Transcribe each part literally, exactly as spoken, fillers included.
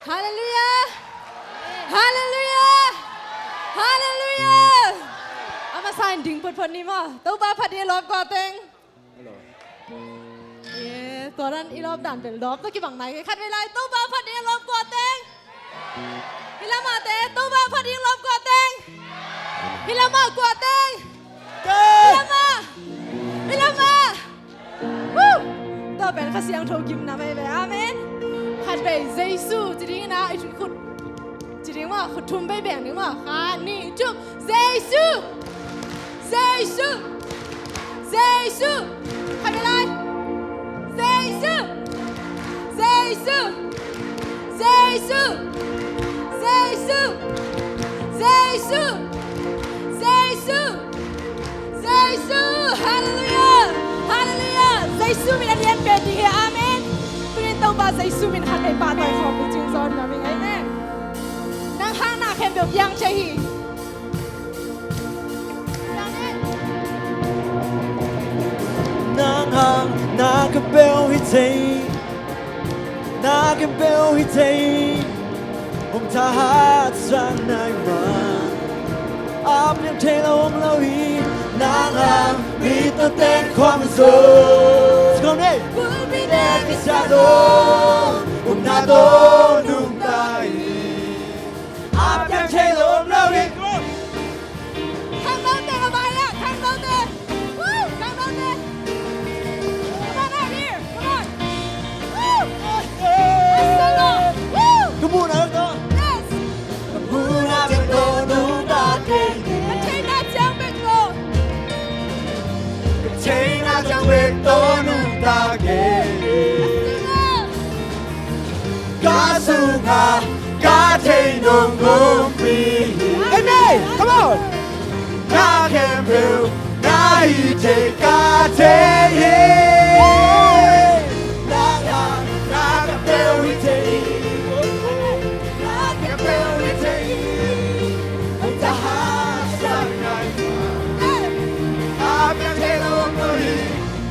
Halleluiah! Halleluiah! Halleluiah! A masa in ding photphot ni maw. Topa phat ding a lawp kua teng. Tua dan i lawp dan bel lawp tawh kibang nai kei. Khat vei lai, Topa phat ding a lawp kua teng. Hih lamah te, Topa phat ding a lawp kua teng. Hih lamah kua teng. Hih lamah. Hih lamah. Woo! Tua pen Kha Siangtho gimna veve. Amen. Khat vei Jesu ci ding ina, i khut ci ding maw, khut thum vei beng ding maw. Khat, nih, thum. Jesu. Jesu. Jesu. Khat vei lai. Jesu. Jesu. Jesu. Jesu. Jesu. Jesu. Jesu. Halleluiah. Halleluiah. Jesu min a lian pen ding hi. Amen. Tuni in Topa Jesu min khat vei pahtawi khawm ni cing zaw na ming. Amen. Nang hang na khempeuh piang thei hi. Nang hang na khempeuh hi thei, na khempeuh hi thei, hong thahatsak nai mah. A piang thei lo om lo hi, nang hang mi tawh ten khuang zo. Pulpit te kisia zo, upna tawh nungta hi. A piang thei lo om lo hi. Khangnote a mai ah, khangnote. Woo, khangnote. Come on out here, come on. Woo. Yes, solo. Woo. Ka muhna bek tawh. Yes. Ka muhna bek tawh nungta kei. Ka theihna ciang bek tawh. Ka theihna ciang bek tawh nungta kei. Ka sungah ka thei nong ompih hi. Amen. Come on. Na khempeuh na hi thei ka thei hi. Na, na, na khempeuh hi thei hi. Na khempeuh hi thei hi. Hong thahatsak nai mah. A piang thei lo om lo hi.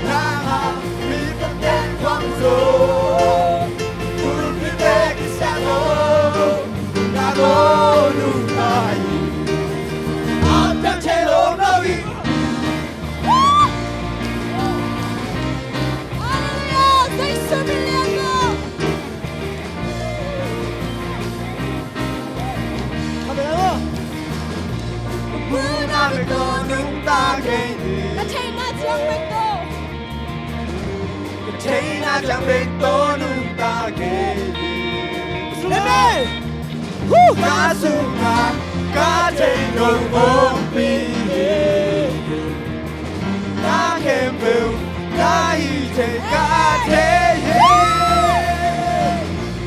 Nang hang mi tawh ten khuang zo. Pulpit te kisia zo. Upna tawh nungta hi. A piang thei lo om lo hi. Halleluiah. Jesu min lian lo. Ka bel aw. Ka muhna bek tawh nungta kei hi. Ka theihna ciang bek tawh. Ka theihna ciang bek tawh nungta kei hi. Amen. Ka sungah ka thei nong ompih hi. Na khempeuh na hi thei ka thei hi.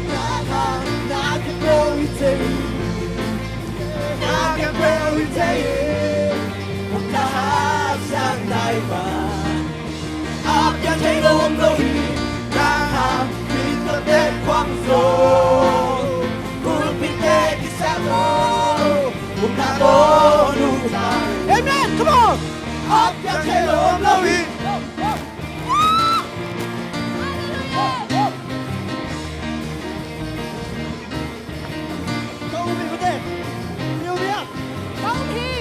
Na, na, na khempeuh hi thei hi. Na khempeuh hi thei hi. Hong thahatsak nai mah. A piang thei lo om lo hi. Nang hang mi tawh ten khuang zo. Pulpit te kisia zo. Upna tawh nungta. Amen. Come on. A piang thei lo om lo hi. Ka um hi, ka te. Ka um hi.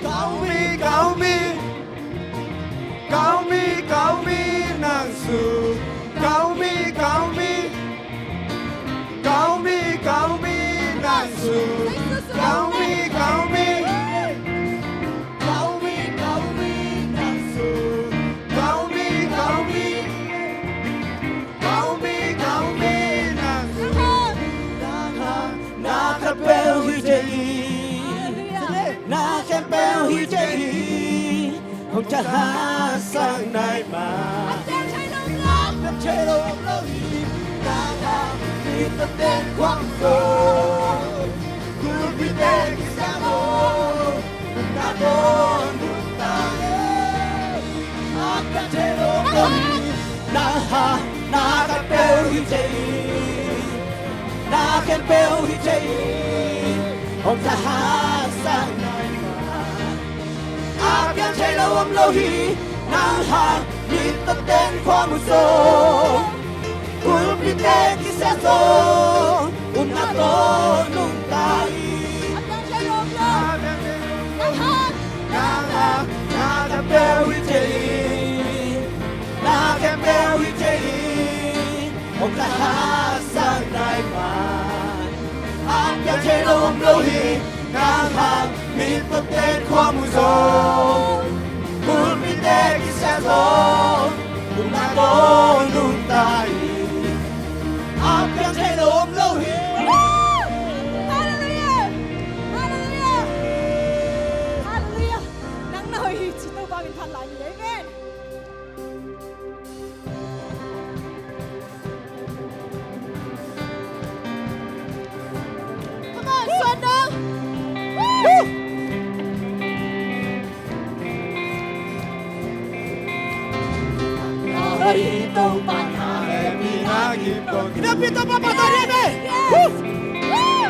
Ka um hi, ka um hi. Ka um hi, ka um hi, nang sung. Ka um hi, ka um hi. Ka um hi, ka um hi, nang sung. Ka um hi, ka um hi. Ka um hi, ka um hi, nang sung. Ka um hi, ka um hi. Ka um hi, ka um hi, nang sung. Nang hang na khempeuh hi thei hi. Na khempeuh hi thei hi. Hong thahatsak nai mah. A piang thei lo om lo hi. Nang hang mi tawh ten khuang zo. Pulpit te kisia zo. Upna tawh nungta hi. A piang thei lo om lo hi. Nang hang na khempeuh hi thei hi. Na khempeuh hi thei hi. Hong thahatsak nai mah. A piang thei lo om lo hi. Nang hang mi tawh ten khuang zo. Pulpit te kisia zo. Om lo hi, nang hang mi pawlkhatte khua mu zong, pulpitte kisia zong, upna tawh nungta hi. A piang thei lo om lo hi. Halleluiah! Halleluiah! Halleluiah! Nang na hoih hi ci Topa min phat lai ni. Amen. Come on, Suan Dau. Woo! Na hoih hi Topa na hehpihna kip tawntung. Hehpih Topa pahtawi ni. Yes. Woo! Woo!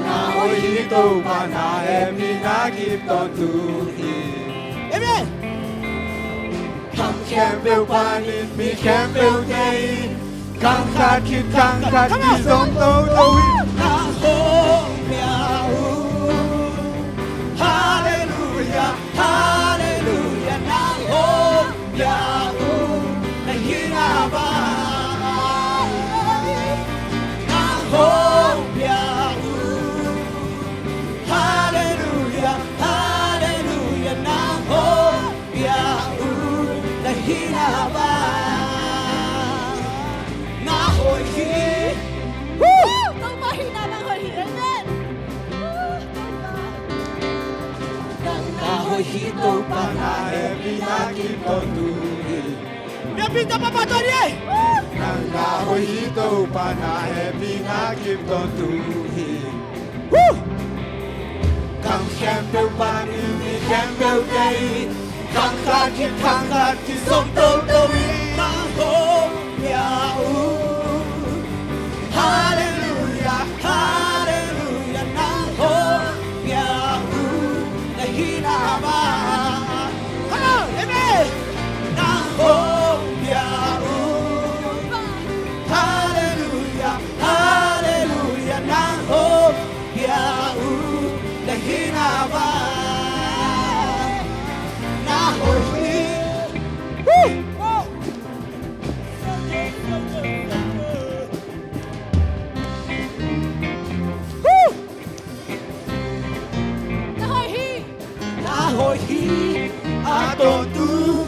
Na hoih hi Topa na hehpihna kip tawntung hi. Amen. Khang khempeuh panin mi khempeuhte in, khang khat khit khang khat kizom toto hi. Nang hong pia uh. Halleluiah, halleluiah, nang hong pia uh. Na hihna bang nang hong pia uh. Halleluiah, halleluiah, nang hong pia uh. Na hihna bang na hoih hi. Woo! Topa hihna bang hoih hi. Amen. Woo! Topa. Nang na hoih hi Topa na hehpihna kip tawntung hi. Hehpih Topa pahtawi ni. Nang na hoih hi Topa na hehpihna kip tawntung hi. Woo! Khang khempeuh panin mi khempeuhte in, khang khat khit khang khat kizom toto hi. Nang hong pia uh. Halleluiah, halleluiah, nang hong pia uh. Na hihna bang. Come on, amen. Nang hong pia uh. Halleluiah, halleluiah, nang hong pia uh. Na hihna bang na hoih hi. Woo! Woo! Na hoih hi. Na hoih hi. A tawntung,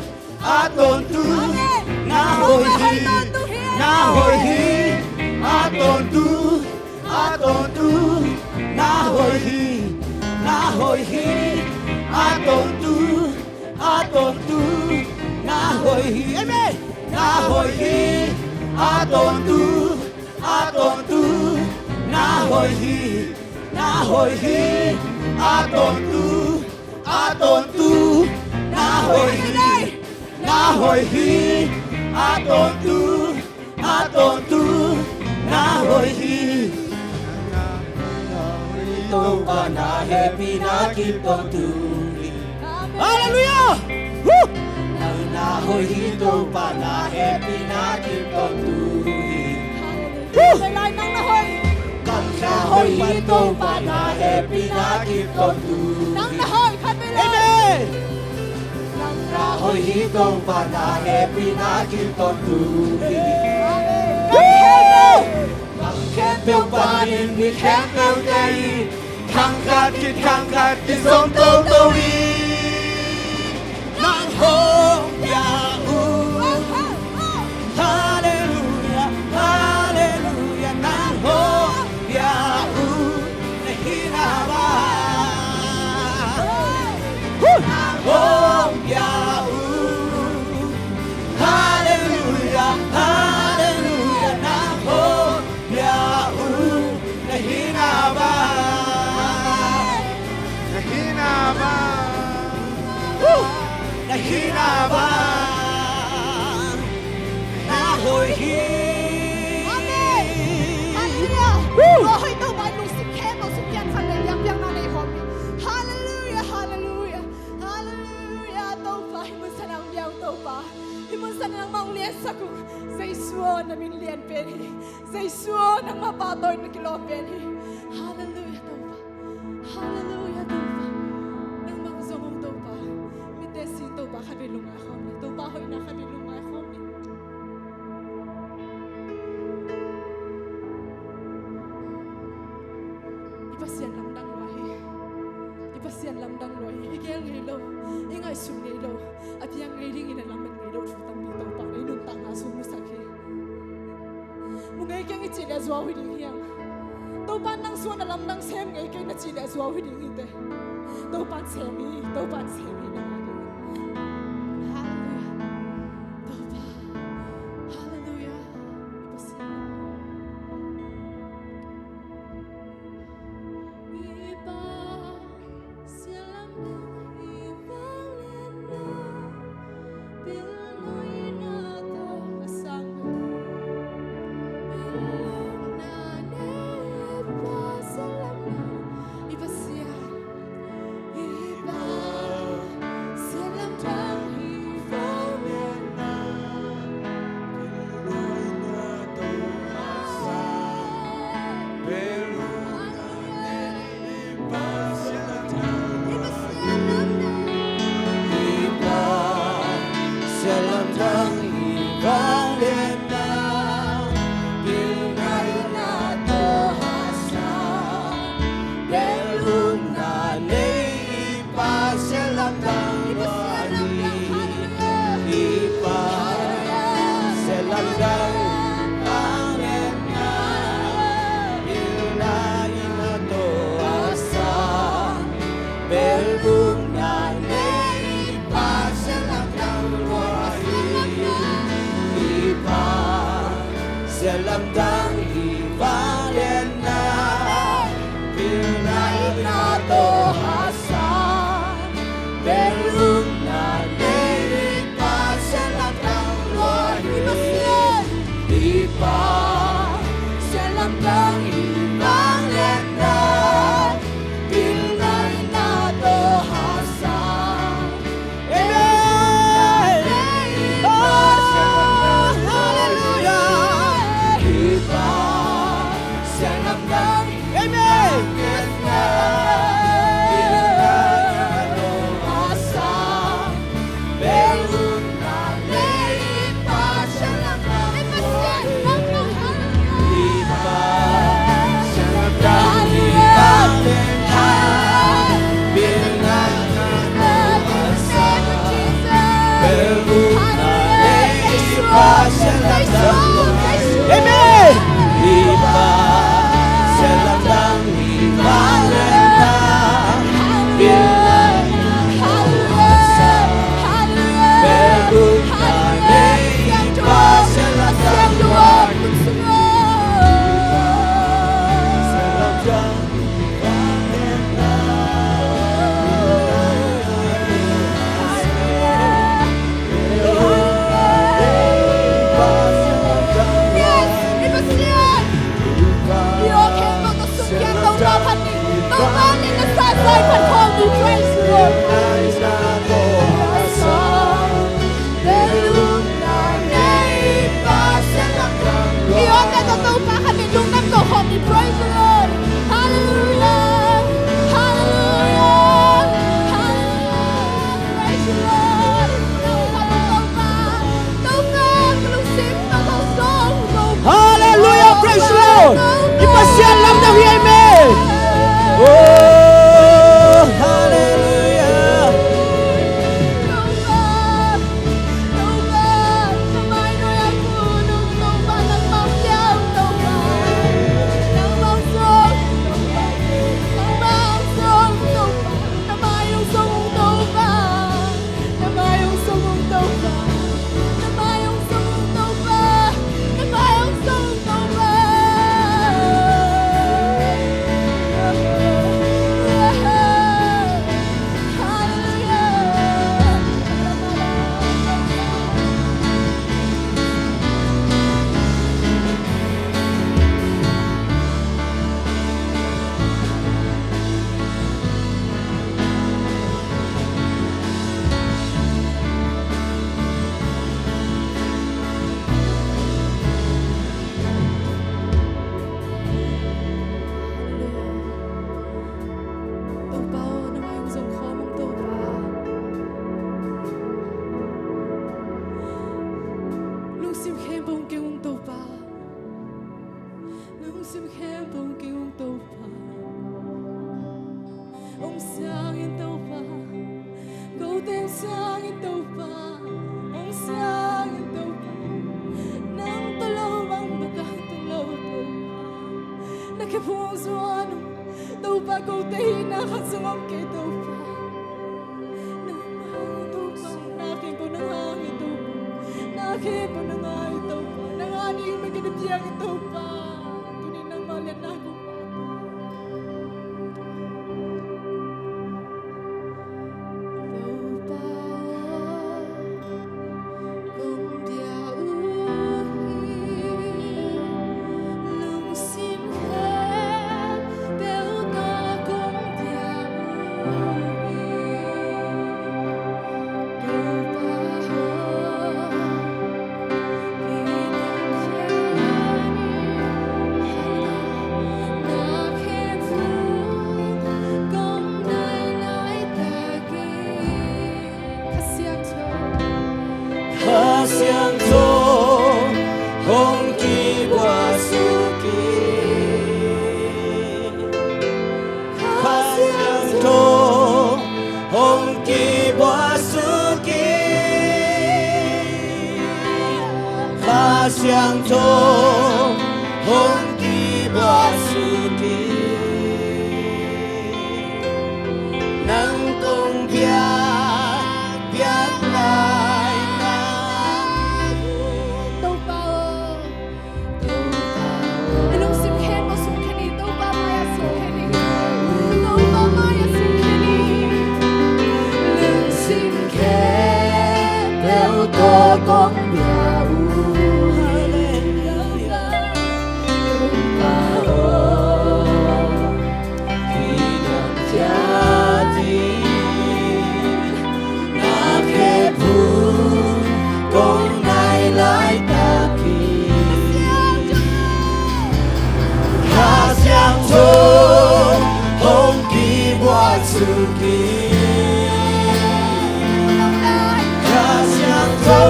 a tawntung. Amen. Na hoih hi. Na hoih hi. A tawntung, a tawntung. Na hoih hi. Na hoih hi. A tawntung, a tawntung. Na hoih hi. Amen. Na hoih hi. A tawntung, a tawntung. Na hoih hi. Na hoih hi. A tawntung, a tawntung. Na hoih hi. Na hoih hi. A tawntung, a tawntung. Na hoih hi. Topa na hehpihna kip tawntung hi. Halleluiah! Woo! Nang na hoih hi Topa na hehpihna kip tawntung hi. Hallelujah. Lai nang na hoih. Nang na hoih hi Topa na hehpihna kip tawntung hi. Nang na hoih khat vei lai. Amen. Nang na hoih hi Topa na hehpihna kip tawntung hi. Amen. Khang khempeuh panin mi khempeuhte in, khang khat khit khang khat kizom toto hi. Nang hong pia uh. Halleluiah, halleluiah, nang hong pia uh. Na hihna bang nang hong pia uh. Halleluiah, halleluiah, nang hong pia uh. Na hihna bang, na hihna bang, na hihna bang na hoih hi. Amen. Halleluiah. Woo! Tua hoih Topa in lungsim khempeuh sung kiang khat vei biakpiakna nei khawm hi. Halleluiah, halleluiah, halleluiah. Topa, hih mun san ah hong pia uh Topa. Hih mun san ah nangmah hong liansak uh. Jesu aw, na min lian pen hi. Jesu aw, nangmah pahtawi na kilawm pen hi. Halleluiah Topa. Halleluiah Topa. Nangmah zong ung Topa. Mitte sin Topa khat vei lungngai khawm ni. Topa hoihna khat vei lungngai khawm ni. Pasian lamdang lua hi. I Pasian lamdang lua hi. I gel ngei lo, i ngaihsun ngei lo, a piang ngei dingin a lamen ngei lo thu tampi Topa in i nuntakna sung musak hi. Mu ngei keng i cih leh zuau hi ding hiang. Topa nang suan a lamdang sem ngei keng na cih leh zuau hi ding hi te. Topa sem hi, Topa sem hi nang a ding. Halleluia. Topa. Halleluia. I Pasian. Amen. Oh, hallelujah. Amen. Amen. Praise the Lord. I awk a ka Topa khat in lungdam ko khawm ni. Praise the Lord. Hallelujah. Hallelujah. Hallelujah. Praise the Lord. Topa, Topa, Topa, ka lungsim ka zong Topa. Hallelujah. Praise the Lord. I Pasian lamdang hi. Amen. Oh, hallelujah. Topa aw, na mai hong zong khawm ung Topa. Lungsim khempeuh hong keng ung Topa. Lungsim khempeuh hong keng ung Topa. Siangin Topa, hong siangin Topa, nang tawh lo bang bek a tung lo Topa. Na khephung hong zuan uh Topa, kote hihna khat zong om kei Topa. Nang hang Topa, na khempeuh nang hang hi Topa. Na khempeuh nang hang hi Topa. Nang hang hi mah ka na piang hi Topa. Tuni nangmah lianna kong Kha Siangtho hong kibuak suk in. Kha Siangtho hong kibuak suk in. Kha Siangtho hong kibuak suk in. Nang kong biak, biak lai na. Topa aw, Topa aw. A lungsim khempeuh sungkhia ni, Topa mai-ah sungkhia ni. Topa mai-ah sungkhia ni. Lungsim khempeuh tawh kong biak uh. Hallelujah. Topa aw. Kidam ciat in, na khephung kong nai laitak in. Kha Siangtho hong kibuak suk in. Kha Siangtho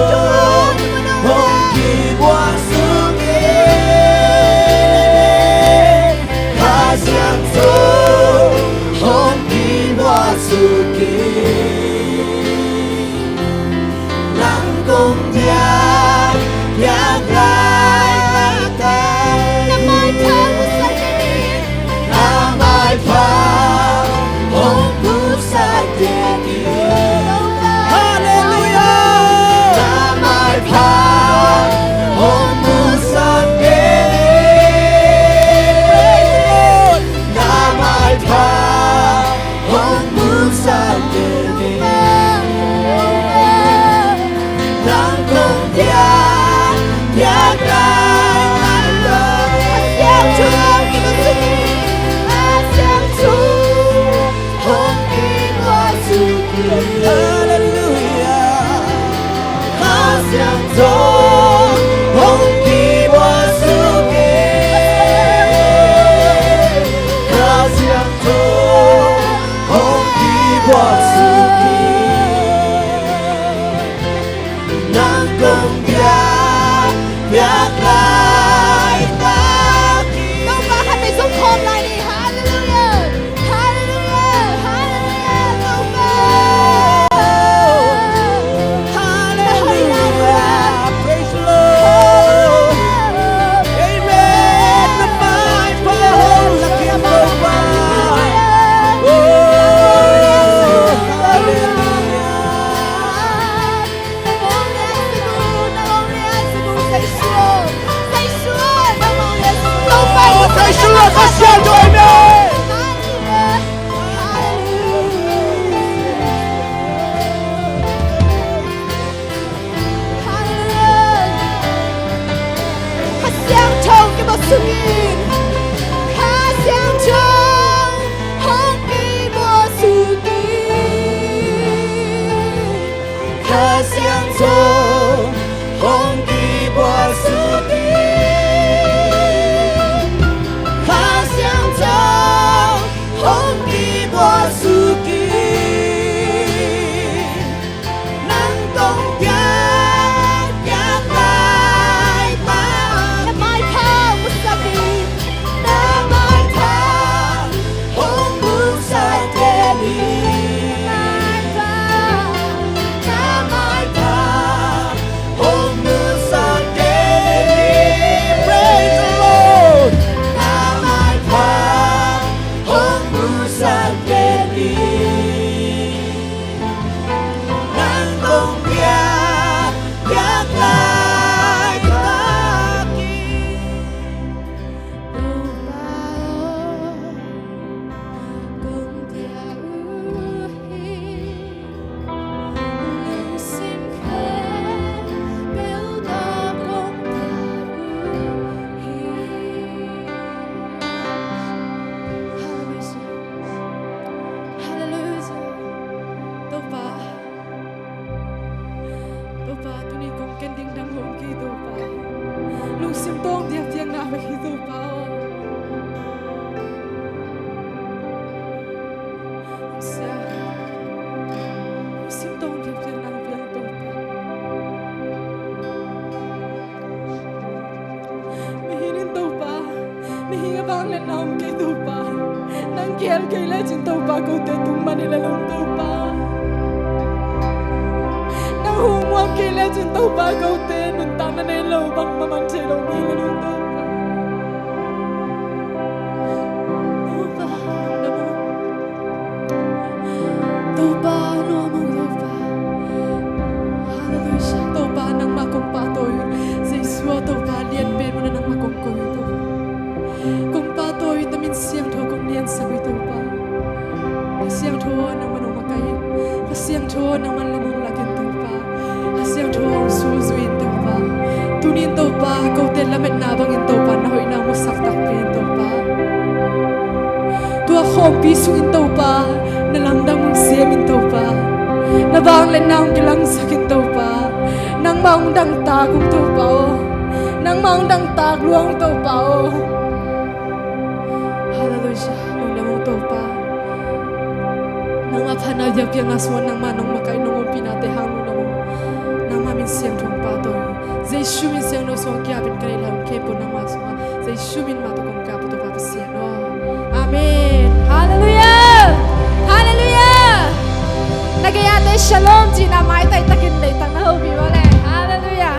hong kibuak suk in. Kha Siangtho hong kibuak suk in. Nang kong biak, biak lai laitak in. Na maipha hong pusak in. Na maipha hong pusak in. Hallelujah. Na maipha hong pusak in. Na maipha hong pusak in. Nang kong biak, biak lai laitak in. Hallelujah. Kha Siangtho hong kibuak suk in. Kha Siangtho hong kibuak suk in. Nang kong biak, biak laitak in. Topa khat vei zong khawm lai ni. Hallelujah. Hallelujah. Hallelujah. Topa. Hallelujah. Vangliatna om kei Topa. Nang gel kei lecin Topa kote tung man hi lel ung Topa. Nang hong muak kei lecin Topa kote nuntakna nei lo bangmah man thei lo hi lel ung Topa. Topa, nang na mawk. Topa, nuam ung Topa. Halleluiah. Topa, nangmah kong pahtawi uh. Jesu aw Topa, lianpen munah nangmah kong koih uh Topa. Kong pahtawi uh, na min siangtho kong liansak uh Topa. Kha Siangtho aw, nangmah hong makaih in. Kha Siangtho aw, nangmah lam hong lak in Topa. Kha Siangtho aw, hong sulzui in Topa. Tuni in Topa, kote lametna bangin Topa, na hoihna hong musak takpi in Topa. Tua khawmpi sungin Topa, na lamdang hong sem in Topa. Na vangliatna hong kilangsak in Topa. Nangmah hong dangtak ung Topa aw. Nangmah hong dangtak lua ung Topa aw. Halleluiah. Lungdam ung Topa. Nangmah phatna biakpiakna sungah nangmah nong makaih, nong ompihnate hang lungdam ung. Nangmah min siangtho hong pahtawi. Jesu min siangtho sungah kiapin ka neih lai uh khempeuh nangmah sungah. Jesu min mah tawh kong ka-ap uh Topa Pasian aw. Amen. Halleluiah. Halleluiah. Na gei-ate shalom cihna maitai takin deihtak na hopih uh leh. Halleluiah.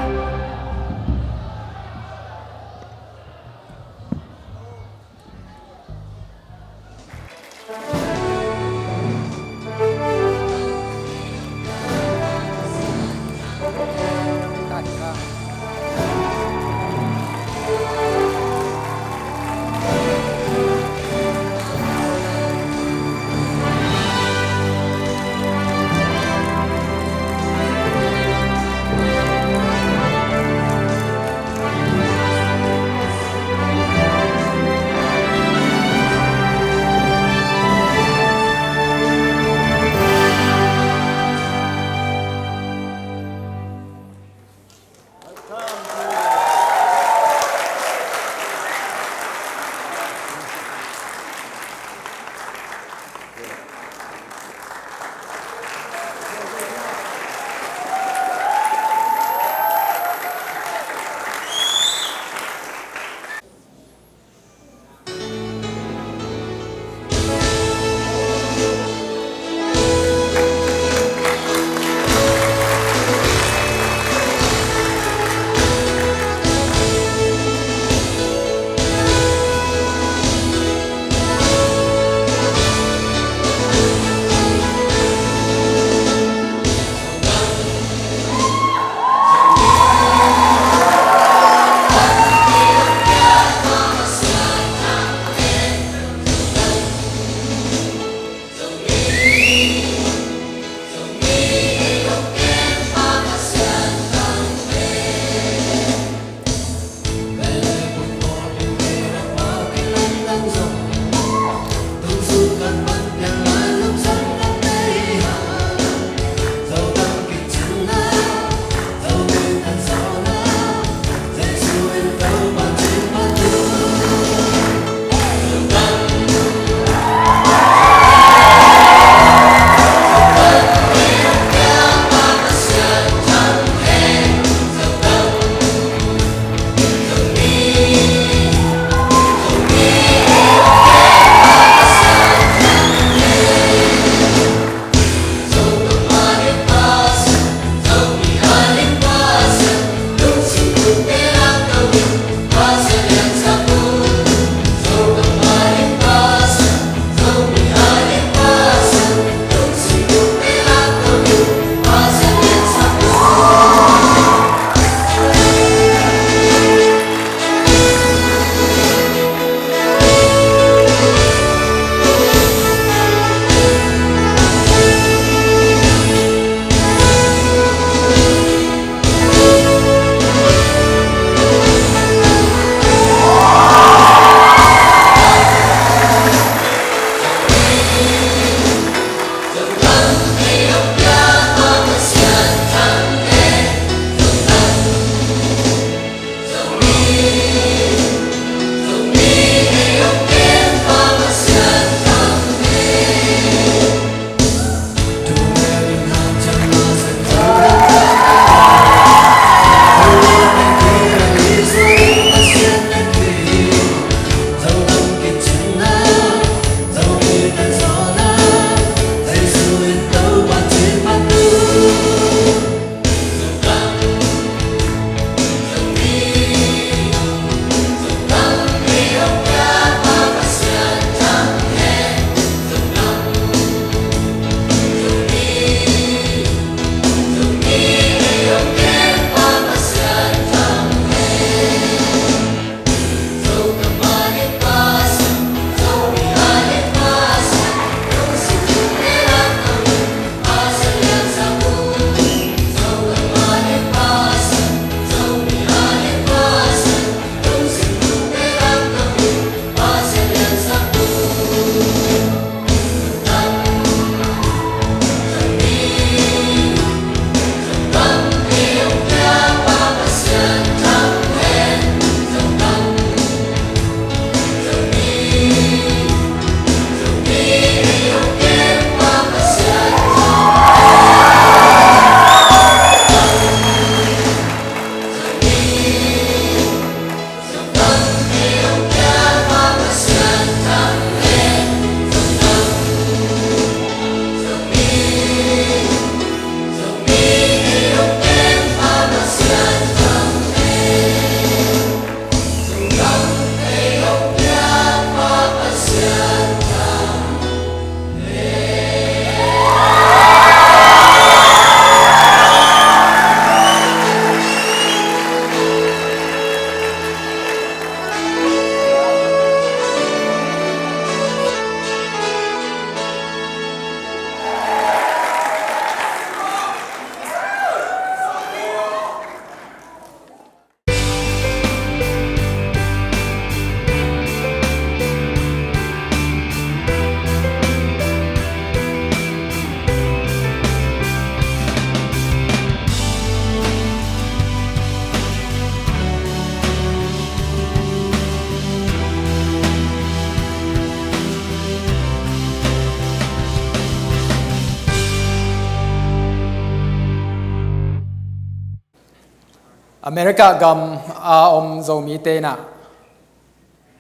America gam a om Zomite in ah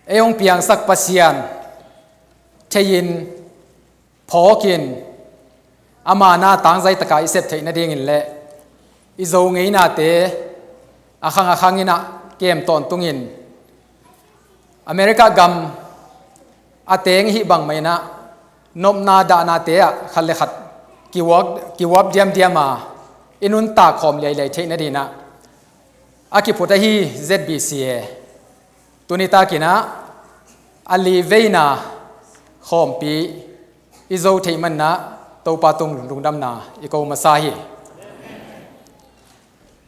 ei hong piangsak Pasian thei-in, phawkin, ama na tangzai taka i sep theih nadingin le i Zo ngeinate a khang a khang in ah kem tawntungin America gam a teng i hih bangmah in ah nopna dahnate ah khat le khat kiuap, kiuap diamdiam a i nuntak khawm liailiai theih nadingin ah a kiphut ahi Z B C A, tuni takin ah a li veina khawmpi i zo theih manin ah Topa tung lungdamna i ko masa hi.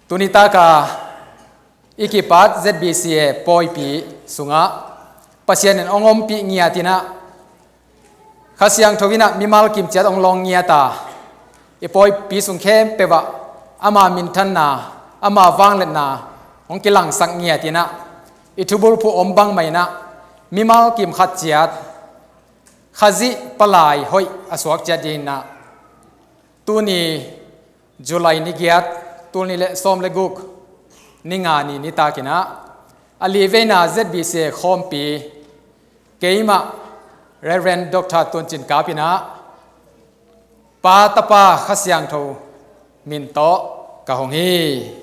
Tuni taka i kipat Z B C A pawipi sungah Pasian in hong ompih ngiat in ah, Kha Siangtho in ah mimal kim ciat hong lawng ngiat a, i pawipi sung khempeuh ah ama minthanna, ama vangliatna hong kilangsak ngiat in ah, i thubulphuh om bangmah in ah mimal kim khat ciat Khazih palai hoih a suak ciat dingin ah, tuni July ni giat, tul nih le sawm le guk, ni nga ni nitakin ah a li veina Z B C A khawmpi, keimah Reverend Doctor Tun Cin Kap in ah Pa, Tapa, Kha Siangtho min tawh ka hong hi.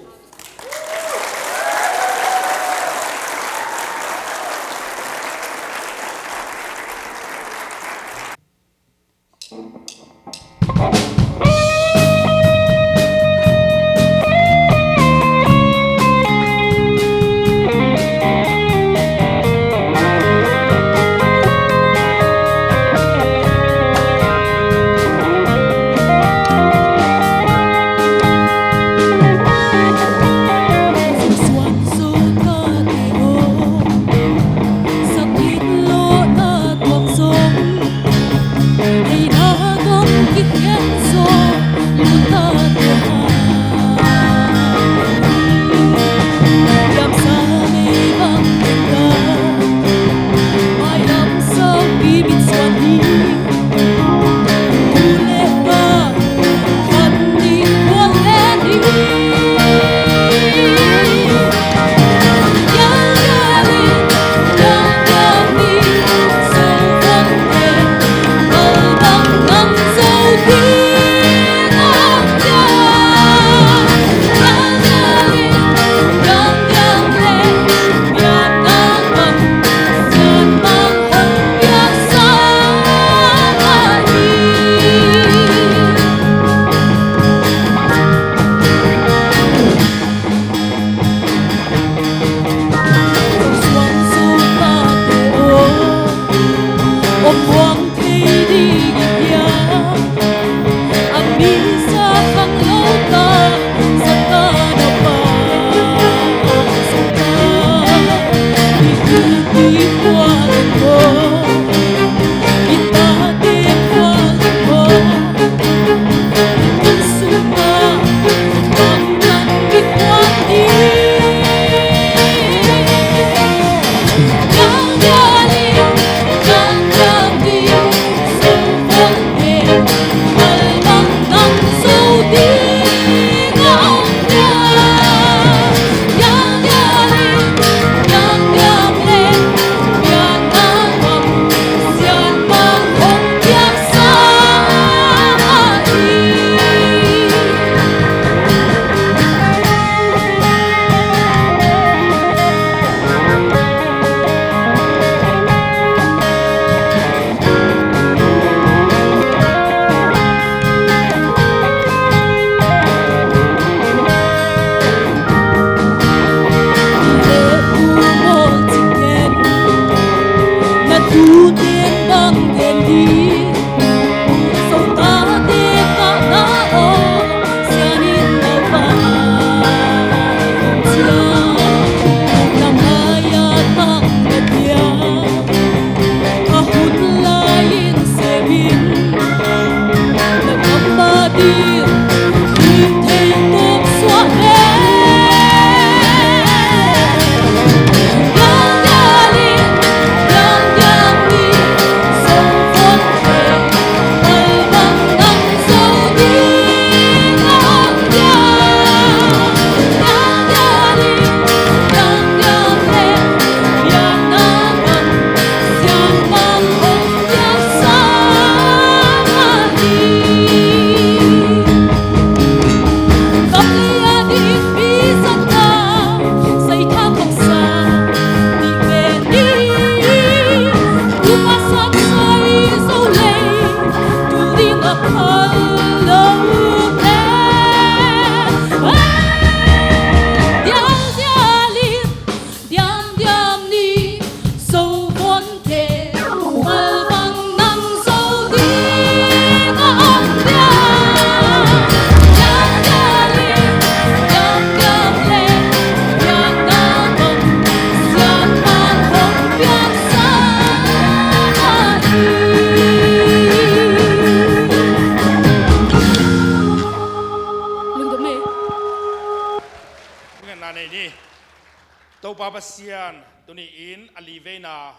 Pasian, tuni-in a liveina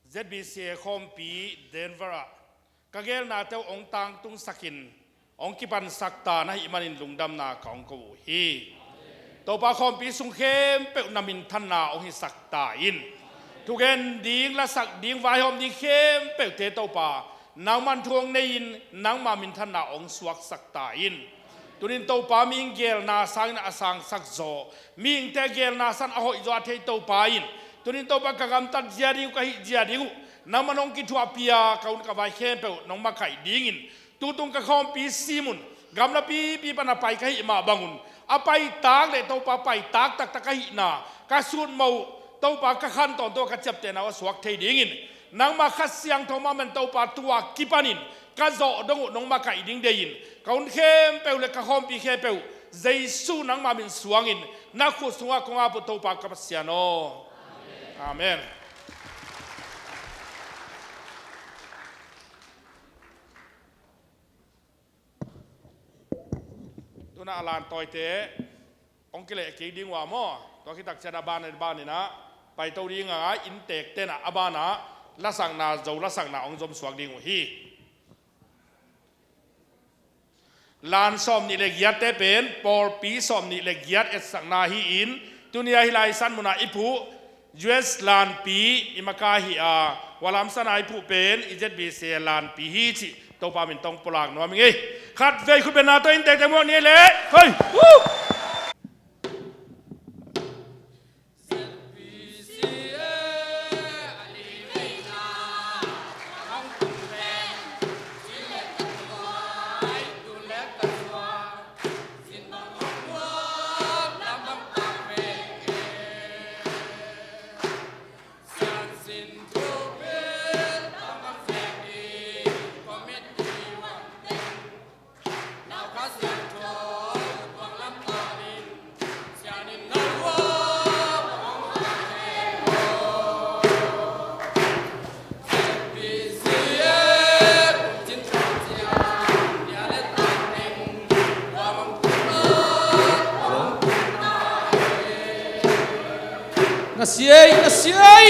Z B C A khawmpi Denver ah ka gelnate uh hong tangtungsakin hong kipansak ta na hih manin lungdamna ka hong ko uh hi. Topa, khawmpi sung khempeuh na minthanna hong hisak ta in. Thugen ding, lasak ding, vaihawm ding khempeuhte Topa, nangman thu hong nei-in nangma minthanna hong suaksak ta in. Tunin Topa, mihing gelna sangin a sangsak zaw, mihingte gelna san a hoih zaw a thei Topa in, tunin Topa, ka gamtat zia ding uh, ka hih zia ding uh nangman hong kithuahpih a, ka hun ka vai khempeuh nong makaih dingin, tutung ka khawmpi simun gamlapipi pan a pai ka hih mah bangun, a paitak le Topa, paitak taktak ka hihna ka sutmoh uh, Topa, ka khan tawntung a ka ciaptehna uh a suak thei dingin, nangma Kha Siangtho mahmah in Topa, tua kipanin ka zawh dong uh nong makaih ding deihin, ka hun khempeuh le ka khawmpi khempeuh Jesu nangma min suangin na khut sungah kong ap uh Topa ka Pasian aw. Amen. Tuna a lan tawite hong kileh kik ding uh a maw? Tua khit tak ciang a ban, a ban in ah paito ding a, innteekte in ah a ban ah lasakna, Zo lasakna hong zom suak ding uh hi. Lan sawmnih le giatte pen pawlpi sawmnih le giat etsakna hi-in, tuni a hih lai san munah i phuh U S lanpi i maka hi a, hua lam sanah i phuh pen i Z B C A lanpi hi cih Topa min tawh pulak nuam ing ei. Khatvei khutbetna tawh innteekte muak ni ei le. Hoi! Woo! Na siai, na siai.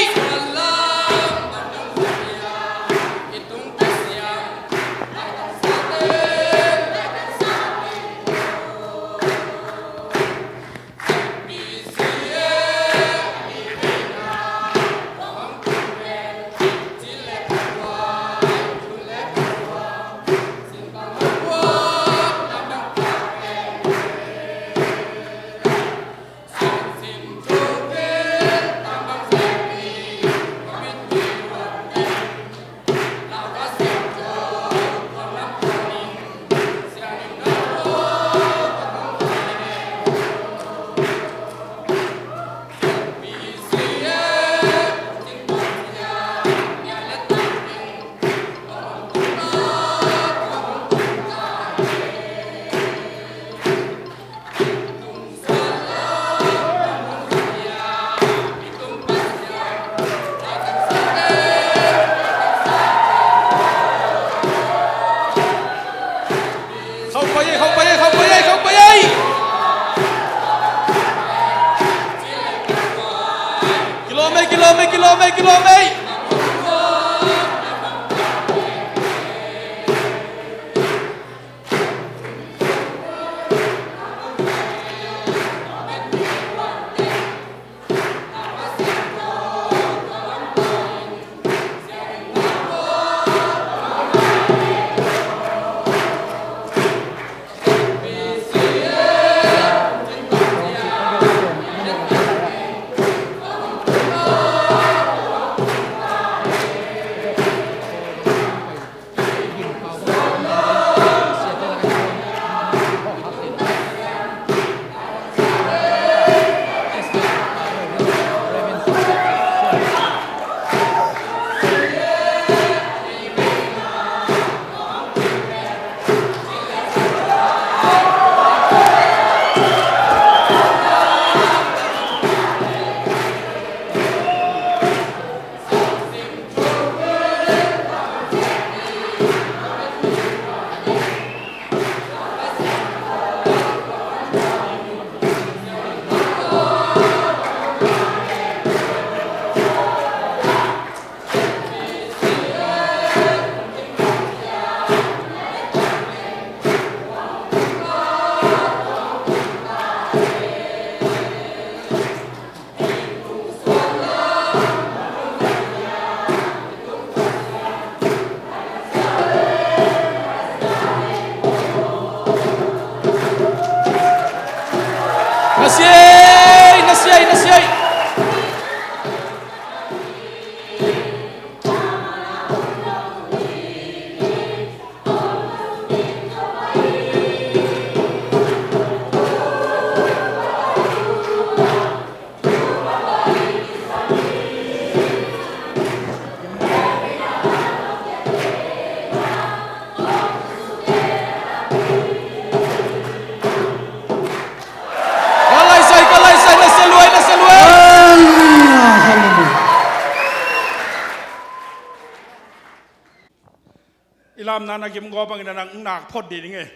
I lamna na gim gaw bangin a nang nak phot dih ding e.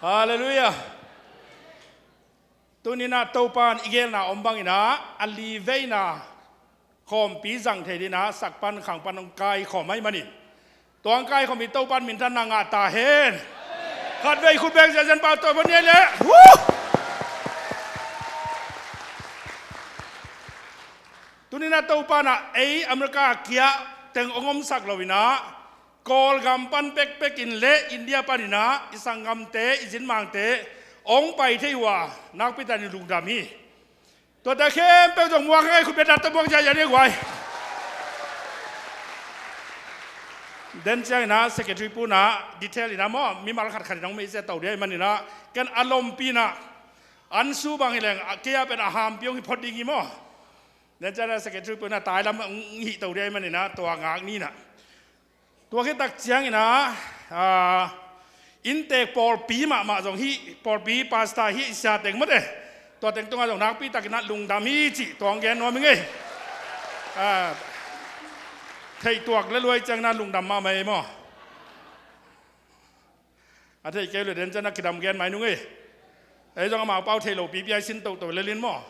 Halleluiah. Tuninah Topan i gelna om banginah a li veina khawmpi zang thei dinah sak pan khang pan hong kaikhawm ahih manin, tua hong kaikhawm i Topan minthanna ngah ta hen. Khatvei khut beng ziahziah in pau tawh phan ni le. Tuninah Topanah ei America kia teng hong omsak loinah Kawlgam pan pekpekin le India paninah i sanggamte, i zinmangte hong pai thei uh a nakpi takin lungdam hi. Tuate khempeuh zong muak hang ei, khut beng datta muak ziahziah ni guai. Den cianginah secretary punah detail inah maw, mimal khatkhat inah hong meihsia to dih ahih maninah ken a lompi inah an su bang hi leng a kei a pen a hampi hong hi phot ding hi maw. Den cianginah secretary punah tailam hong hih to dih ahih maninah tua ngak ninah. Tua khit tak cianginah, ah, inntek pawlpi mahmah zong hih, pawlpi pastor hih siateng mawte, tua teng tungah zong nakpi takinah lungdam hi cih tua hong gen nuam hi ngei. Ah, theih tuak le luai cianginah lungdam mahmah ei maw. A theih kei uh le den cianginah kidam gen mai nung ei. Ei zong amau pau theih lo pipi a i sin tohtoh le lin maw.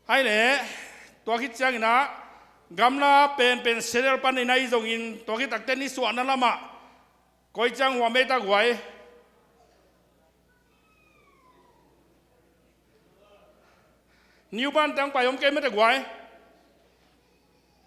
Hai le, tua khit cianginah gamla penpen Seattle paninah i zongin tua khit takte nisuahna lamah koi ciang huam ei ta guai. New Bern teng pai om kei mate guai.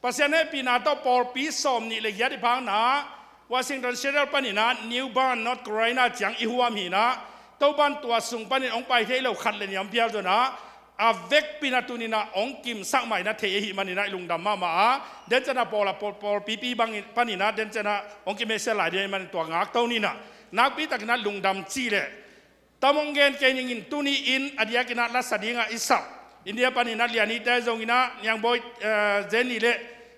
Pasian hehpihna tawh pawlpi sawm nih le giat i phakna Washington Seattle paninah New Bern, North Carolina ciang i huam hinah, Topan tua sung panin hong pai thei lo khat le nih hong pial zonah, a vekpinah tuninah hong kimsak mah inah thei ahih maninah i lungdam mahmah a, den cianah pawl a pawl, pawlpipi bangin paninah den cianah hong kimesia lai ding ahih manin tua ngakto ninah nakpi takinah lungdam cih leh. Tam hong gen kei ningin tuni in a diakinah lasa dingah i sap India paninah Lianite zonginah Niangbawi, eh, Jenny le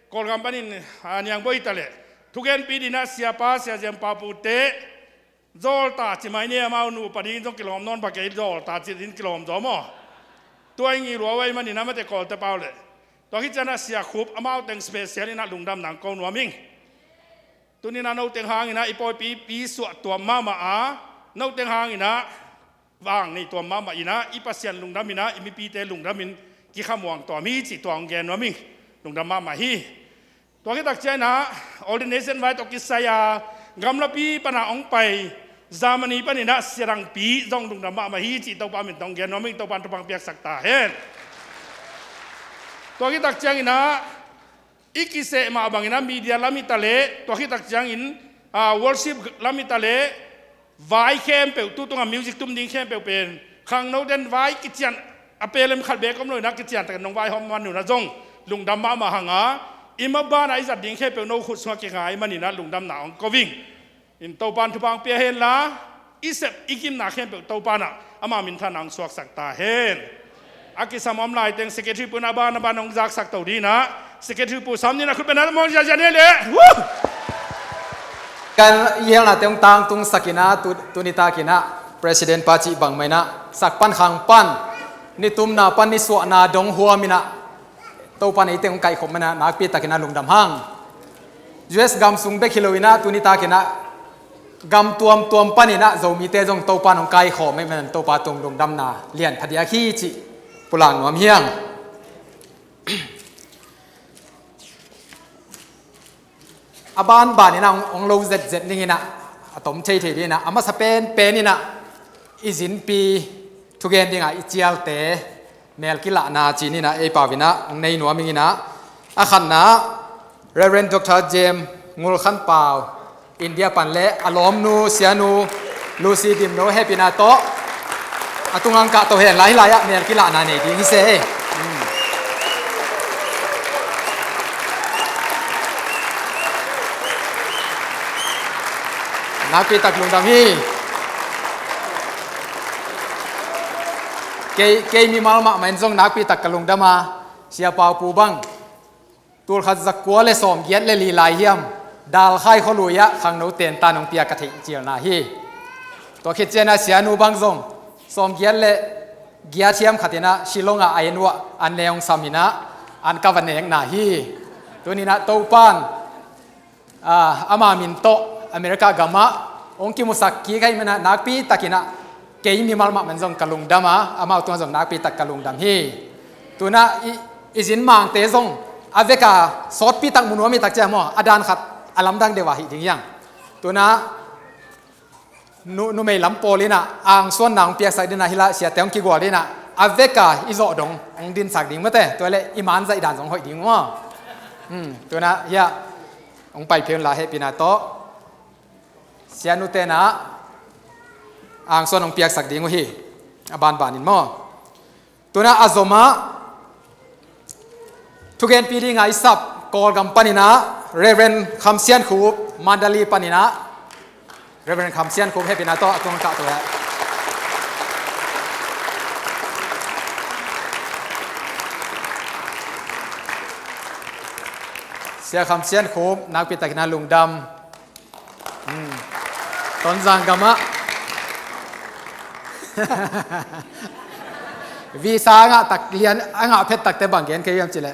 Kawlgam panin, ah, Niangbawi ta le thugenpi dinah siapa Sia Ziam Pau pute Zawlta ci mai ni, amau nupa dingin zong kilawm nawn pah kei, Zawlta ci din kilawm zaw maw. Tua i ngih lua uh ahih maninah mate Kawlte pau le. Tua khit cianah Sia Khup amau teng special inah lungdamna hong ko nuam ing. Tuninah noteng hanginah i pawipipi suah tuam mahmah a, noteng hanginah vang nei tuam mahmah inah i Pasian lungdam inah i mipite lungdamin kikhamuang tuam hi cih tua hong gen nuam ing. Lungdam mahmah hi. Tua khit tak cianginah ordination vai tawh kisai a gamlapi panah hong pai Germany paninah siadangpi zong lungdam mahmah hi cih Topa min tawh hong gen nuam ing. Topan thupha hong piaksak ta hen. Tua khit tak cianginah i kiseh mah banginah media lam hi ta leh, tua khit tak ciangin, ah, worship lam hi ta leh, vai khempeuh, tu tungah music tum ding khempeuh pen khangno den vai kician a pelem khat beek om loinah kician takin nong vaihawm man unah zong lungdam mahmah hanga, i mabanah i zat ding khempeuh no khut sungah kingai maninah lungdamna hong ko ing. In Topan thupha hong pia henla, i sep i gimna khempeuh Topanah ama minthanna hong suaksak ta hen. A kisam om laiteng secretary punah a ban a ban hong zaksak to dinah secretary pu sam ninah khut beng datta muak ziahziah ni le. Woo! Kan i helnate hong tangtungsak inah tu, tuni takinah president pa cih bangmah inah sak pan khang pan nitumna pan nisuahna dong huam inah Topan eite hong kaikhawm manah nakpi takinah lungdam hang. U S gam sung bek hi loinah tuni takinah gam tuamtuam paninah Zomite zong Topan hong kaikhawm ahih manin Topa tung lungdamna lian phadiak hi cih pulak nuam hi ing. A banbaninah hong, hong lo zetzet ninginah a tom theithei dinah a masa penpeninah i zinpi thugen dingah i cialte mel kilahna ci ninah ei pau inah hong nei nuam inginah, a khatna Reverend Doctor James Ngul Khan Pau, India pan le a lawmnu sianu Lucy Dim No hehpihna tawh a tungang kah to hen lai, hih lai-ah mel kilahna nei ding hi se. Nakpi tak lungdam hi. Kei, kei mimal mahmah in zong nakpi tak ka lungdam a, Sia Pau Pu bang tulkhat zakua le sawmgiat le li lai hiam, Dalkhai khualui-ah khangno tentan hong piak ka theih cialna hi. Tua khit cianah sianu bang zong sawmgiat le giat hiam khatinah Shillong ah a en uh ah an ne hong sam inah an ka va nekna hi. Tuninah Topan Ah, ama min tawh America gamah hong kimusak kik ahih manin ah nakpi takin ah kei mimal mahmah in zong ka lungdam a, amau tungah zong nakpi tak ka lungdam hi. Tu-in ah i, i zin mangte zong a vek a sawtpi tak mu nuam hi tak ciang maw, a dan khat a lamdang deuh a hi ding hi hang. Tu-in ah nu, numei lam pawl in ah angsuanna hong piaksak ding in ah, hi lah siate hong kigual ding in ah, a vek a i zawh dong hong dinsak ding maw te, tua leh i man zaih dan zong hoih ding maw. Hmm, tu-in ah hiah hong pai phei un la, hehpihna tawh. Sianute in ah angsuan hong piaksak ding uh hi, a banban in maw. Tu-in ah a zom ah thugenpi ding a i sap Kawlgam panin ah Reverend Kham Sian Khup, Mandalay panin ah Reverend Kham Sian Khup, hehpihna tawh a tung kah tu eh. Sia Kham Sian Khup, nakpi takin ah lungdam. Hmm. Tonzang gamah visa a ngah tak lian, a ngah phet takte bang gen kei hiam cih leh,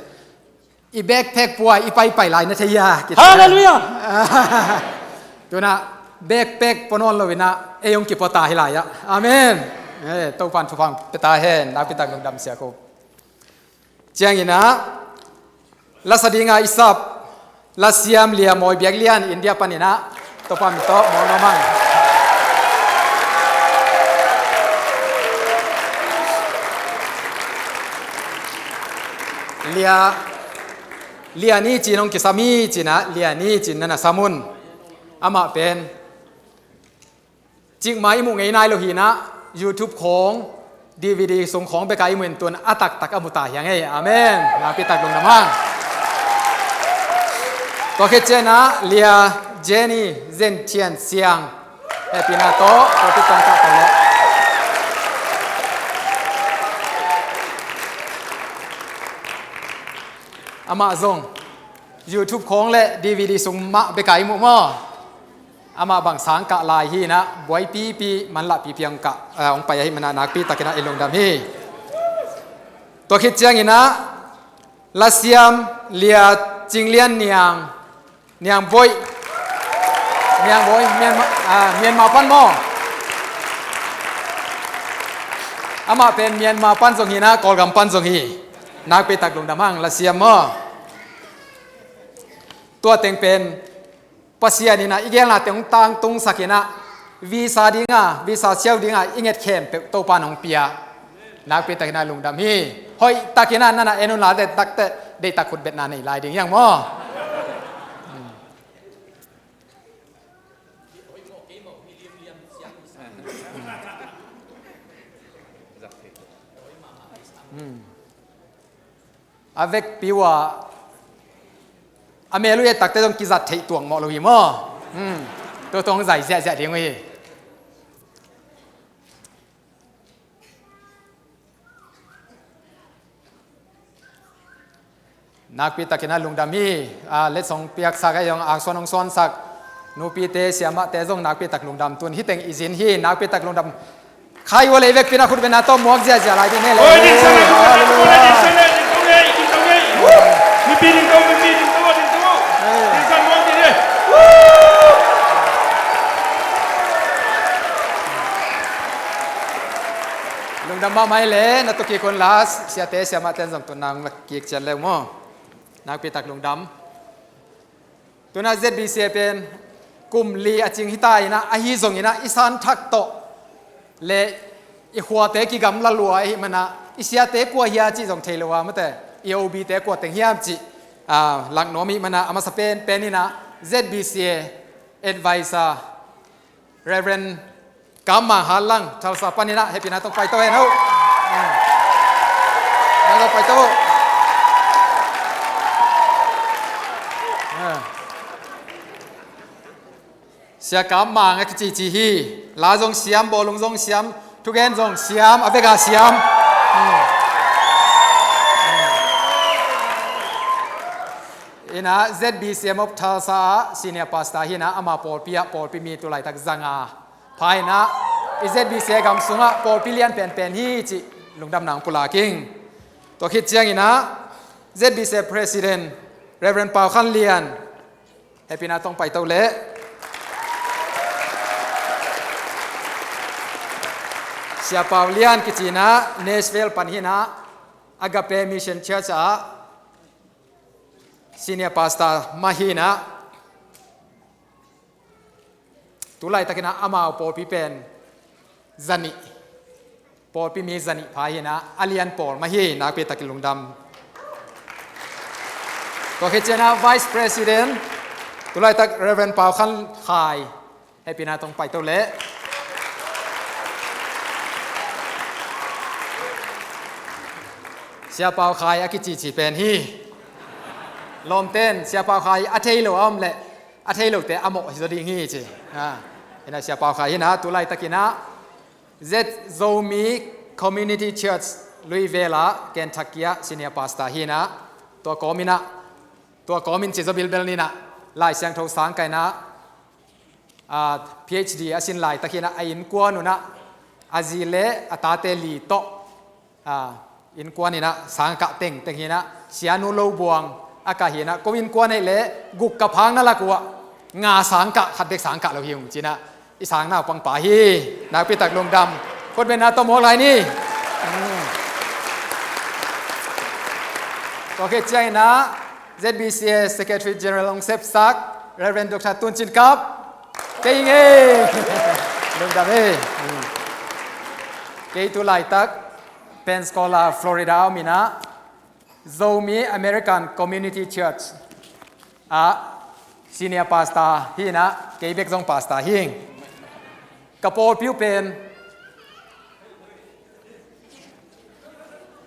i backpack pua i paipai lai na thei a, ki- Hallelujah! Tu-in ah backpack pua nawn lo-in ah ei hong kipua ta hi lai ah. Amen. Eh, Topa'n thupha pia ta hen, nakpi tak lungdam Sia Khup. Ciangin ah lasa ding a i sap lasiam Lia Mawi Biak Lian, India panin ah Topa min tawh muang nuam hang. Lia, Lia ni ci-in hong kisam hi ci-in ah, Lia ni ci-in na na sam un. Amah pen cikmah i muh ngei nai lo hi-in ah, YouTube khawng, D V D sung khawng bek a i muh in tu-in a taktak a mu ta hi hang ei. Amen. Nakpi tak lungdam hang. Tua khit ciangin ah Lia Jenny Zen Thian Siang, hehpihna tawh tua khit ciang kah tawh leh. Amah zong YouTube khawng leh D V D sung mah bek a i muh maw. Amah bang sang kah lai hi-in ah, buaipipi, manlahpipi hong kah, ah, hong pai ahih manin ah nakpi takin ah i lungdam hi. Tua khit ciangin ah lasiam Lia Cing Lian Niang, Niang Boih, Niang Boih, Myanmar, ah, Myanmar pan maw. Amah pen Myanmar pan zong hi-in ah, Kawlgam pan zong hi. Nakpi tak lungdam hang, lasiam maw. Tua teng pen Pasian in ah i geelnate hong tangtungsak in ah, visa ding a, visa siau ding a i nget khempeuh Topa'n hong pia. Nakpi takin ah lungdam hi. Hoih takin ah na na en un la, deih tak teh, deih tak khutbetna nei lai ding hi hang maw. Hmm. A vekpi uh a, a mel uh i et tak teh zong kizat theih tuak mawh lo hi maw. Hmm. Tua tawh hong zai ziahziah ding uh hi. Nakpi takin ah lungdam hi. Ah, letsong piaksak a, hong angsuan hong suansak nupite, siamahte zong nakpi tak lungdam. Tu-in hih teng i zin hi, nakpi tak lungdam. Khai uh a leh i vekpi in ah khutbetna tawh muak ziahziah lai ding hi leh. Oi, ding sa leh, ding sa leh, ding sa leh, ding sa leh, ding sa leh. Mipi ding to, mipi ding to, ding to. Eh. Ding sa muak ding hi. Lungdam mahmah hi leh, na tu kik un la, siate siamahte zong tu-in ah hong la kik ciat leh maw. Nakpi tak lungdam. Tu-in ah Z B C A pen kum li a cing hi ta in ah, ahi zongin ah i santhak tawh leh i khuate kigamla lua ahih manin ah, i siate kua hia cih zong thei lo a, mate, i O B te kua teng hiam cih, ah, lak nuam ahih manin ah, a masa penpen in ah Z B C A advisor Reverend Kam Mang Hat Lang, Tulsa panin ah, hehpihna tawh paito hen aw. Hmm. Hehpihna tawh paito. Ah. Sia Kam Mang a kicici hi. La zong siam, bawlung zong siam, thugen zong siam, a vek a siam. Hmm. In ah Z B C M of Tulsa ah senior pastor hi in ah, ama pawlpi ah pawlpi mi tu laitak zanga pha in ah, i Z B C A gam sungah pawlpi lian penpen hi cih lungdamna hong pulak ing. Tua khit ciangin ah Z B C A President Reverend Pau Khan Lian, Hehpihna tawh hong paito leh Sia Pau Lian kici in ah Nashville pan hi in ah Agape Mission Church ah senior pastor mah hi in ah, tu laitakin ah amau pawlpi pen zanih, pawlpi mi zanih pha hi in ah, a lian pawl mah hi. Nakpi takin lungdam. Tua khit ciang ah Vice President, tu laitak Reverend Pau Khan Khai, hehpihna tawh hong paito leh Sia Pau Khai a kicici pen hi. Lawmten Sia Pau Khai a thei lo a om leh a thei lote a mawh hi zaw ding hi ci. Ha. Hi in ah Sia Pau Khai hi in ah, tu laitakin ah Z Zomi Community Church Louisville ah Kentucky ah senior pastor hi in ah, tua kawmin ah, tua kawmin ci zaw bilbel ni in ah, Lai Siangtho sang kah in ah, ah, PhD a sin laitak hi in ah, a innkuan un ah a zi leh a tate li tawh, ah, innkuan in ah sang kah tengteng hi in ah, sianu lo buang a kah hi in ah, ko innkuan ahih leh guk ka phak na lak uh ah nga sang kah, khat bek sang kah lo hi ung ci in ah, i sang naupang pa hi. Nakpi tak lungdam. Khutbetna tawh mawk lai ni. Tua khit ciang in ah ZBCA Secretary General hong sepsak Reverend Doctor Tun Cin Kap. Kei ing ei. Lungdam ei. Kei tu laitak Pensacola, Florida ah om in ah, Zomi American Community Church ah senior pastor hi in ah, kei bek zong pastor hi ing. Ka pawlpi uh pen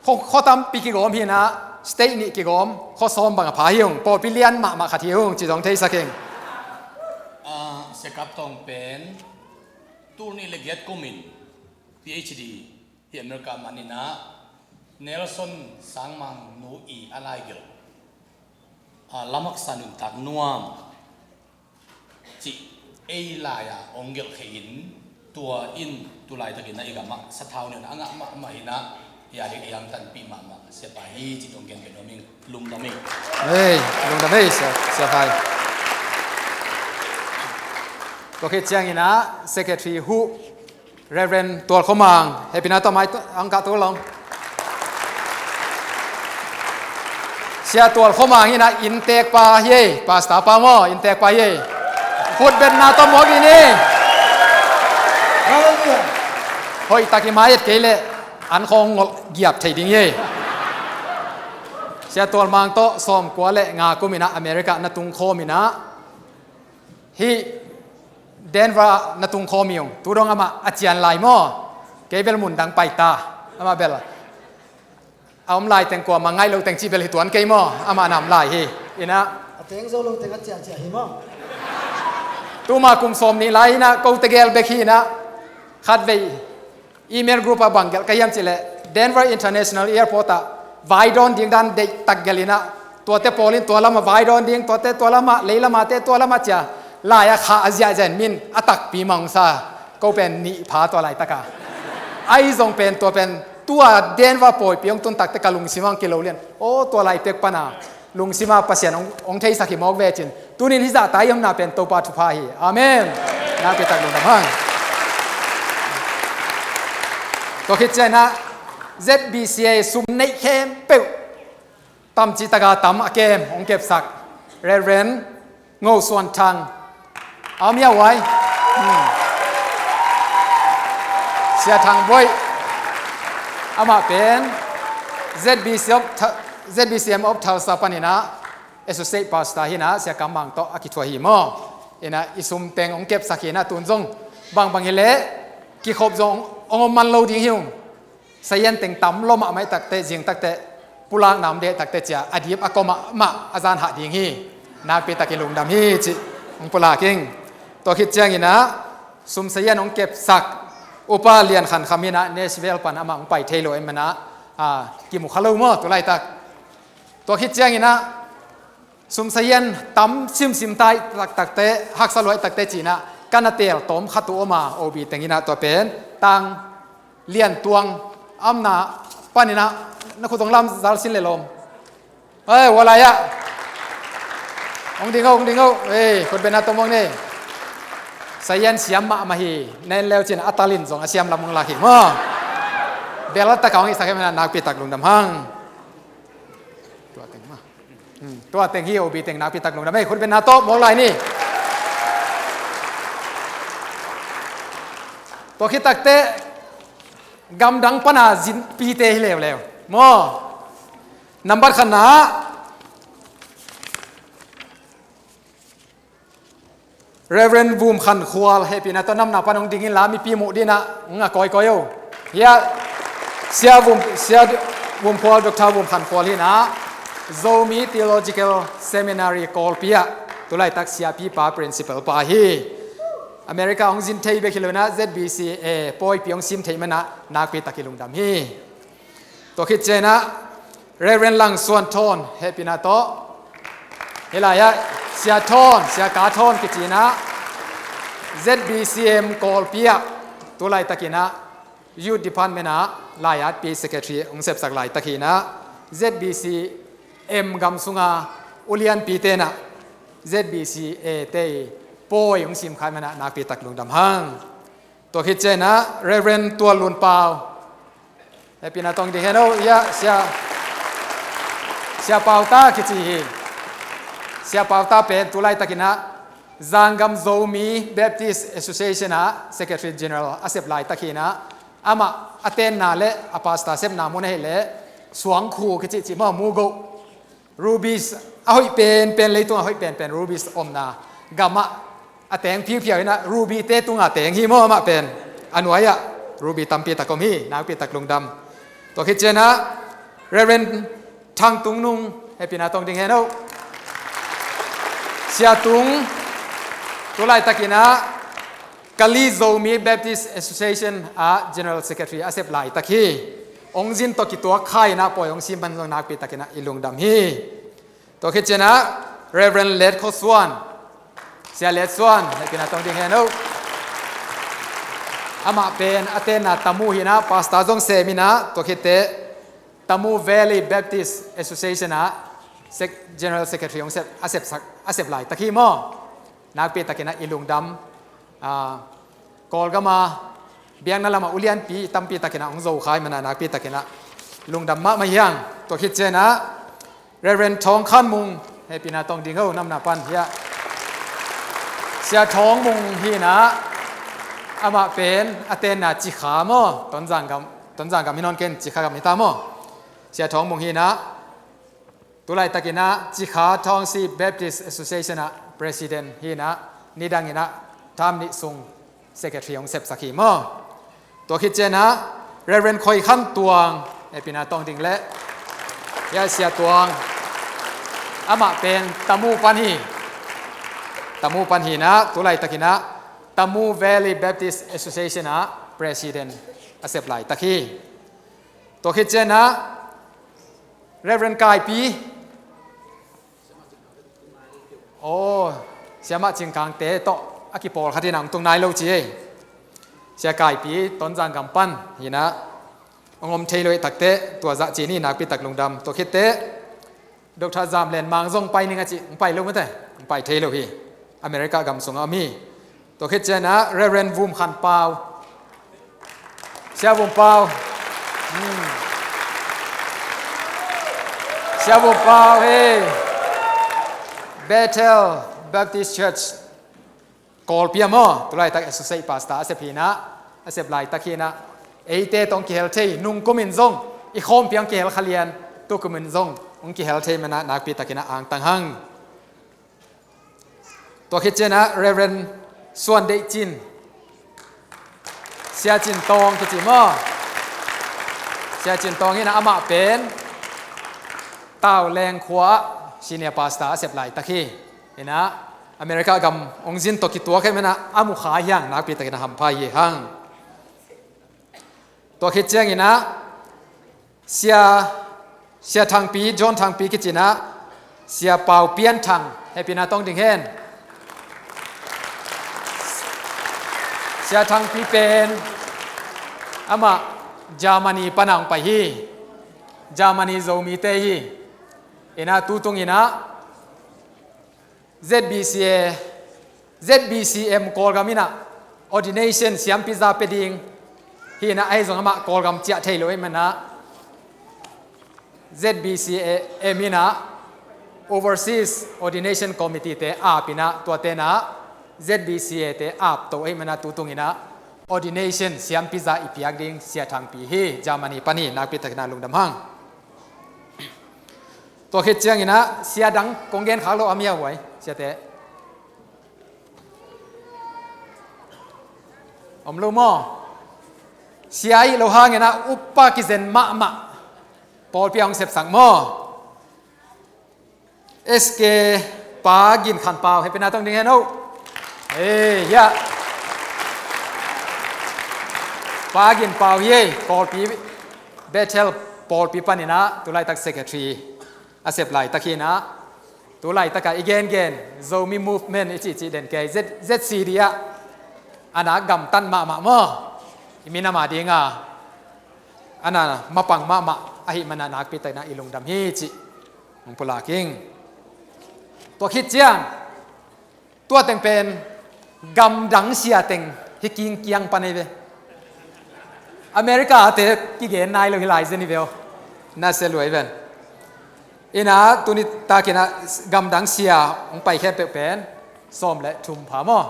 khaw, khaw tampi kigawm hi in ah, state nih kigawm, khaw sawm bang a pha hi ung, pawlpi lian mahmah khat hi ung ci zong theisak ing. Ah, Sia Kap Tawng pen tul nih leh giat kumin PhD hi America man in ah, Nelson Sangmang nu ii a laigelh, ah, Lamaksa Nuntak Nuam cih ei lai-ah hong gelhkhein, tua in tu laitakin ah i gamah sathau nih a ngah mahmah hi in ah, i a dek i angtanpih mahmah Sia Pa hi cih hong gen nuam ing. Lungdam ei. Ei, lungdam ei, Sia, Sia Pa. Tua khit ciang in ah Secretary Huh, Reverend Tual Khua Mang, hehpihna tawh mai hong kah tul ung. Sia Tual Khua Mang in ah innteekpa hi ei, pastor pa maw, innteekpa hi ei. Khutbetna tawh mawk ni. Hoih tak i mai et kei leh an khawng ngolh giap thei ding hi ei. Sia Tual Mang tawh sawmkua leh nga kum in ah America na tung khawm in ah, hih Denver ah na tung khawm hi ung. Tu dong amah a cian lai maw? Kei bel mun dang pai ta. Amah bel a om lai teng kuamah ngaih lo teng cih bel hi tuan kei maw? Amah na om lai hi. In ah, a teng zo lo teng a ciahciah hi maw? Tuma kum sawm nih lai in ah, ko tegel bek hi in ah, khatvei email group ah bang gelh ka hiam cih leh, Denver International Airport ah vai dawn ding dan deihtak gelh in ah, tuate pawl in tua lamah vai dawn ding, tuate tua lamah, lei lamah te tua lamah ci-a lai-ah khah a ziahziah in, min a takpi mah hong sa. Ko pen nih pha tua laitak a. Ahi zong pen tua pen tua Denver pawipi hong tun takteh ka lungsim ah hong kilo lian. Aw, tua lai pek pan a lungsim ah Pasian hong, hong theisak hi mawk ve cin. Tuni in hih zahta i omna pen Topa thupha hi. Amen. Nakpi tak lungdam hang. Tua khit ciang in ah ZBCA sum neih khempeuh, tam cih tak a tam a kem hong kepsak Reverend Ngo Suan Thang. A om hia uai? Hmm. Sia Thang Boih. Amah pen ZBC of Tha-, ZBCM of Tulsa pan in ah Associate Pastor hi in ah, Sia Kam Mang tawh a kithuah hi maw? In ah i sum teng hong kepsak hi in ah, tun zong bangbang hi leh kikhop zong hong om man lo ding hi ung. Sazian teng tam lua mahmah i takteh, zing takteh, pulakna om deh takteh ci-a a dip a kua mahmah a zan hah ding hi. Nakpi takin lungdam hi cih hong pulak ing. Tua khit ciang in ah sum sazian hong kepsak Upa Lian Khan Kham hi in ah, Nashville pan amah hong pai thei lo ahih manin ah, a, kimu kha lo maw tu laitak. Tua khit ciang in ah sum sazian tam simsim ta i taktakteh, haksa lua i takteh ci in ah ka na teel tawm khat uh om a, O B teng in ah tua pen Tang Lian Tuang, a omna pan in ah na khut hong lam zal sin leh lawm. Ei, ua lai ah. Hong ding o, hong ding o. Ei, khutbetna tawh mawk ni. Sayan siam mahmah hi. Nen leu cin a talin zong a siam lam hong lak hi maw. Bel a taka hong hihsak hi mena nakpi tak lungdam hang. Tua teng mah. Hmm, tua teng hi, O B teng nakpi tak lungdam. Ei, khutbetna tawh mawk lai ni. Tua khit takteh gamdang pana zinpite hi leuleu maw. Nambat khatna ah Reverend Vum Khan Khual, hehpihna tawh namna pan hong ding inla mipi muh dinah nga kawikawi o. Hiah Sia Vum, Sia Vum Khual, Doctor Vum Khan Khual hinah Zomi Theological Seminary Kawlpi ah tulaitak siapipa, principal pa hi. America hong zin thei bek hi lo inah Z B C A pawipi hong sim theih manah nakpi tak i lungdam hi. Tua khit cianah Reverend Lang Suan Thawn, hehpihna tawh. Hih lai-ah Sia Thawn, Sia Ka Thawn kicinah Z B C M Kawlpi ah tulaitakinah Youth Department ah lai-atpi secretary hong sepsak laitak hinah Z B C M gam sunga ulianpi tenah Z B C A te i pawi hong simkhai manah nakpi tak lungdam hang. Tua khit cianah Reverend Tual Lun Pau, hehpihna tawh hong ding hen o. Hiah Sia, Sia Pau Ta kici hi. Sia Pau Ta pen tulaitakinah Zanggam Zomi Baptist Association ah Secretary General a sep laitak hinah amah a tenna le a pastor sepna mun ahih leh Suangkhu kicihcih maw, Mugoh. Rubies a hoih penpen, leitung a hoih penpen rubies omna gamah a teng phiuphiau inah Ruby te tunga teng hi maw, amah pen a nuai-ah Ruby tampi tak om hi, nakpi tak lungdam. Tua khit cianah Reverend Thang Tung Nung, hehpihna tawh hong ding hen o. Sia Tung tulaitakinah Kali Zomi Baptist Association ah General Secretary a sep laitak hi. Hong zin tawh kituak kha inah pawi hong sim pan zong nakpi takinah i lungdam hi. Tua khit cianah Reverend Let Kho Suan, Sia Let Suan, hehpihna tawh hong ding hen o. Amah pen a tenna Tamu hinah pastor zong sem inah tua khitteh Tamu Valley Baptist Association ah sec-, General Secretary hong sep, a sepsak, a sep laitak hi maw. Nakpi takinah i lungdam. Ah, Kawlgama biakna lama ulianpi tampi takinah hong zokhai manah nakpi takinah lungdam mahmah hi hang. Tua khit cianah Reverend Thawng Khan Mung, hehpihna tawh hong ding o, namna pan hiah Sia Thawng Mung hinah amah pen a tenna Cikha maw, Tonzang gam, Tonzang gam hi nawn ken, Cikha gam hi ta maw. Sia Thawng Mung hinah tulaitakinah Cikha Township Baptist Association ah President hinah nidanginah tam nih sung Secretary hong sepsak hi maw. Tua khit cianah Reverend Khoi Khan Tuang, hehpihna tawh hong ding leh. Hiah Sia Tuang, amah pen Tamu pan hi. Tamu pan hinah tulaitakinah Tamu Valley Baptist Association ah President a sep laitak hi. Tua khit cianah Reverend Kaipi. Aw, Siamah Cingkangte tawh a kipawl khat hinah hong tung nai lo ci ei. Sia Kaipi Tonzang gam pan hinah hong om thei lo ahih takteh tua zah ci ni, nakpi tak lungdam. Tua khitteh Doctor Zam Len Mang zong pai ning a cih, hong pai lo mate, hong pai thei lo hi. America gam sungah om hi. Tua khit cianah Reverend Vum Khan Pau. Sia Vum Pau. Hmm. Sia Vum Pau, hey. Bethel Baptist Church Kawlpi ah maw, tulaitak associate pastor a sep hinah, a sep laitak hinah. Eite tawh hong kihel thei, nungkum in zong i khawmpi ah hong kihel kha lian, tukum in zong hong kihel thei manah nakpi takinah angtang hang. Tua khit cianah Reverend Suan Deih Cin, Sia Cin Tawng kici maw. Sia Cin Tawng hinah amah pen Tau Leng khua ah senior pastor a sep laitak hi. Hinah America gam hong zin tawh kituak hi manah a mukha hiang nakpi takinah hampha hi hang. Tua khit cianginah Sia, Sia Thangpi, John Thangpi kicinah Sia Pau Pian Thang, hehpihna tawh hong ding hen. Sia Thangpi pen amah Germany pana hong pai hi. Germany Zomite hi. Inah tutunginah Z B C A, Z B C M Kawlgam in ah ordination siampi za pia ding hi in ah, ahi zong amah Kawlgam ciah thei lo ahih man ah Z B C M in ah Overseas Ordination Committee te ap in ah, tuate in ah Z B C A te ap to ahih man ah tutung in ah ordination siampi za i piak ding Sia Thangpi hi, Germany pan hi, nakpi takin ah lungdam hang. Tua khit ciangin ah sia dang kong gen khak lo a mia huai, siate om lo maw? Sia ih lo hangin ah upa kizen mahmah pawlpi a hong sepsak maw? S K Pa Gin Khan Pau, hehpihna tawh ding hen o. Ei, ya. Pa Gin Pau hi ei, pawlpi, Bethel pawlpi panin ah tulaitak secretary a sep laitak hi in ah, tulaitak ah i gengen Zomi Movement i cihcih den kei, Z, Z C D ah a na gamtat mahmah maw? I minam a ding a a na mapang mahmah ahih man ah nakpi takin ah i lungdam hi cih hong pulak ing. Tua khit ciang tua teng pen gamdang sia teng hi kingkiang pan hi ve. America te kigen nai lo hi lai zen hi ve aw. Na sia luai ven. In ah tuni takin ah gamdang sia hong pai khempeuh pen sawm le thum pha maw?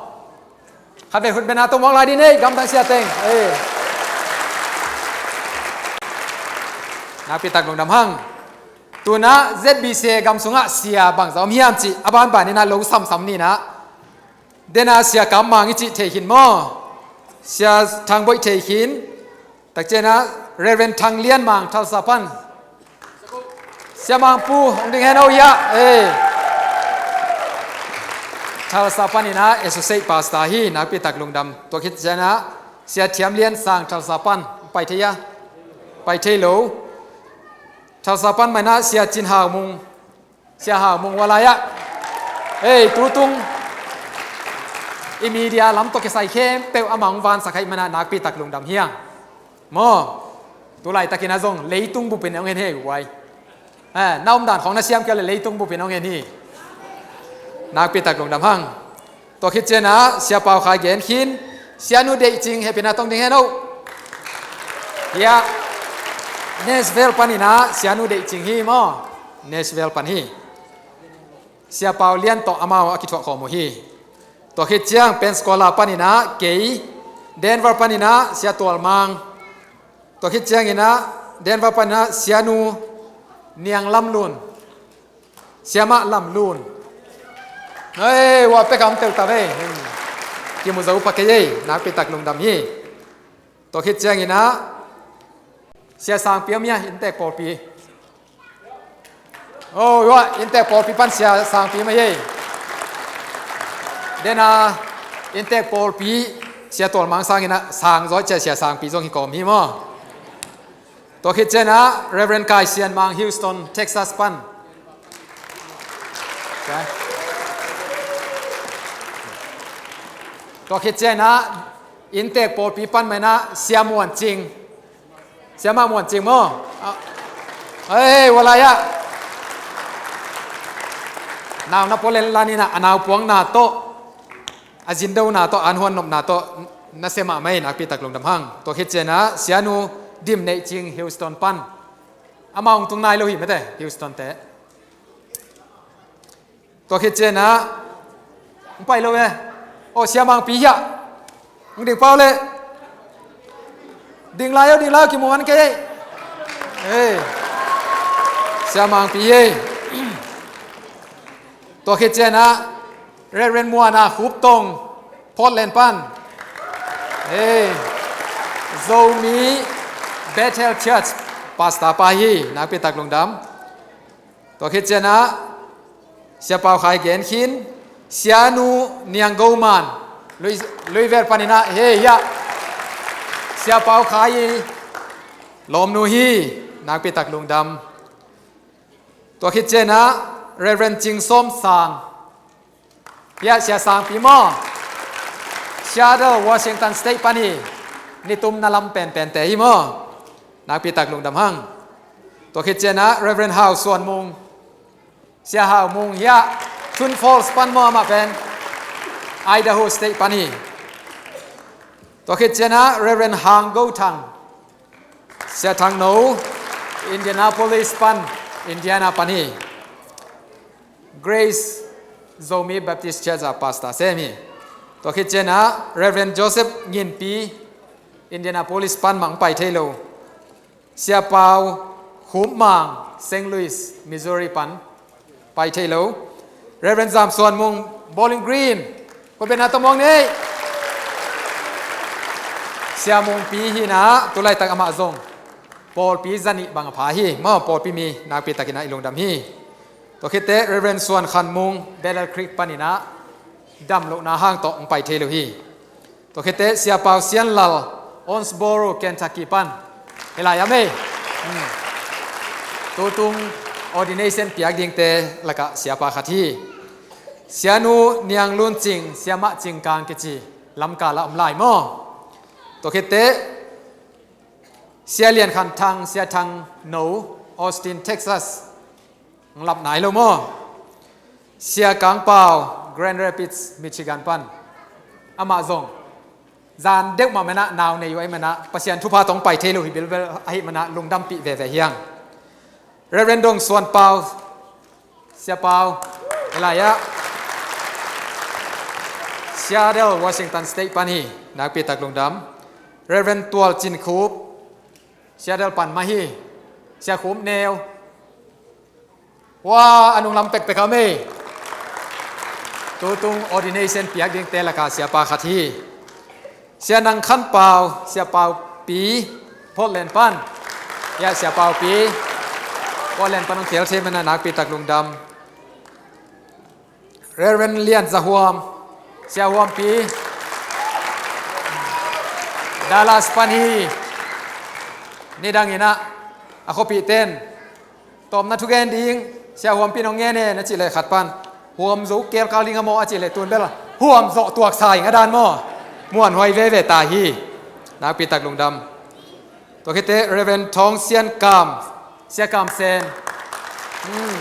Khat vei khut beng a tawh muak lai ding ei, gamdang sia teng. Ei. Nakpi tak lungdam hang. Tu in ah Z B C A gam sungah sia bangzah om hiam cih a banban in ah lo samsam ni in ah, den a Sia Kam Mang i cih thei khin maw? Sia Thang Boih thei khin. Tak ciang ah Reverend Thang Lian Mang, Tulsa pan. Sia Mang Pu, hong ding hen o, ya. Ei. Tulsa panin ah Associate Pastor hi, nakpi tak lungdam. Tua khit ciang ah Sia Thiam Lian Sang, Tulsa pan. Pai thei a? Pai thei lo. Tulsa pan mah in ah Sia Cin Hau Mung. Sia Hau Mung, hua lai ah. Ei, tutung i media lam tawh kisai khempeuh amah hong vansak ahih man ah nakpi tak lungdam hi hang. Maw, tu laitakin ah zong leitung bupin hong en hi ei, huai. Eh, na omdan khawng na siam kei leh leitung bupin hong en hi. Nakpi tak lungdam hang. Tua khit ciang ah Sia Pau Khai gen khin, Sianu Deih Cing, hehpihna tawh ding hen o. Ya, Nashville panin ah Sianu Deih Cing hi maw? Nashville pan hi. Sia Pau Lian tawh amau a kithuah khawm uh hi. Tua khit ciang Pensacola panin ah kei, Denver panin ah Sia Tual Mang. Tua khit ciangin ah Denver panin ah Sianu Niang Lam Lun. Siamah Lam Lun. Hei, hua pek a om teuh ta ve. Kimu zo pha kei ei, nakpi tak lungdam hi. Tua khit ciangin ah Sia Sang Pi om hia, inntek pawlpi. Oh, hua inntek pawlpi pan Sia Sang Pi mah hi ei. Den a inntek pawlpi Sia Tual Mang sangin ah sang zaw ciah Sia Sang Pi zong hi kawm hi maw? Tua khit ciang ah Reverend Kai Sian Mang, Houston, Texas pan. Tua khit ciang ah inntek pawlpi pan mah in ah Sia Muan Cing. Siamah Muan Cing maw? Ah. Hei, hua lai ah. Nau na pualenlan in ah a naupuangna tawh, a zindona tawh, an huan nopna tawh na sia mahmah hi, nakpi tak lungdam hang. Tua khit ciang ah Sianu Dim Neih Cing, Houston pan. Amau hong tung nai lo hi mate, Houston te. Tua khit ciang ah hong pai lo e. Oh, Sia Mang Pi hiah. Hong ding pau leh. Ding lai o, ding lai o, kimu man kei ei. Ei. Sia Mang Pi ei. Tua khit ciang ah Reverend Muana Khup Tong, Portland pan. Ei. Zomi Bethel Church pastor pa hi, nakpi tak lungdam. Tua khit ciang ah Sia Pau Khai gen khin, Sianu Niang Go Man, Lui, Louisville panin ah, hei, hiah. Sia Pau Khai i lawmnu hi, nakpi tak lungdam. Tua khit ciang ah Reverend Cing Sawm Sang. Hiah Sia Sang Pi maw? Seattle, Washington State pan hi. Nitumna lam penpente hi maw? Nakpi tak lungdam hang. Tua khit ciang ah Reverend Hau Suan Mung. Sia Hau Mung hiah. Twin Falls pan maw, amah pen Idaho State pan hi. Tua khit ciangin ah Reverend Hang Go Thang, Sia Thang No, Indianapolis pan, Indiana pan hi. Grace Zomi Baptist Church ah pastor sem hi. Tua khit ciangin ah Reverend Joseph Nginpi, Indianapolis pan mah hong pai thei lo. Sia Pau Khup Mang, Saint Louis, Missouri pan pai thei lo. Reverend Zam Suan Mung, Bowling Green, kua bena tawh muang ni. Sia Mung Pi hi in ah, tu laitak amah zong pawlpi zanih bang a pha hi maw, pawlpi mi nakpi takin ah i lungdam hi. Tua khit teh Reverend Suan Khan Mung, Battle Creek pan in ah, dam lohna hang tawh hong pai thei lo hi. Tua khit teh Sia Pau Sian Lal, Owensboro, Kentucky pan. Hi lai a mei. Hmm. Tutung ordination piak dingte lakah siapa khat hi. Sianu Niang Lun Cing, Siamah Cing Kang kici, Lamka ah om lai maw. Tua khit teh Sia Lian Khan Thang, Sia Thang No, Austin, Texas. Hong lap nai lo maw. Sia Kang Pau, Grand Rapids, Michigan pan. Amah zong zan deuh mah man ah nau nei uh ahih man ah, Pasian thupha tawh hong pai thei lo hi bilbel ahih man ah lungdampih veve hi hang. Reverend Dong Suan Pau, Sia Pau, hi lai ah, Seattle, Washington State pan hi. Nakpi tak lungdam. Reverend Tual Cin Khup, Seattle pan mah hi. Sia Khup Neu, hua a nunglam pekpek a mei. Tutung ordination piak dingte lakah siapa khat hi. Sia Nang Khan Pau, Sia Pau Pi, Portland pan. Ya, Sia Pau Pi, Portland pan hong khel thei man ah nakpi tak lungdam. Reverend Lian Za Huam, Sia Huam Pi, Dallas pan hi. Nidang in ah a khuapihte in tawpna thugen ding, Sia Huam Pi in hong ngen e na cih leh khat pan, Huam Zo kelkal ding a maw a cih leh tun bel Huam Zawh tuaksa ing a dan maw. Muanhuai veve ta hi. Nakpi tak lungdam. Tua khit teh Reverend Thawng Sian Kam, Sia Kam Sen. Hmm.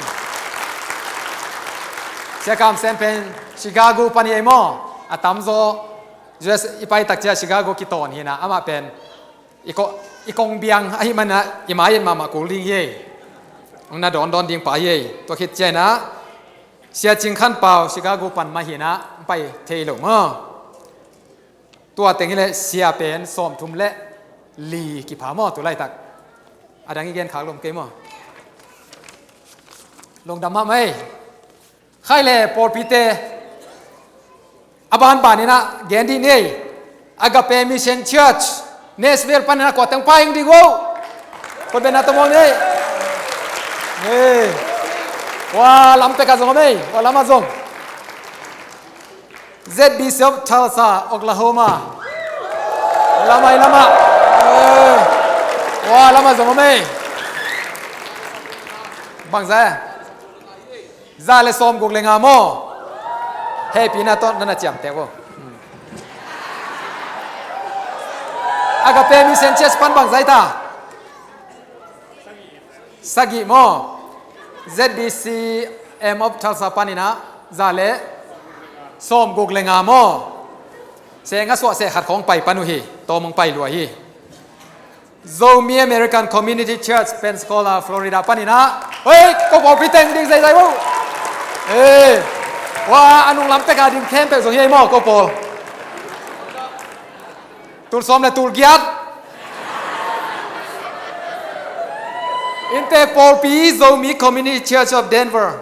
Sia Kam Sen pen Chicago pan hi ei maw. A tamzaw U S i pai tak ciang Chicago kitawn hi in ah, amah pen i ko-, i kong biang ahih man ah i mai-in mahmah kul ding hi ei. Hong na dawndawn ding pa hi ei. Tua khit ciangin ah Sia Cing Khan Pau, Chicago pan mah hi in ah, hong pai thei lo maw. Tua teng hi leh sia pen sawmthum le li kipha maw tu laitak. A dang i gen khak lom kei maw. Lungdam mahmah ei. Khai le pawlpite a banban in ah gen dih ni ei. Agape Mission Church, Nashville pan in ah kua teng pai hong ding uh. Kua bena tawh muang ni ei. Ei. Hua lam pek ah zong om ei. Hua lam ah zong. Z B C of Tulsa, Oklahoma. Lamah, lamah. Eh. Hua lamah zong om ei. Bangzah e? Za le sawmguk le nga maw. Hehpihna tawh na na ciamteh uh. Agape Mission Church pan bangzah hi ta? Sagih maw. Z B C M of Tulsa pan in ah za le sawmguk le nga maw. Seng a suah seh khat khawng pai pan uh hi. Tawm hong pai lua hi. Zomi American Community Church, Pensacola, Florida pan in ah. Hei, ko pawlpi teng ding zeizai uh. Hei. Hua a nunglam pek a ding khempeuh zong hi ei maw ko pawl. Tul sawm le tul giat. Inntek pawlpi, Zomi Community Church of Denver.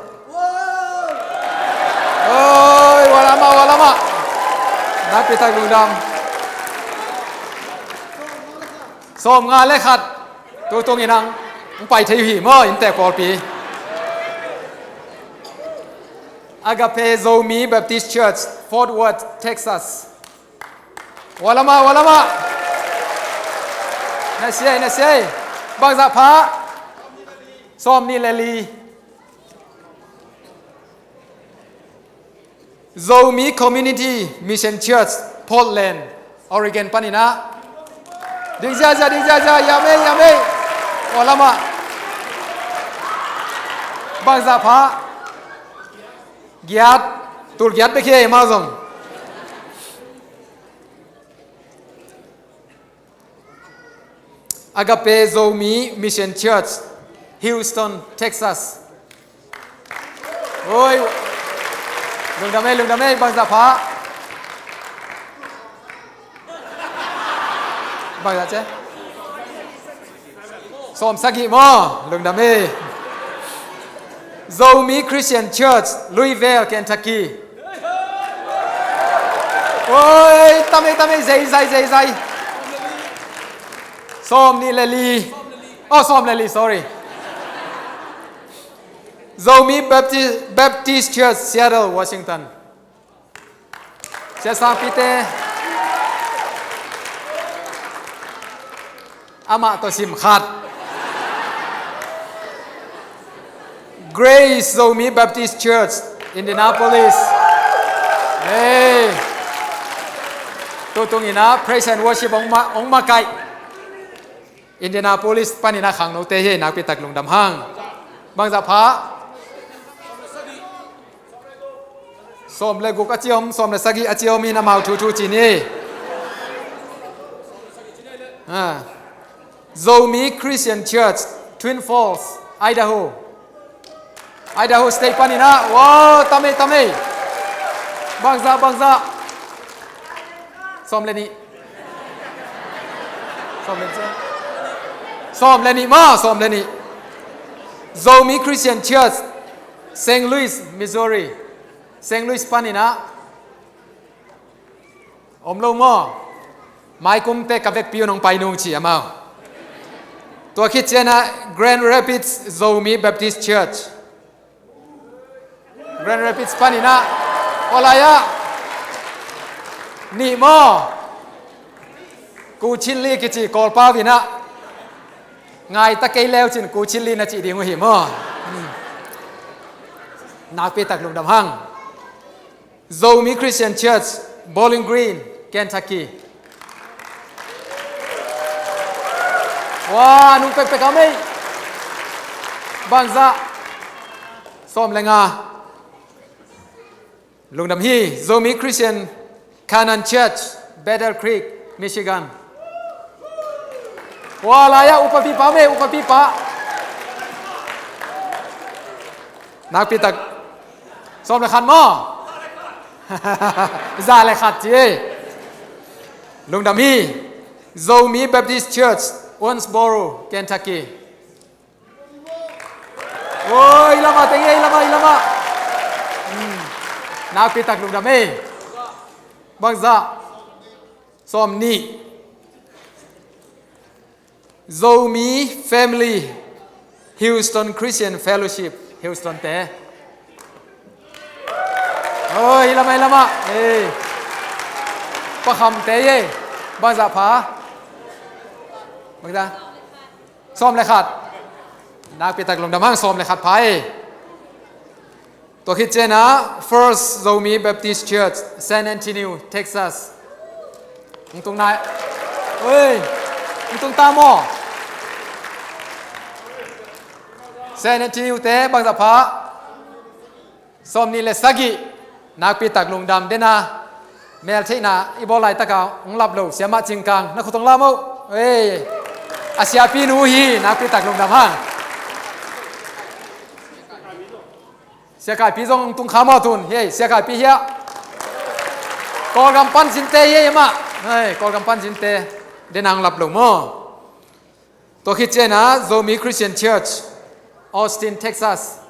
Oi, hua lamah, hua lamah. Nakpi tak lungdam. Sawmnga le khat. Tutung in ah hong pai thei uh hi maw, inntek pawlpi. Agape Zomi Baptist Church, Fort Worth, Texas. Hua lamah, hua lamah. Na sia ei, na sia ei. Bangzah pha? Sawmnih le li. Zomi Community Mission Church, Portland, Oregon pan in ah. Ding ziazia, ding ziazia, yam ei, yam ei. Hua lamah. Bangzah pha? Giat, tul giat bek hi ei, amau zong. Agape Zomi Mission Church, Houston, Texas. Oi, lungdam ei, lungdam ei, bangzah pha. Bangzah ci? Sawm sagih maw, lungdam ei. Zomi Christian Church, Louisville, Kentucky. Oi, tam ei, tam ei, zeizai, zeizai. Sawm nih le li. Oh, sawm le li, sorry. Zomi Baptist, Baptist Church, Seattle, Washington. Siasangpite, amah tawh sim khat. Grace Zomi Baptist Church, Indianapolis. Hey. Tutung in ah praise and worship hong ma, hong makaih. Indianapolis panin ah khangnote hi, nakpi tak lungdam hang. Bangzah pha? Sawm le guk a ci om, sawm le sagih a ci om in amau thu thu ci ni. Ah. Zomi Christian Church, Twin Falls, Idaho. Idaho State panin ah, wow, tam ei, tam ei. Bangzah, bangzah. Sawm le nih. Sawm le nih. Sawm le nih maw, sawm le nih. Zomi Christian Church, Saint Louis, Missouri. Saint Louis panin ah. Om lo maw? Maikum teh ka vekpi un hong pai nung ci amau. Tua khit ciangin ah Grand Rapids Zomi Baptist Church. Grand Rapids panin ah. Aw lai ah. Nih maw? Kuchilli kici Kawlpau in ah. Ngai ta kei leu cin Kuchilli na cih ding uh hi maw? Hmm. Nakpi tak lungdam hang. Zomi Christian Church, Bowling Green, Kentucky. Wa, nung pekpek a mei. Bangzah. Sawm le nga. Lungdam hi, Zomi Christian Canaan Church, Battle Creek, Michigan. Wa, lai ah upa pipa mei, upa pipa. Nakpi tak. Sawm le khat maw? Za le khat ci ei. Lungdam hi. Zomi Baptist Church, Owensboro, Kentucky. Oi, i lamah teng ei, i lamah, i lamah. Hmm. Nakpi tak lungdam ei. Bangzah. Sawm nih. Zomi Family, Houston Christian Fellowship, Houston te. Oi, hi lamah, hi lamah. Ei. Pakham te ei. Bangzah pha? Bangzah? Sawm le khat. Nakpi tak lungdam hang, sawm le khat pha ei. Tua khit ciangin ah First Zomi Baptist Church, San Antonio, Texas. Hong tung nai. Oi. Hong tung ta maw? San Antonio te bangzah pha? Sawm nih le sagih. Nakpi tak lungdam, den a. Meltheihna i bawl laitak a hong lap lo, siamah Cingkang, na khut hong lam o. Ei. A siapi nu hi, nakpi tak lungdam hang. Sia Kaipi zong tung kha maw tun? Hei, Sia Kaipi hiah. Kawlgam pan zinte hiah amah. Hei, Kawlgam pan zinte. Den a hong lap lo maw? Tua khit ciangin ah Zomi Christian Church, Austin, Texas.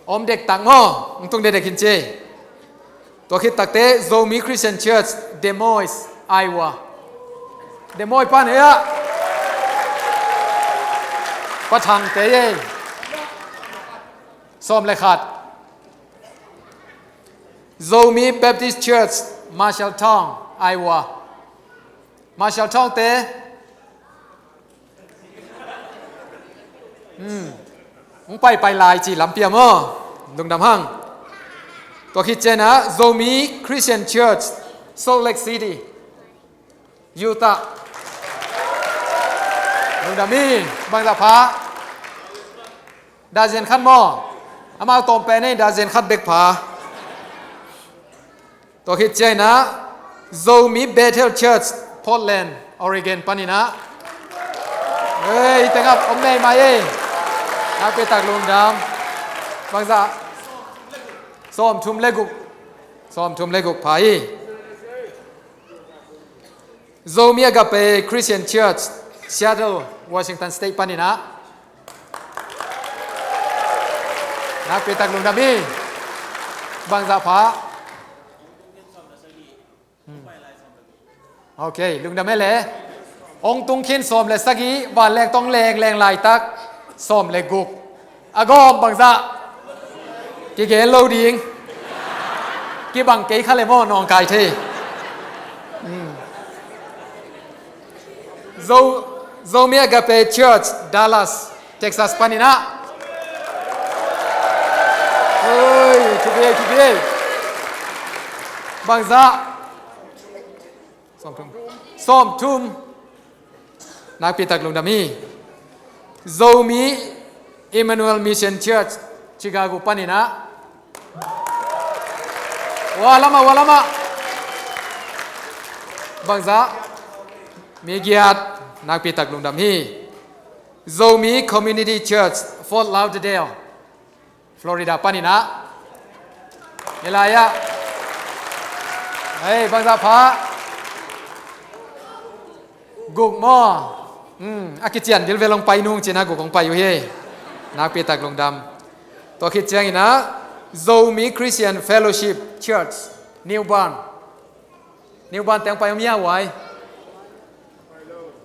Om dektak maw? Hong tung dekdek hi ci. Tua khit takte Zomi Christian Church, Des Moines, Iowa. Des Moines pan hiah. Pa Thangte ei. Sawm le khat. Zomi Baptist Church, Marshalltown, Iowa. Marshalltown te. Hmm. Hong paipai lai ci lampi ah maw? Lungdam hang. Tua khit ciangin ah Zomi Christian Church, Salt Lake City, Utah. Lungdam hi, bangzah pha? Dazian khat maw? Amau tawm pen ei, dazin khat bek pha. Tua khit ciangin ah Zomi Bethel Church, Portland, Oregon panin ah. Ei, tengap om mei mai ei. Nakpi tak lungdam. Bangzah? Sawm thum le guk. Sawm thum le guk pha hi. Zomi Agape Christian Church, Seattle, Washington State panin ah. Nakpi tak lungdam hi. Bangzah pha? Hmm. Ok, lungdam e le. Hong tung khin sawm le sagih, vanleng tawng lengleng laitak sawm le guk. A gawm bangzah? Kigen lo ding. Kibang kei kha le maw, nawngkai thei. Hmm. Zo, Zomi Agape Church, Dallas, Texas panin ah. Oi, thupi ei, thupi ei. Bangzah? Sawm thum. Sawm thum. Nakpi tak lungdam hi. Zomi Emmanuel Mission Church, Chicago panin ah. Wa lamah, wa lamah. Bangzah? Mi giat. Nakpi tak lungdam hi. Zomi Community Church, Fort Lauderdale, Florida panin ah. Hi lai ah. Hei, bangzah pha? Guk maw? Hmm, a kician bilbel hong pai nung cin ah guk hong pai uh hi. Nakpi tak lungdam. Tua khit ciangin ah Zomi Christian Fellowship Church, New Bern. New Bern teng pai om hia, uai?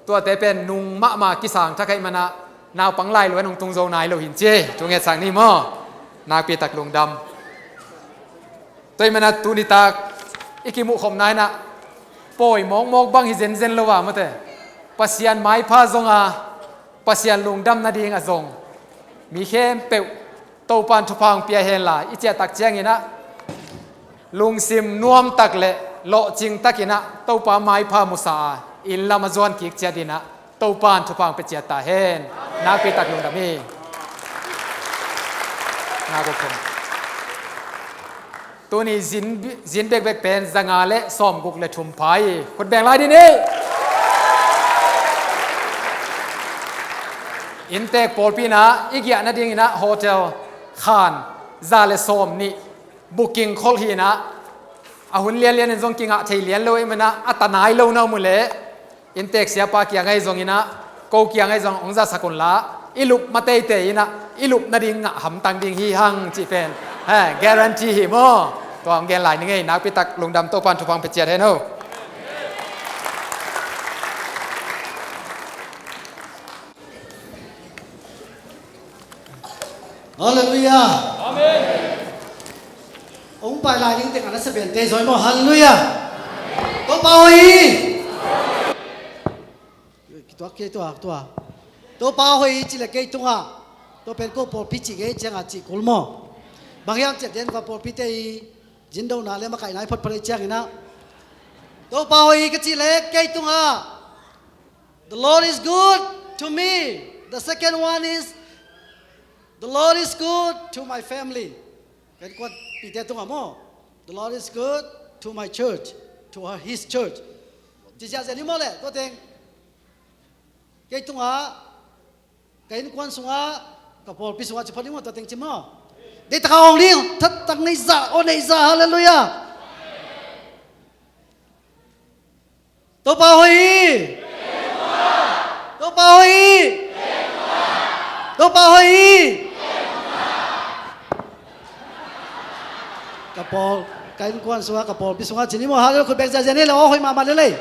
Tuate pen nung mahmah kisang thak ahih manin ah naupang lai lua in hong tung zo nai lo hi ci. Thu ngetsak ni maw? Nakpi tak lungdam. Tua ahih manin ah tuni tak i kimuh khopna in ah pawi mawkmawk bang hi zenzen lo a, mawte, Pasian maipha zong a, Pasian lungdam nading a zong mi khempeuh Topa'n thupha hong pia hen la, i ciah tak ciangin ah lungsim nuam tak le lawhcing takin ah Topa maipha musa a, inn lam a zuan kik ciat in ah Topa'n thupha hong pia ciat ta hen. Nakpi tak lungdam hi. Nak uh khum. Tuni zin, zin bekbek pen zanga le sawmguk le thum pha hi. Khut beng lai dih ni. Inntek pawlpi in ah i giah nadingin ah hotel khan za le sawmnih booking khol hi in ah, a hun lianlian in zong kingah thei lian lo ahih manin ah a ta nai lo na om uh leh, inntek siapa kiang ahi zongin ah, ko kiang ahi zong hong zasak un la, i lup ma teitei in ah, i lup nading ngah hamtang ding hi hang cih pen, he, guarantee hi maw? Tua hong gen lai ning ei. Nakpi tak lungdam, Topa'n thupha hong pia ciat hen aw. Halleluiah. Amen. Hong pai lai ning teng a na sa bente zoi maw? Halleluiah. Topa hoih hi. Kituak kei tua, tua. Topa hoih hi ci le kei tungah, tua pen ko pawlpi cih ngei ciangah cih kul maw? Bang hiam cih leh Denver pawlpite i zindona le makaihna i photphot ahih ciangin ah, Topa hoih hi ka cih le kei tungah, the Lord is good to me. The second one is, the Lord is good to my family. Ka innkuanpihte tungah maw, the Lord is good to my church, to her, his church. Ci ziahziah ni maw le, tua teng. Kei tungah, ka innkuan sungah, ka pawlpi sungah ci phot ni maw, tua teng ci maw? Deihtak a hong ding, thattak neihzah, aw neihzah, halleluiah. Topa hoih hi. Topa hoih hi. Topa hoih hi. Ka pawl, ka innkuan sungah, ka pawlpi sungah ci ni maw, halleluiah, khut beng ziahziah ni le, aw hoih mahmah lel ei.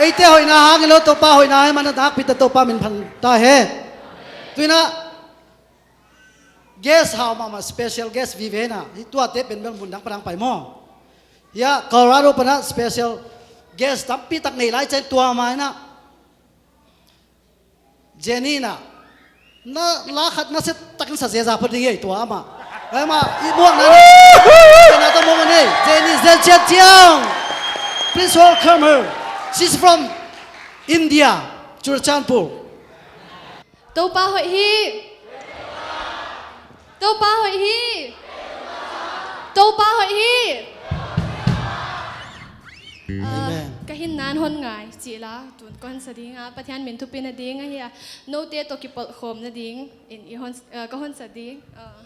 Eite hoihna hang hi lo, Topa hoihna hang hi manin ah nakpi tak Topa min phat ta hen. Tu in ah guest hau mahmah, special guest vive in ah, hih tuate pen bel mun dang pan hong pai maw. Hih ah Colorado pan ah special guest tampi tak nei lai ciang tua mah in ah, Jenny in ah, na la khat na set takin sa zeza phot ding hi ei tua amah. Amah i muakna na, na ta mong a nei. Jenny Zen Chiat Chiang. Please welcome her. She's from India, Churachandpur. Topa hoih hi. Topa hoih hi. Topa hoih hi. Ah, amen. Ka hinna in hon ngai cih la, tun ka hon sa ding a, Pathian min thupina ding ahi a, note tawh kipolh khawm nading in i hon, ah, ka hon sa ding. Ah.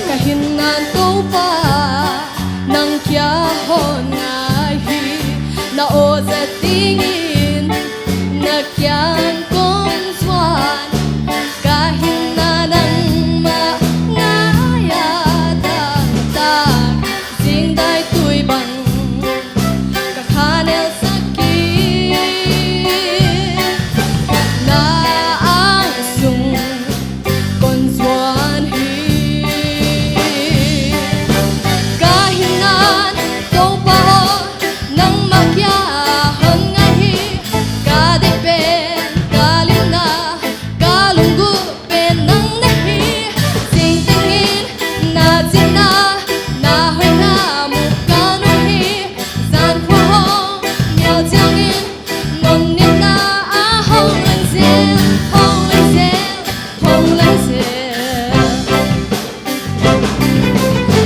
Ka hinna in Topa, nang kiang hon ngai hi. Na aw zat dingin na kiang kong zuan. Ka hinna nangmah ngai a, taktak zingdai tui bang ka khanelsak hi. Na ang sung kon zuan hi. Ka hinna in Topa aw, nangmah kiang hon ngai hi. Ka deih pen ka lina, ka lunggulh pen nang na hi. Zingtengin na cihna, na hoihna mu ka nuam hi. Zan khua hong mial ciangin, nong nitna ah hong leng zel, hong leng zel, hong leng zel.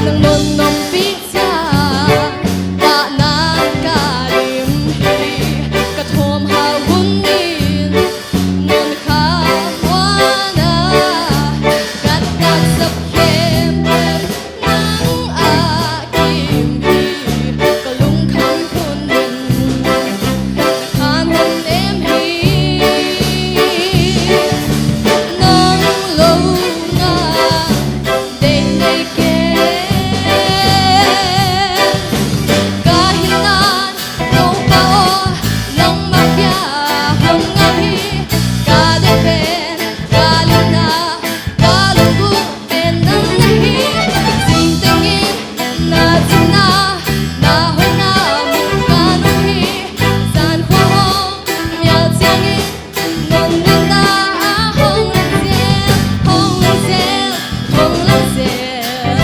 Nang nong ompih ciang, pahna ka dim hi. Ka thawm hau hun in nong khamuan a, ka taksap khempeuh nang a kim hi. Ka lungkham hun in ka khan hon nem hi. Nang lo ngan deih nei kei. Ka hinna in Topa aw, nangmah kiang hong ngai hi. Ka deih pen ka lina, ka lunggulh pen nang na hi. Zingtengin na cihna, na hoihna mu ka nuam hi. Zan khua hong mial ciangin, nong nitna ah hong leng zel, hong leng zel, hong leng zel.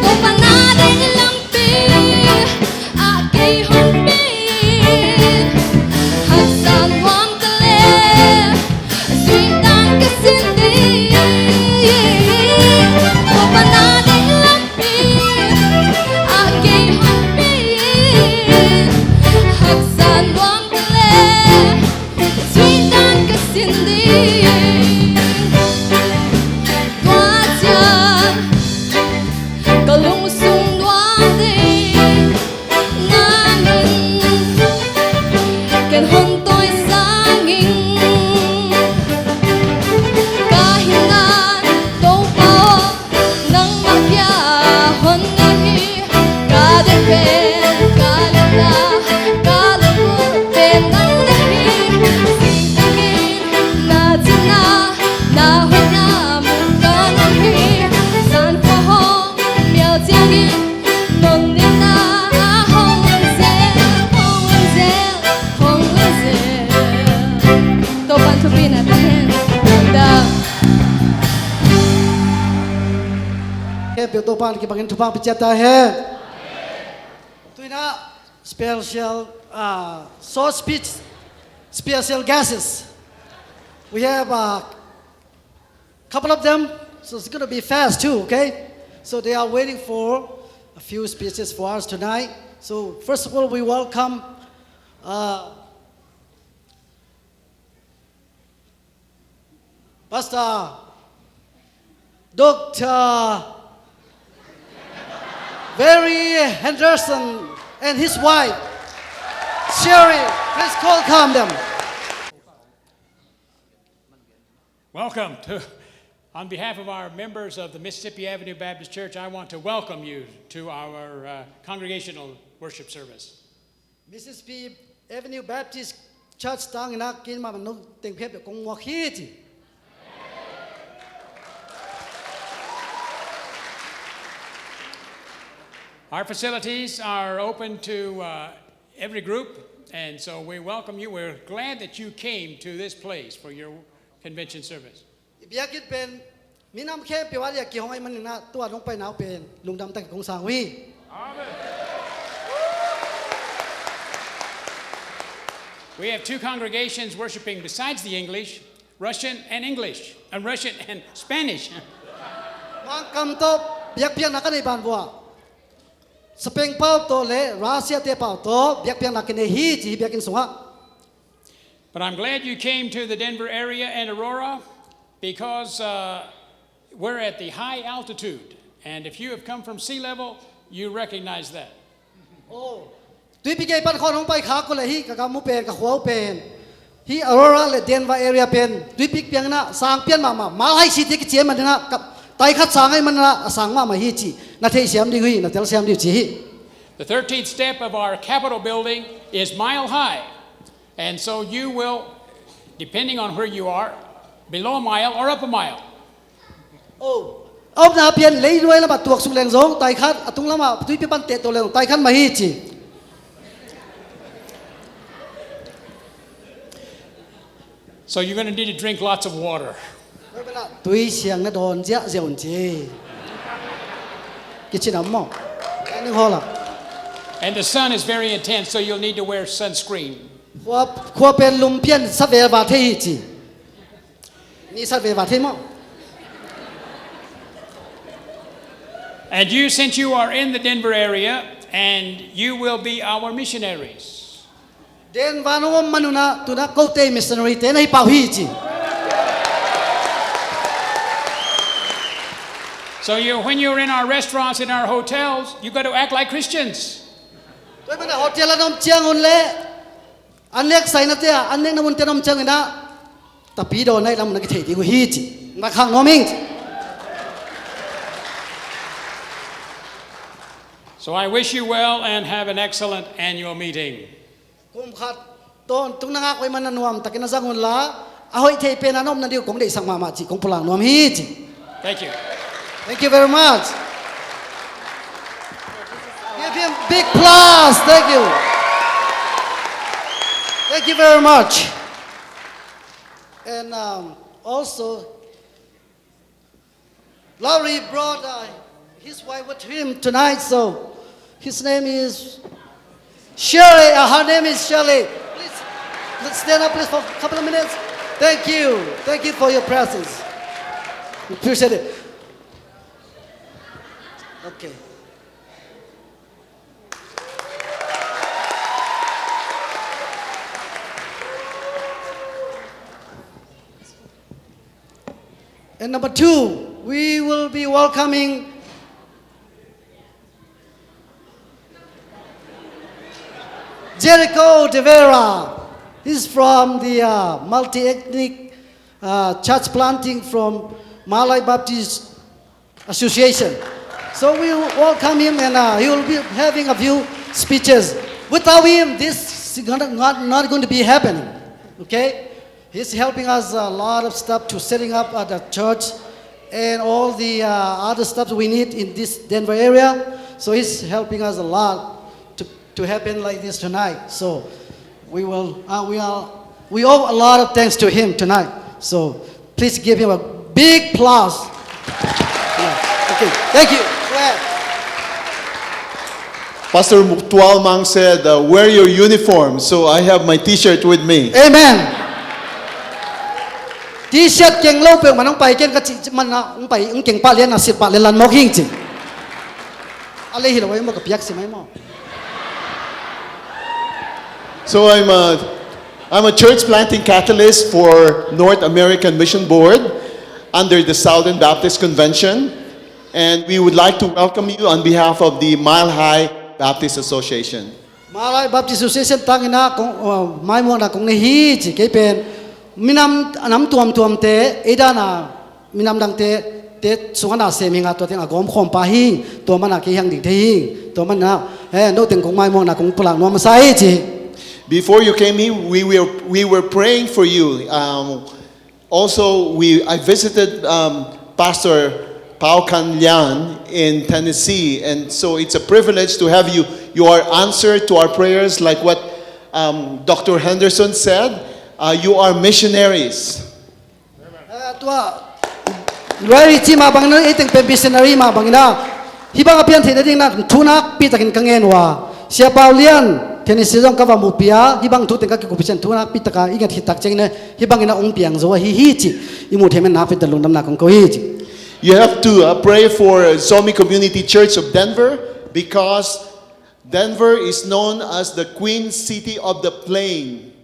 Topa na deih lampi ah kei hong piak in, haksa nuam ka leh zuih dan ka sin ding. Topa na deih lampi ah kei hong piak in, haksa nuam ka leh zuih dan ka sin ding. Tua ciang ka lungsung nuam ding, na min ken hong tawisang ing. Ka hinna in Topa aw, nangmah kiang hong ngai hi. Ka deih pen ka lina, ka lunggulh pen nang na hi. Zingtengin na cihna, na hoihna mu ka nuam hi. Zan khua hong mial ciangin, nong nitna ah hong leng zel, hong leng zel, hong leng zel. Topa'n thupina pia hen. Khempeuh Topa'n kibangin thupha pia ciat ta hen. Tu-in ah special, uh, short speech, special guests. We have a couple of them, so it's gonna be fast too, okay? So they are waiting for a few speeches for us tonight. So first of all, we welcome, uh, Pastor Doctor Barry Henderson and his wife, Sherry. Please welcome them. Welcome to, on behalf of our members of the Mississippi Avenue Baptist Church, I want to welcome you to our, uh, congregational worship service. Mississippi Avenue Baptist Church tangin ah keimah mah no teng phet kong muak hi ci. Our facilities are open to, uh, every group, and so we welcome you. We're glad that you came to this place for your convention service. I biakinn pen Minam khempeuh a dia kihong ahih manin ah tua nong paina uh pen lungdam takin kong sang uh hi. We have two congregations worshiping besides the English, Russian and English, and Russian and Spanish. Mangkam tawh biakpiakna ka neih banah Spain pau tawh le Russia te pau tawh biakpiakna kinei hi ci hi biakinn sungah. But I'm glad you came to the Denver area and Aurora because uh, we're at the high altitude. And if you have come from sea level, you recognize that. Oh. Tuipi gei pan khawng hong pai khak uh leh hih ka gam uh pen, ka khua uh pen, hih Aurora le Denver area pen tuipi piang in ah sang pian mahmah, mile high city kici ahih manin ah, tai khat sang ahih manin ah a sang mahmah hi cih na theisiam ding uh hi, na telsiam ding uh ci hi. The thirteenth step of our Capitol building is mile high. And so you will, depending on where you are, below a mile or up a mile. Oh, a omna pian leinuai lamah tuaksuk leng zong tai khat, a tung lamah tuipi pan teh to leng zong tai khat mah hi ci. So you're going to need to drink lots of water. Tui siang na dawn ziahziah un ci. Kici nam maw? Ning hawl ah. And the sun is very intense, so you'll need to wear sunscreen. Khua, khua pen lum pian sa ve va thei hi ci. Ni sa ve va thei maw? And you, since you are in the Denver area, and you will be our missionaries. Denver nong om man un ah tu-in ah kote missionary te na hi pah uh hi ci. So you, when you're in our restaurants, in our hotels, you got to act like Christians. Tua ahih manin ah hotel ah na om ciangun le an nek saina te ah, an nekna mun te ah na om ciangin ah Tapidaw na hih lam na kithei ding uh hi ci. Na khak nuam ing ci. So I wish you well and have an excellent annual meeting. Kum khat tawntung na ngak uh ahih manin ah nuam takin na zang un la, a hoih thei pen a na omna ding uh kong deihsak mahmah cih kong pulak nuam hi ci. Thank you. Thank you very much. Give him big applause. Thank you. Thank you very much. And um, also, Lowry brought uh, his wife with him tonight, so his name is Shirley. Uh, her name is Shirley. Please, let's stand up, please, for a couple of minutes. Thank you. Thank you for your presence. We appreciate it. Okay. And number two, we will be welcoming Jericho De Vera. He's from the uh, multi-ethnic uh, church planting from Malai Baptist Association. So we welcome him, and uh, he will be having a few speeches. Without him, this is not, not, not going to be happening. Okay? He's helping us a lot of stuff to setting up at the church and all the uh, other stuff we need in this Denver area. So he's helping us a lot to, to happen like this tonight. So we will, uh, we are, we owe a lot of thanks to him tonight. So please give him a big applause. Yeah. Okay. Thank you. Clap. Pastor Tual Mang said, uh, "Wear your uniform." So I have my T-shirt with me. Amen. T-shirt keng lo peuhmah hong pai ken ka cih man ah hong pai, hong keng pah lian ah silh pah lian lan mawk hing ci. A lei hi lo ai maw, ka piak sim ai maw. So I'm a, I'm a church planting catalyst for North American Mission Board under the Southern Baptist Convention, and we would like to welcome you on behalf of the Mile High Baptist Association. Mile High Baptist Association tangin ah kong, uh, maimuakna kong nei hi ci. Kei pen minam a nam tuamtuamte, ei dan a minam dangte, te sungah na sem hi ing a, tua teng a gawm khawm pa hi ing. Tua man a kei hang ding thei hi ing. Tua man a, eh, no teng kong maimuakna kong pulak nuam masa hi ci. Before you came here, we were, we were praying for you. Um, also, we, I visited um, Pastor Pau Kan Lian in Tennessee, and so it's a privilege to have you. You are answer to our prayers, like what um, Doctor Henderson said. Uh, you are missionaries. Eh, tua. Rai ci mah bangin ah, ei teng pen missionary mah bangin ah, hih bang a pian theih nadingin ah thu nakpi takin ka ngen uh a, Sia Pau Lian, Tennessee zong ka va mupi a, hih bang thu teng ka kikup ciang thu nakpi taka i nget khit tak ciangin ah, hih bangin ah hong piang zo ahi hi cih i muh theih man nakpi tak lungdamna kong ko hi cih. You have to uh, pray for uh, Zomi Community Church of Denver because Denver is known as the Queen City of the Plain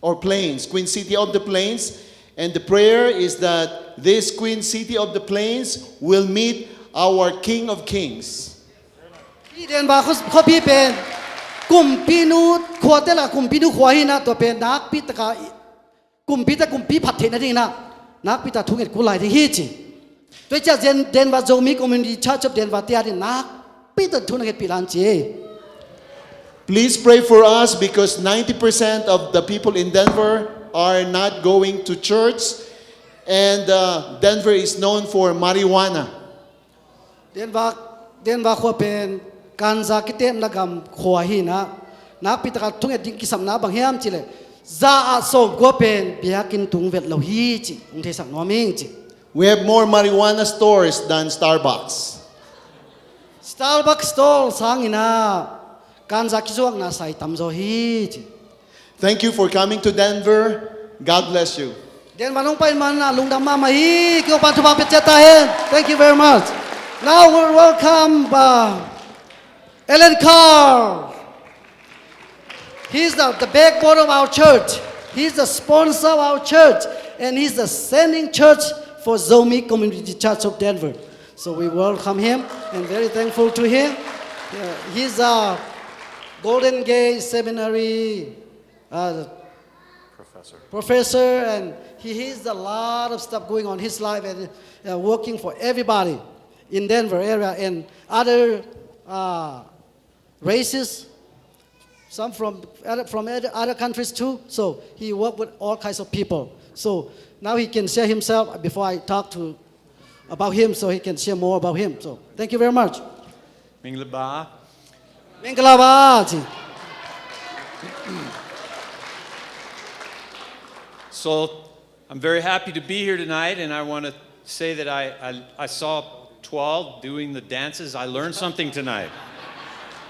or Plains, Queen City of the Plains. And the prayer is that this Queen City of the Plains will meet our King of Kings. Hih Denver khuapi pen kumpinu khuate la kumpinu khua hi-in ah, tua pen nakpi taka kumpite kumpi phat theih nadingin ah nakpi taka thunget kul lai ding hi ci. Tua hi ciang Denver Zomi Community Church of Denver te adingin nakpi taka thunget pih lai ci. Please pray for us because ninety percent of the people in Denver are not going to church and uh, Denver is known for marijuana. Denver, Denver khua pen ganja kitepna gam khua hi-in ah, nakpi taka thunget ding kisapna bang hiam cih leh za ah sawmkua pen biakinn tung vet lo hi cih hong theisak nuam ing cih. We have more marijuana stores than Starbucks. Starbucks store sangin ah ganja kizuakna sai tamzaw hi cih. Thank you for coming to Denver. God bless you. Denver hong pai man ah lungdam mahmah hi. Kiang pan thupha pia ciat ta hen. Thank you very much. Now we'll welcome uh, Alan Carr. He's the, the backbone of our church. He's the sponsor of our church. And he's the sending church for Zomi Community Church of Denver. So we welcome him and very thankful to him. Uh, he's a Golden Gate Seminary uh, professor. Professor, and he has a lot of stuff going on in his life and uh, working for everybody in Denver area and other uh, races, some from other, from other other countries too. So he worked with all kinds of people. So now he can share himself before I talk to about him, so he can share more about him. So thank you very much. Ming le ba. Ming le ba ci. So I'm very happy to be here tonight, and I want to say that I, I, I saw Tual doing the dances. I learned something tonight.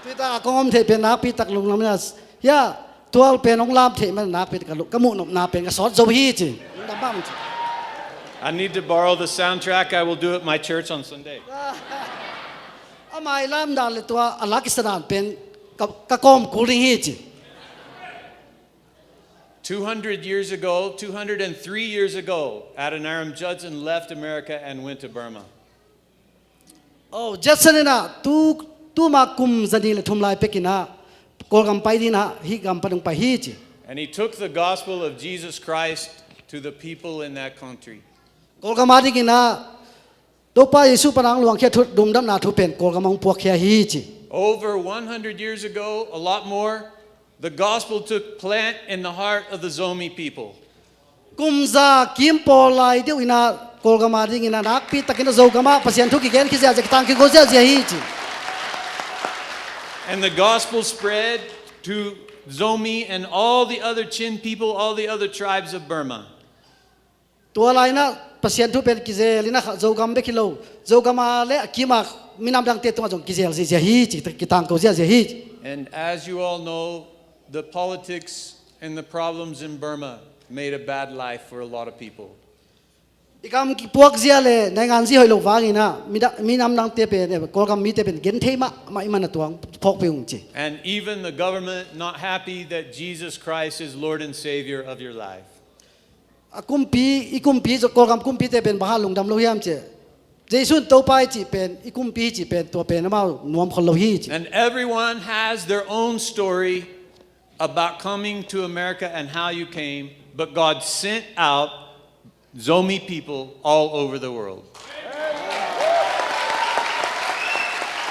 Tui ta a kong om theih pen nakpi tak lungdam ing a, ya, Tual pen hong lam theih man nakpi tak ka muh nopna pen ka sawt zo hi ci. Lungdam mahmah ci. I need to borrow the soundtrack. I will do it at my church on Sunday. A mai lam dan le tua a la kisa dan pen ka, ka kawm kul ding hi ci. Two hundred years ago, two hundred and three years ago, Adoniram Judson left America and went to Burma. Oh, Judson in ah tu, tuma kum zanih le thum lai pek in ah Kawlgam pai dingin ah hih gam pan hong pai hi ci. And he took the gospel of Jesus Christ to the people in that country. Kawlgam a dingin ah Topa Jesu pan a luangkhia thu, lungdamna thu pen Kawlgam ah hong puakkhia hi ci. Over one hundred years ago, a lot more, the gospel took plant in the heart of the Zomi people. Kum za kim pawl lai deuh in ah Kawlgam a dingin ah nakpi takin ah Zogam ah Pasian thu kigen khia ziahziah, kitang kiko ziahziah hi ci. And the gospel spread to Zomi and all the other Chin people, all the other tribes of Burma. Tua lai-in ah Pasian thu pen kizel in ah kha Zogam bek hi lo, Zogam a le a kim a minam dangte tungah zong kizel ziahziah hi ci, kitangko ziahziah hi ci. And as you all know, the politics and the problems in Burma made a bad life for a lot of people. I gam kipuak zia le naingan zi hoih lo vangin ah mida, minam dangte pen, eh, Kawlgam mite pen genthei mahmah i man a tuang phawk pei ung ci. And even the government not happy that Jesus Christ is Lord and Savior of your life. A kumpi, i kumpi, Kawlgam kumpite pen bang hang lungdam lo hiam cih leh, Jesu in Topa hi cih pen, i kumpi hi cih pen, tua pen amau nuam khol lo hi ci. And everyone has their own story about coming to America and how you came, but God sent out Zomi people all over the world.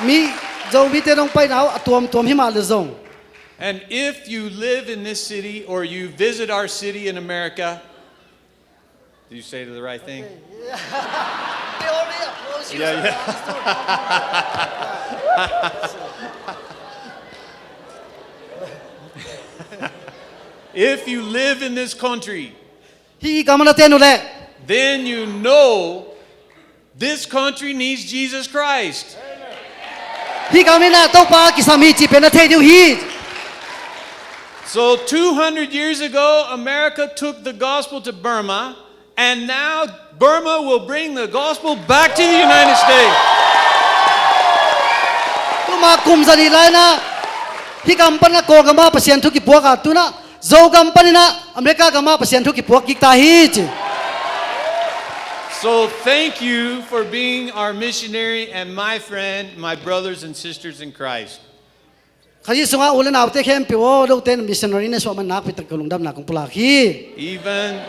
Mi Zomite nong paina uh a tuamtuam hi mah le zong. And if you live in this city or you visit our city in America, did you say the right thing? Okay, yeah. They already approached you, yeah, so yeah. If you live in this country, hih gam ah na ten uh leh, then you know This country needs Jesus Christ. Hih gam in ah Topa kisam hi cih pen na thei ding uh hi. So two hundred years ago, America took the gospel to Burma, and now Burma will bring the gospel back to the United States. Tuma kum zanih lai-in ah hih gam pan ah Kawlgam ah Pasian thu kipuak a, tu-in ah Zogam panin ah America gam ah Pasian thu kipuak kik ta hi ci. So thank you for being our missionary and my friend, my brothers and sisters in Christ. Kha Jesu sungah u le naute khempeuh aw, note in missionary na suah man nakpi tak ka lungdamna kong pulak hi. Even,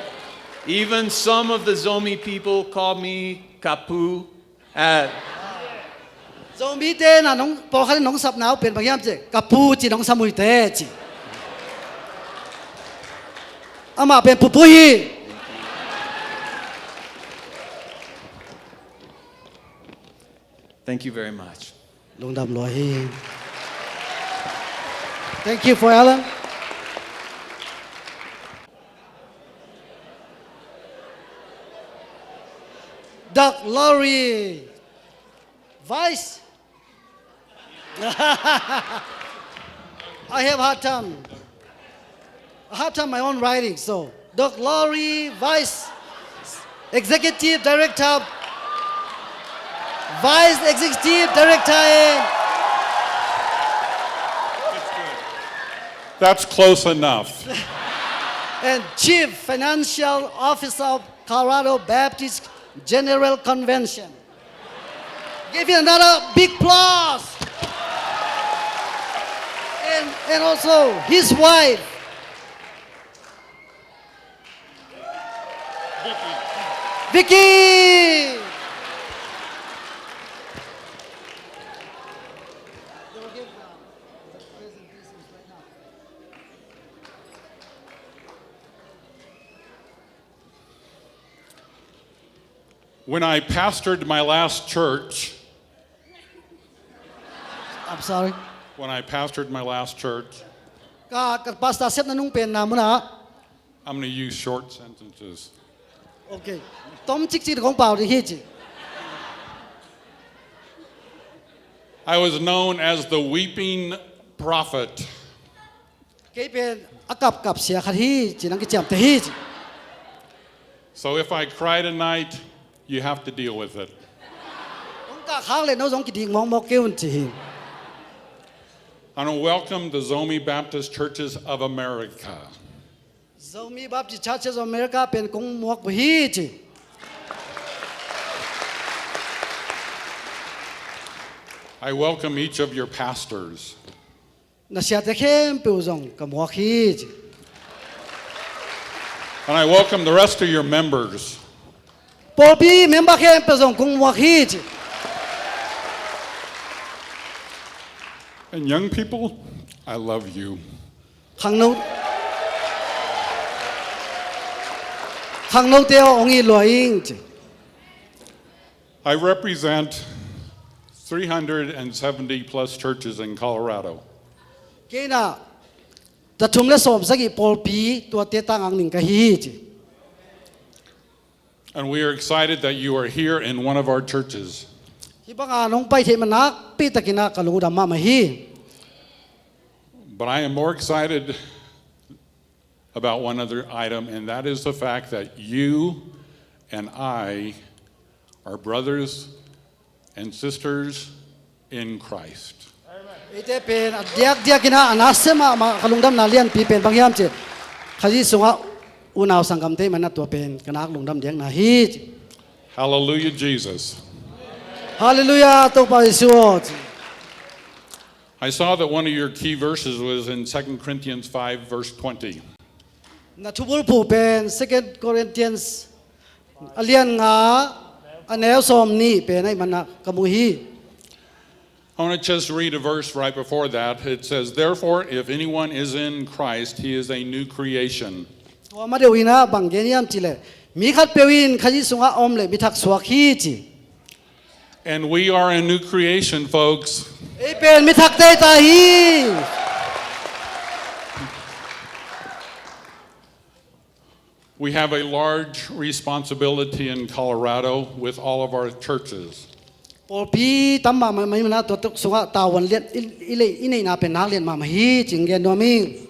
even some of the Zomi people call me Kapu. Uh, Zomite na nong pawlkhat in nong sapna uh pen bang hiam cih leh Kapu ci nong sam uh hi teh ci. Amah pen Pupu hi. Thank you very much. Lungdam lua hi. Thank you for Alan. Doug Lowry, Vice. I have hard time. I hard time my own writing. So, Doug Lowry, Vice Executive Director, Vice Executive Director, eh, That's close enough. and Chief Financial Officer of Colorado Baptist General Convention. Give him another big applause. And, and also his wife, Vicky. When I pastored my last church, I'm sorry. When I pastored my last church, Ka, ka pastor sepna nung penna munah. I'm going to use short sentences. Okay. Tom cikcik kong pau ding hi ci. I was known as the weeping prophet. Kei pen a kapkap sia khat hi ci nang kiciamteh hi ci. So if I cry tonight, you have to deal with it. Kong kah khak leh no zong kidik mawkmawk kei un ci hi. I want to welcome the Zomi Baptist Churches of America. Zomi Baptist Churches of America pen kong muak uh hi ci. I welcome each of your pastors. Na siate khempeuh zong ka muak hi ci. And I welcome the rest of your members. Pawlpi member khempeuh zong kong muak hi ci. And young people, I love you. Khangno, khangnote aw, hong it lua ing ci. I represent three hundred seventy plus churches in Colorado. Kei na, za thum le sawm sagih pawlpi tuate tangak ning ka hi hi ci. And we are excited that you are here in one of our churches. Hih banga nong pai theih man nakpi takin ah ka lungdam mahmah hi. But I am more excited about one other item, and that is the fact that you and I are brothers and sisters in Christ. Eite pen a diakdiakin ah a nasia mahmah ka lungdamna lianpi pen bang hiam cih leh Khazih sungah unau sanggamte i hihna tua pen ka nak lungdam diakna hi. Hallelujah, Jesus. Halleluiah, Topa Jesu aw. I saw that one of your key verses was in Second Corinthians five, verse twenty. Na thubulphuh pen Second Corinthians a lian nga, a neu sawm nih pen ahih manin ka mu hi. I want to just read a verse right before that. It says, "Therefore, if anyone is in Christ, he is a new creation." Tua ma deuh in ah bang gen hiam cih leh, mi khatpeuh in Khazih sungah om leh mi thak suak hi ci. And we are a new creation, folks. Ei pen mi thakte ta hi. We have a large responsibility in Colorado with all of our churches. Pawlpi tam mahmah mai mana tua tuk sungah tavuan lian i, i, lei, i neihna pen nak lian mahmah hi cih gen nuam ing.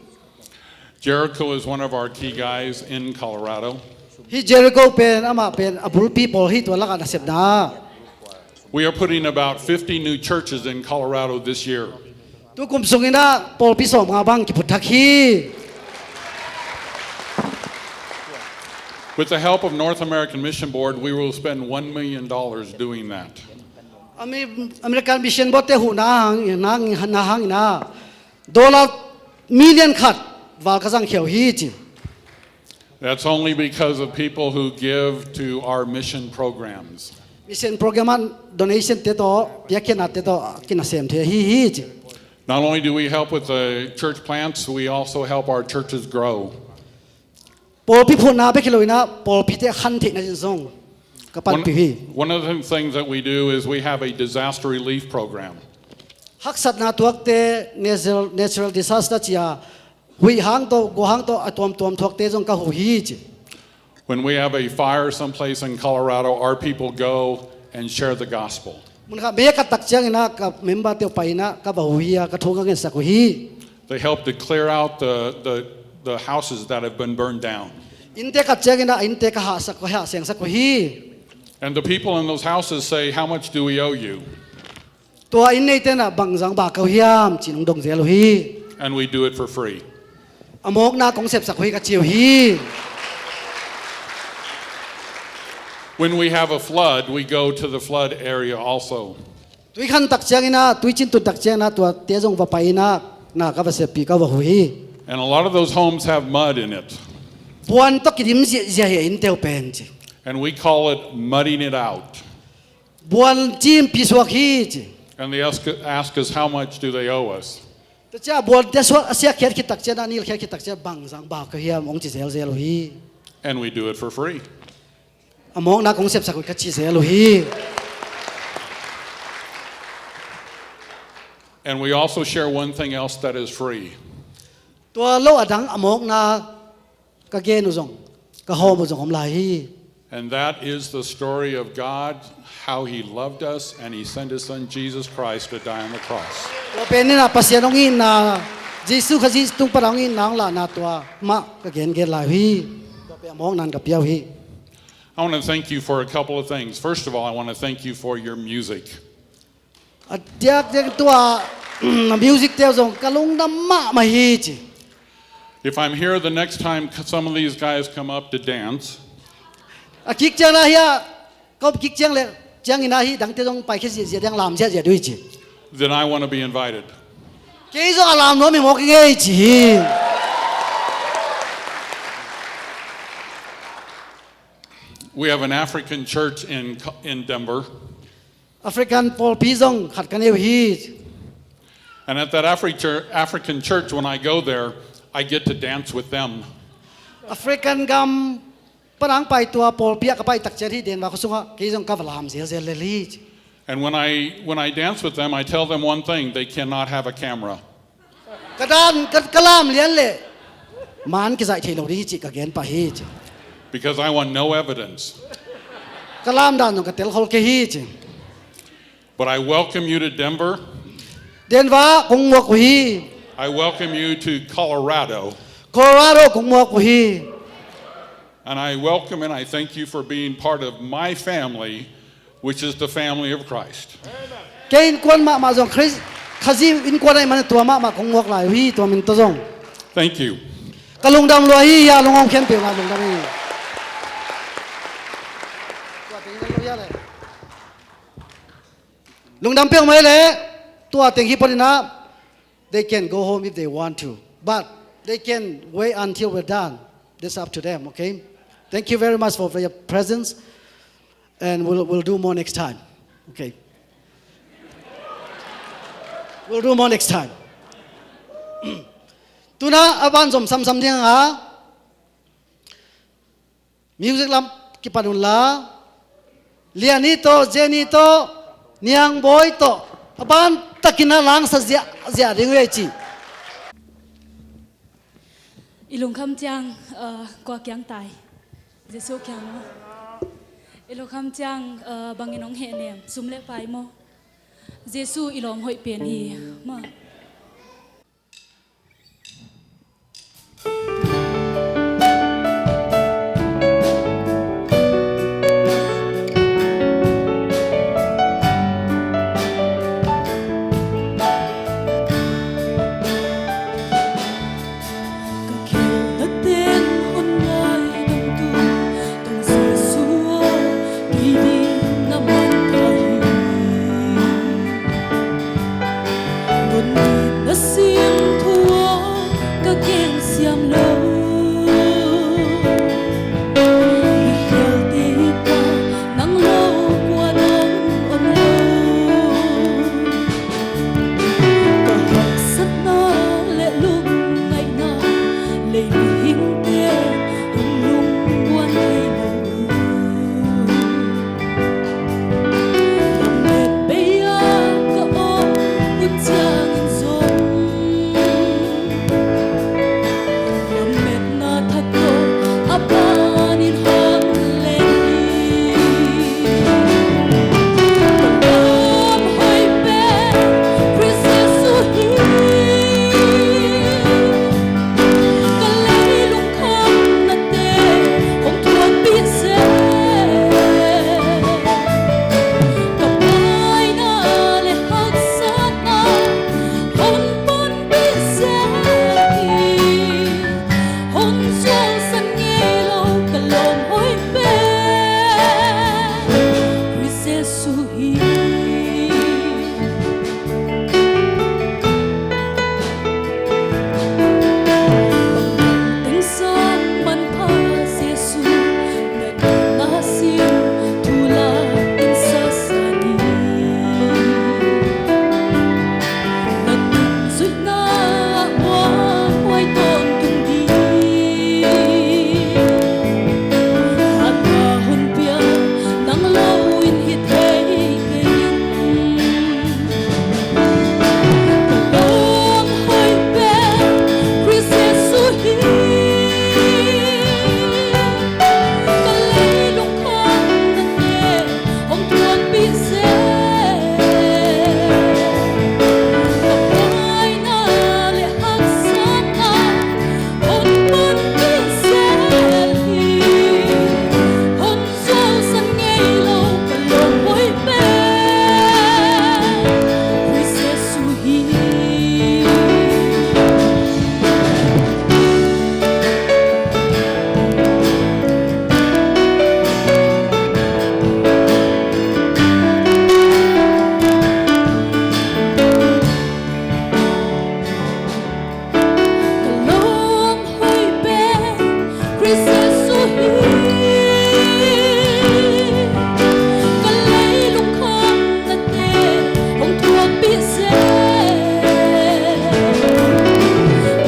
Jericho is one of our key guys in Colorado. Hi Jericho pen amah pen a bulpi pawl hi tua lakah nasepna. We are putting about fifty new churches in Colorado this year. Tukum sungin ah pawlpi sawmnga bang kiphut thak hi. With the help of North American Mission Board, we will spend one million dollars doing that. Ami-, American Mission Board te huhna hang, na hang, na hang ina dollar million khat val ka zang khia uh hi ci. That's only because of people who give to our mission programs. Mission program ah donation te tawh, piakkhiatna te tawh kinasem thei hi hi ci. Not only do we help with the church plants, we also help our churches grow. Pawlpi phutna bek hi lo ina pawlpi te khan theihna ding zong ka panpih hi. One, one of the things that we do is we have a disaster relief program. Haksatna tuakte, natural, natural disaster cia, huih hang tawh, gua hang tawh, a tuamtuam thuakte zong ka huh hi ci. When we have a fire someplace in Colorado, our people go and share the gospel. Mun khat mei a kat tak ciangin ah ka member te uh pai in ah ka va huh hi a, ka thu ka ngetsak uh hi. They help to clear out the, the, the houses that have been burned down. Innte kat ciangin ah innte ka hahsak, ka hahsengsak uh hi. And the people in those houses say, "How much do we owe you?" Tua inn neite in ah bangzah bak ka uh hiam ci-in hong dong zel uh hi. And we do it for free. A mawkna kong sepsak uh hi ka ci uh hi. When we have a flood, we go to the flood area also. Tui khan tak ciangin ah, tui cin tun tak ciangin ah, tuate zong va pai in ah, na ka va seppih, ka va huh hi. And a lot of those homes have mud in it. Buan tawh kidim ziahziah hi a innte uh pen ci. And we call it mudding it out. Buan cimpi suak hi ci. And they ask, ask us, "How much do they owe us?" Tua ciang buante suak a siakkhiat khit tak ciang, a nilkhiat khit tak ciang, bangzah bak ka uh hiam hong ci zelzel uh hi. And we do it for free. A mawkna kong sepsak uh hi ka ci zel uh hi. And we also share one thing else that is free. Tua lo a dang a mawkna ka gen uh zong, ka hawm uh zong om lai hi. And that is the story of God, how he loved us, and he sent his son Jesus Christ to die on the cross. Tua pen in ah Pasian hong itna, Jesu Khazih tung pan hong itna hong lahna tua mah ka gengen lai uh hi. Tua pen a mawkna in ka pia uh hi. I want to thank you for a couple of things. First of all, I want to thank you for your music. A diakdiak tua, a music te uh zong ka lungdam mahmah hi ci. If I'm here the next time some of these guys come up to dance, a kik ciang na hi a, ka up kik ciang le, ciangin ah hi dangte zong paikhia ziahziah ding, lam ziahziah ding uh hi ci. Then I want to be invited. Kei zong a lam nuam hi mawk ing ei ci hi. We have an African church in, in Denver. African pawlpi zong khat ka nei uh hi. And at that Afri-, chur-, African church, when I go there, I get to dance with them. African gam pan hong pai tua pawlpi ah ka pai tak ciang hi Denver khua sungah kei zong ka va lam zelzel lel hi ci. And when I, when I dance with them, I tell them one thing, they cannot have a camera. Ka dan, ka, ka lam lian leh man kizaih thei lo ding hi cih ka gen pah hi ci. Because I want no evidence. Ka lam dan zong ka telkhol kei hi ci. But I welcome you to Denver. Denver kong muak uh hi. I welcome you to Colorado. Colorado kong muak uh hi. And I welcome and I thank you for being part of my family, which is the family of Christ. Kei innkuan mahmah zong Khrist, Khazih innkuan ahih manin tua mahmah kong muak lai uh hi, tua min tawh zong. Thank you. Ka lungdam lua hi, hia lunghong khempeuh na lungdam hi. Lungdam peuhmah hi leh, tua teng hi pah in ah, they can go home if they want to. But they can wait until we're done. That's up to them, okay? Thank you very much for your presence. And we'll, we'll do more next time. Okay. We'll do more next time. Tu-in ah a ban zom samsam ding a, music lam kipan un la, Liani tawh, Jenny tawh, Niang Bawi tawh, a ban takin a langsa ziahziah ding uh hi ci. I lungkham ciang, uh, kua kiang tai? Jesu kiang maw? I lungkham ciang, eh, bangin hong hehnem, sum le pai maw? Jesu i lawm hoih pen hi maw? Ka khelhna teng hong ngaidamtu Topa Jesu aw, kei ding na mangthang hi. Nong it na sin thu aw, ka gen siam lo. Mi khialte i pa, nang lo kua nang om lo. Ka haksatna le lungngaihna, lei mihingte hong lungmuan thei lo. Lamet bei-a ka om hun ciangin zong, lametna thak tawh a panin hong len hi. Ka lawm hoih pen Khrist Jesu hi. Ka leilung khamnate hong thuakpih seh. Ka paina le haksatna hong panpih seh hi. Hong zuausan ngei lo ka lawm hoih pen Khrist Jesu hi. Teng sawm manpha Jesu, na itna sin thu la in sasa ni. Na nungzuihna muanhuai tawntung ding. Hatna hong pia nang lo in hi thei kei ing. Ka lawm hoih pen Khrist Jesu hi. Ka leilung khamnate hong thuakpih seh. Ka paina le haksatna hong panpih seh hi. Hong zuausan ngei lo ka lawm hoih pen Khrist Jesu hi. Ka lawm hoih pen Khrist Jesu hi. Ka leilung khamnate hong thuakpih seh.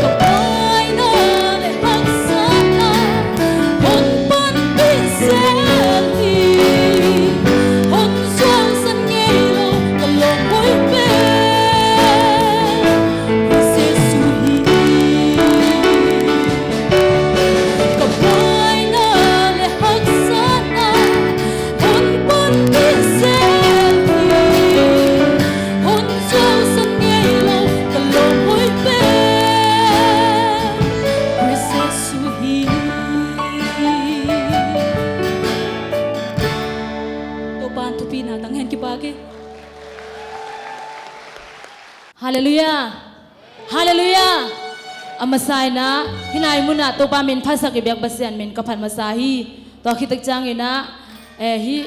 Ka paina le haksatna hong panpih seh hi. Hong zuausan ngei lo ka lawm hoih pen Khrist Jesu hi. Ka paina le haksatna hong panpih seh hi. Hong zuausan ngei lo ka lawm hoih pen Khrist Jesu hi. Topa'n thupina tang hen, kipak hi. Halleluiah. Halleluiah. A masa in ah, hih lai munah Topa min phatsak i biak Pasian min ka phat masa hi. Tua khit tak ciangin ah, eh, hih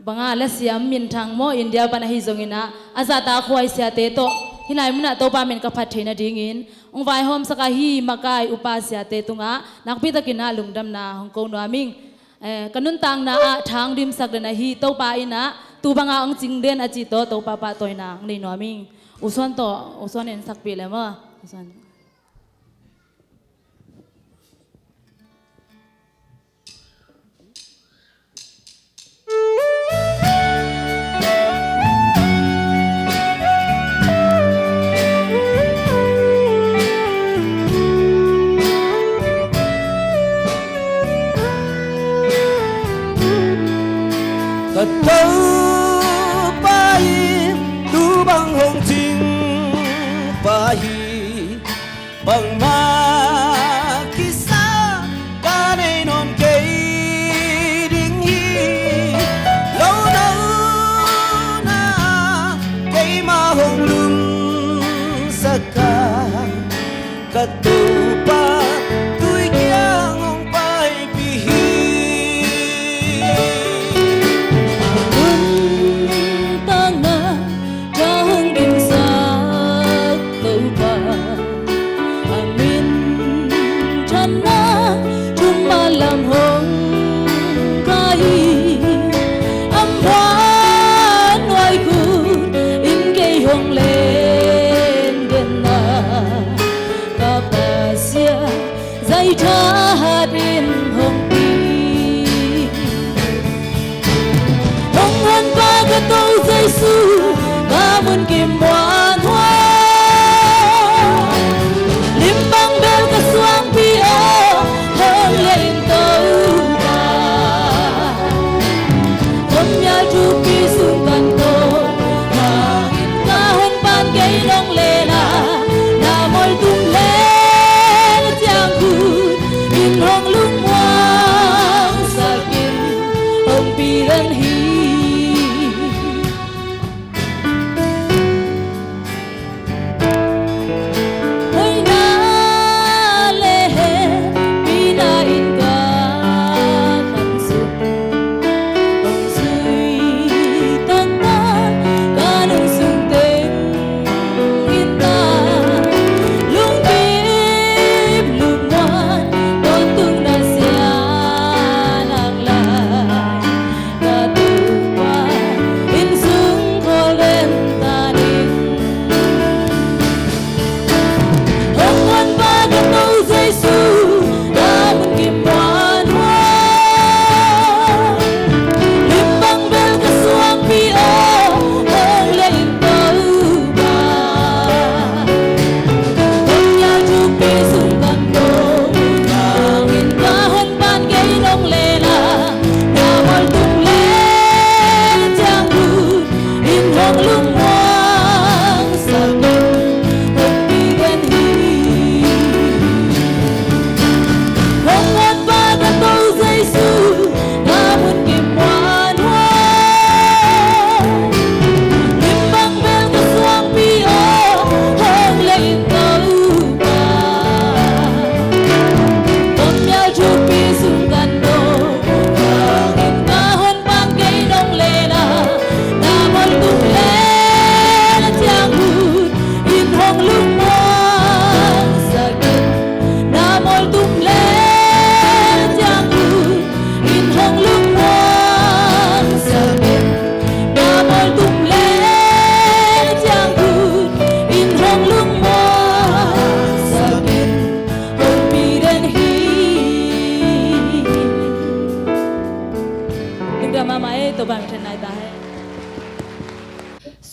bang a lasiam minthang maw, India pan ahi zongin ah, a zahtak huai siate tawh hih lai munah Topa min ka phat theihna dingin hong vaihawmsak a, hih makai upa siate tungah nakpi takin ah lungdamna hong ko nuam ing. Eh, ka nuntakna ah thang dimsak den ahi Topa in ah tu banga hong cing den a cih tawh Topa pahtawina hong nei nuam ing. U Suan tawh, U Suan in sakpih le maw. U Suan. Ka, ka Topa tui kiang hong paipih hi. Nuntakna tang hong dimsak Topa, a minthanna thumna lam hong kai hi. Aman nuai khut in kei hong len den a, ka Pasian zai thahat in hong pi. Hong Honpa ka Topa Jesu, ka mun kim muanhuai. Limbang bel ka suangpi aw, hong leh in Topa. Kong mial thupi sung kan ko, hangin ka hong pan kei nong len a, na mual tum le ciang khut in hong lungmuang sak in, hong pi den hi. Hoihna le hehpihna in ka kham sung, hong zui taktak ka nung sung teng in ta, lungkim lungmuan tawntung na sian ang lai. Ka Topa in sung khawl den ta ning. Hong Honpa ka Topa Jesu, ka mun kim muanhuai. Limbang bel ka suangpi aw, hong leh in Topa. Kong mial thupi sung kan ko, hangin ka hong pan kei nong len a, na mual tum le ciang khut in hong lungmuang sak in, hong pi den hi. Hong Honpa ka Topa Jesu, ka mun kim muanhuai. Limbang bel ka suangpi aw, hong leh in Topa. Kong mial thupi sung kan ko, hangin ka hong pan kei nong len a, na mual tum le ciang khut in hong lungmuang sak in, na mual tum le ciang khut in hong lungmuang sak in, na mual tum le ciang khut in hong lungmuang sak in, hong pi den hi. Lungdam mahmah ei, Topa min thang nai ta hen.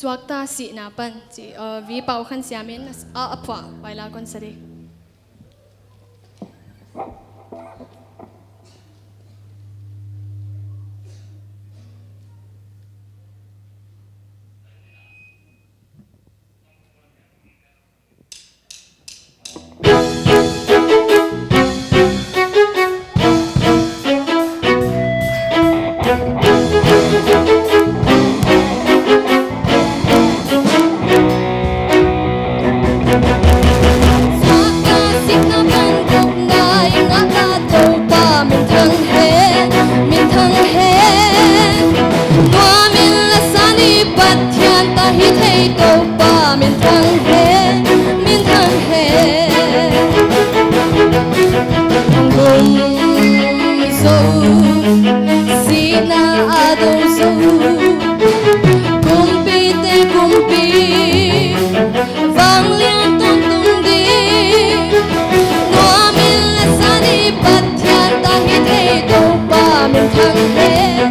Suakta sihna pan ci, uh, V Pau Khan Siam in a, a phuah vai la kon sa ding. Suakta sihna pan gukna i ngahna Topa min thang hen, min thang hen. Nuam in la san i Pathian ta hi thei Topa min thang hen, min thang hen. Hong lum zo, sihna a do zo, kumpite kumpi, vanglian tawntung ding. Nuam in la san i Pathian ta hi thei Topa min thang hen,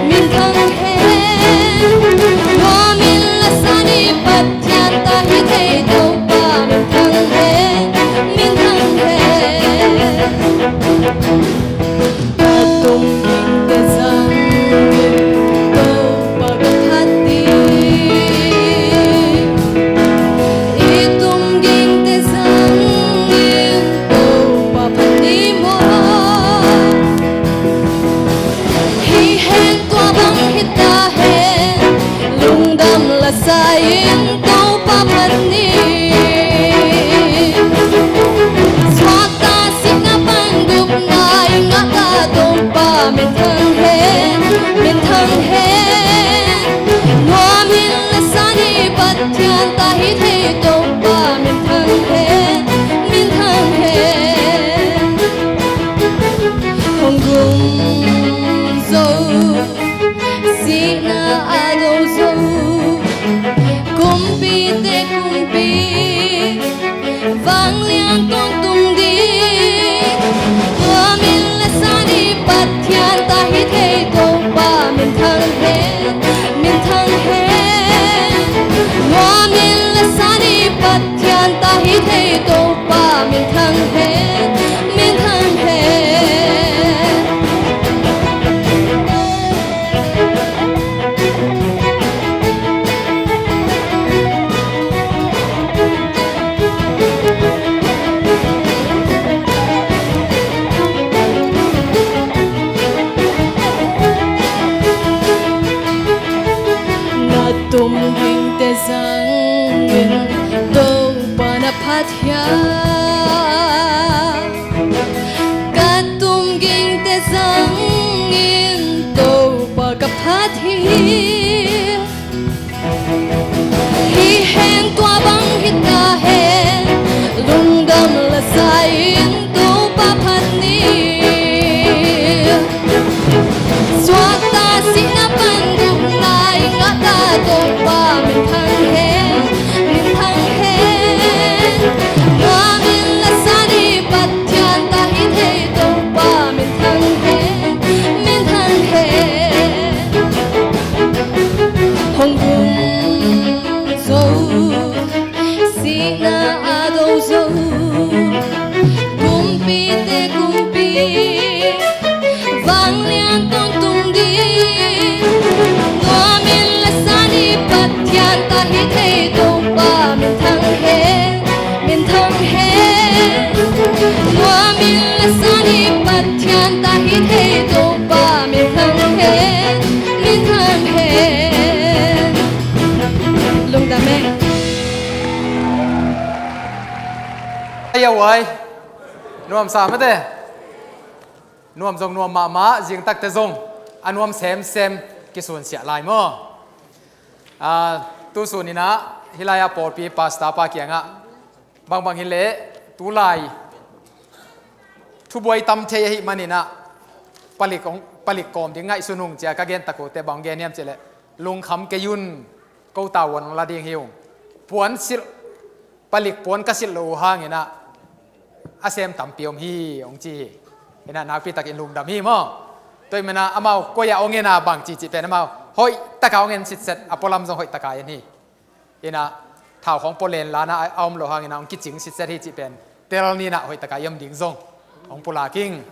min thang hen. Nuam in la san i Pathian ta hi Topa minthang hen, minthang hen. Hong gum zo, sihna a do zo, kumpite kumpi, vanglian tawntung ding. Tua min le san i Pathian ta hi thei Topa minthang hen, minthang hen. Tua min le san i Pathian ta hi thei Topa minthang hen, minthang hen. Na tum dingte zangin Topa na phat hiam? Ka tum dingte zangin Topa ka phat hi. Hi hen, tua bang hi ta hen, lungdam la sa-in Topa phat ni. Suakta sihna pan gupna i ngahta Topa minthang hen, minthang hen. Tua min le san i Pathian ta hi thei Topa minthang hen, minthang hen. Hong gum zo, sihna a do zo, kumpite kumpi, vanglian tawntung ding. Tua min le san i Pathian ta hi thei Topa minthang hen, minthang hen. Tua min le san i Pathian ta hi thei Topa minthang hen, minthang hen. Lungdam e. Ai, a uai. Nuam sa mate. Nuam zong nuam mahmah, zing takte zong a nuam semsem kisunsiah lai maw? Ah, tu sun inah hih lai-ah pawlpi pastor pa kiangah bangbang hileh tulai thubuai tam thei ahih maninah palik, palik kawm ding ngaihsun ung cia ka gen tak uh teh bang gen hiam cihleh, lungkham kei un, ko tavuan hong la ding hi ung. Puan silh, palik puan ka silh lo uh hanginah a sem tampi om hi hong ci hi. Inah nakpitakin lungdam hi maw? Tua ahih maninah amau koi-ah hong en a bang ci cih pen amau hoih taka hong en sitset, a pualam zong hoih taka en hi. Inah thau khawng pua lenlana a om lo hanginah hong kicing sitset hi cih pen tel ninah hoih taka i om ding zong hong pulak ing.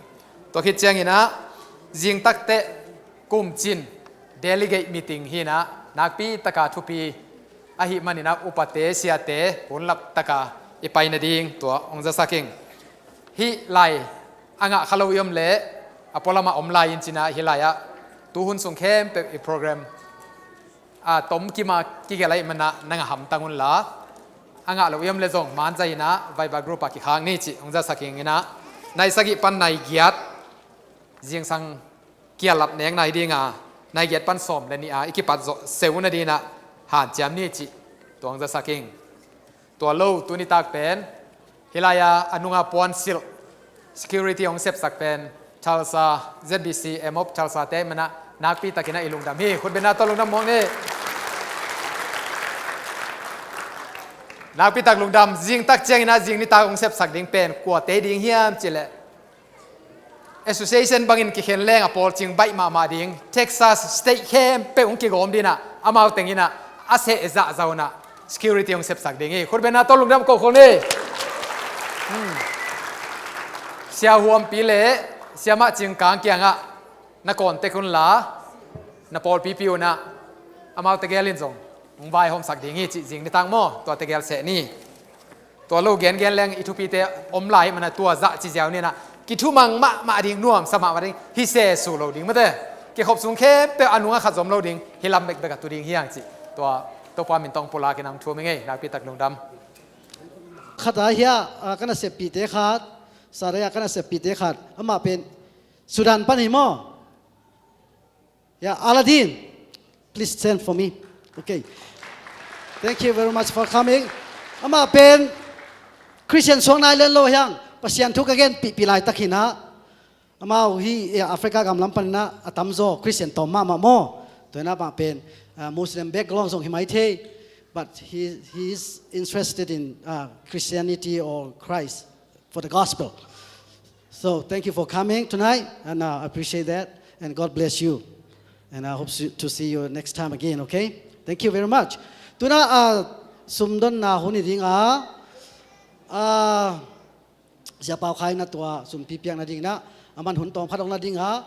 Tua khit cianginah zing takteh kumcin delegate meeting hinah nakpitaka thupi ahih maninah upate siate hunlap taka i pai nading tua hong zasak ing. Hih lai a ngah kha lo i om leh a pualamah om lai in cinah hih lai-ah tuhun sung khempeuh i program a tomkima kigelh ahih manah nang a hamtang unla, a ngah lo i om le zong manzai inah Viber group ah kikhak ni cih hong zasak ing. Inah nai sagih pan nai giat zingsang kialap nek nai dinga, nai giat pan sawm le nih a i kipat zawh seu nadinah hanciam ni cih tua hong zasak ing. Tua lo tuni tak pen hih lai-a a nunga puan silh security hong sepsak pen Tulsa, Z B C M of Tulsa te manah nakpitakinah i lungdam hi. Khutbetna tawh lungdam mawk ni. Nakpitak lungdam. Zing tak cianginah zing nitak hong sepsak ding pen kuate ding hiam cihleh, association bangin kikhen leng a pawlcing baih mahmah ding, Texas state khempeuh hong kigawm dinah amau tenginah a seh zahzah unah security hong sepsak ding hi. Khutbetna tawh lungdam kokhol ni. Hmm. Sia Huampi le Siamah Cingkang kiangah na kawntek unla, na pawlpipi unah amau tegel in zong hong vaihawmsak ding hi cih zing nitak maw, tua tegel seh ni. Tua lo gengen leng i thupite om lai manah tua zah ci ziau ninah kithumang mahmah ding, nuamsa mahmah ding, hi sesu lo ding mate. Kikhop sung khempeuh a nunga khat zom lo ding, hi lam bekbek a tu ding hiang cih tua Topa min tawh pulakin a hong thum i ngei. Nakpitak lungdam. Khat a hia, a, ka naseppite khat, Sarai a ka naseppite khat, amah pen Sudan pan hi maw? Yeah, Aladdin, please stand for me. Okay. Thank you very much for coming. Amah pen Christian suak nai lian lo hiang, Pasian thu ka gen pihpih laitak hinah. Amau hi, eh, Africa gam lam paninah a tamzaw Christian tawm mahmah maw. Tuinah mah pen, ah, Muslim background zong hi mai thei. But he, he is interested in, ah, Christianity or Christ for the gospel. So thank you for coming tonight, and, uh, I appreciate that, and God bless you. And I hope to see you next time again, okay? Thank you very much. Tuna, uh, sumdonna hun hi ding a, uh, Sia Pau Khai na tua sumpi piak nading na, aman hun tawm khat ong nading a,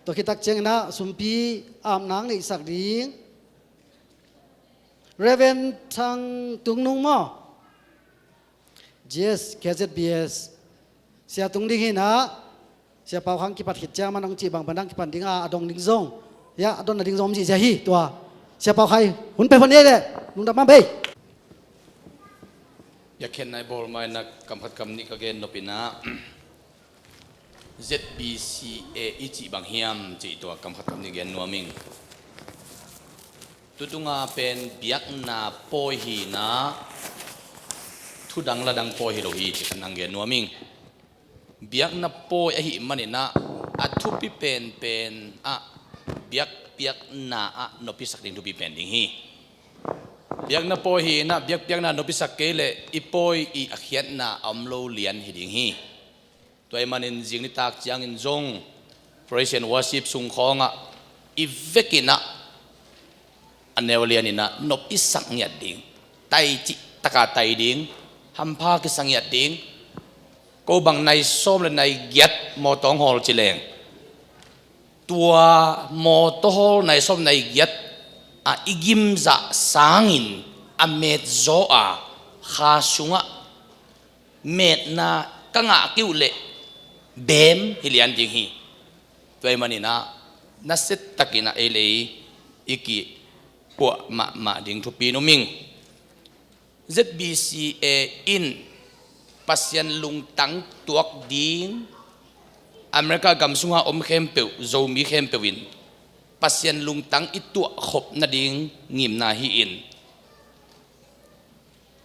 tua khitak ciangin a sumpi amnang neihsak ding Reverend Thang Tung Nung maw? G S, K Z B S. Sia tung ding hinah, Sia Pau Khang kipat khit ciang man ong cih bang bandang kipan ding a, a dong ding zong. Ya, a dong na ding zong om cih sia hi, tua. Sia Pau Khai, hun pe phon ei leh, lungdam mah bei. Biakhiatna i bawl mainah kam khat kam nih ka gen nopinah Z B C A i cih bang hiam cih tua kam khat kam nih gen nuam ing. Tutunga pen biakna pawi hinah, thudang ladang pawi hi lo hi, ci khat nang gen nuam ing. Biakna pawi ahih maninah a thupi penpen ah biakpiakna ah nopisak ding thupi pen ding hi. Biakna pawi hinah biakpiakna nopisak kei leh i pawi i a khiatna a om lo lian hi ding hi. Tua ahih manin zing nitak ciangin zong praise and worship sung khawngah i vekinah a neu lianinah nop i sak ngiat ding, tai cih taka tai ding, hampha kisa ngiat ding. Ko bang nai sawm le nai giat mawtaw hong hawl ci leng, tua mawtaw hawl nai sawm nai giat a i gimzah sangin a metzaw a kha sungah metna ka ngah keuh leh beem hi lian ding hi. Tua ahih maninah nasia takinah ei le ei i kipuah mahmah ding thupi nuam ing. Z B C A in Pasian lungtang tuak ding, America gam sunga om khempeuh, Zomi khempeuh in Pasian lungtang i tuah khop nading ngimna hi in,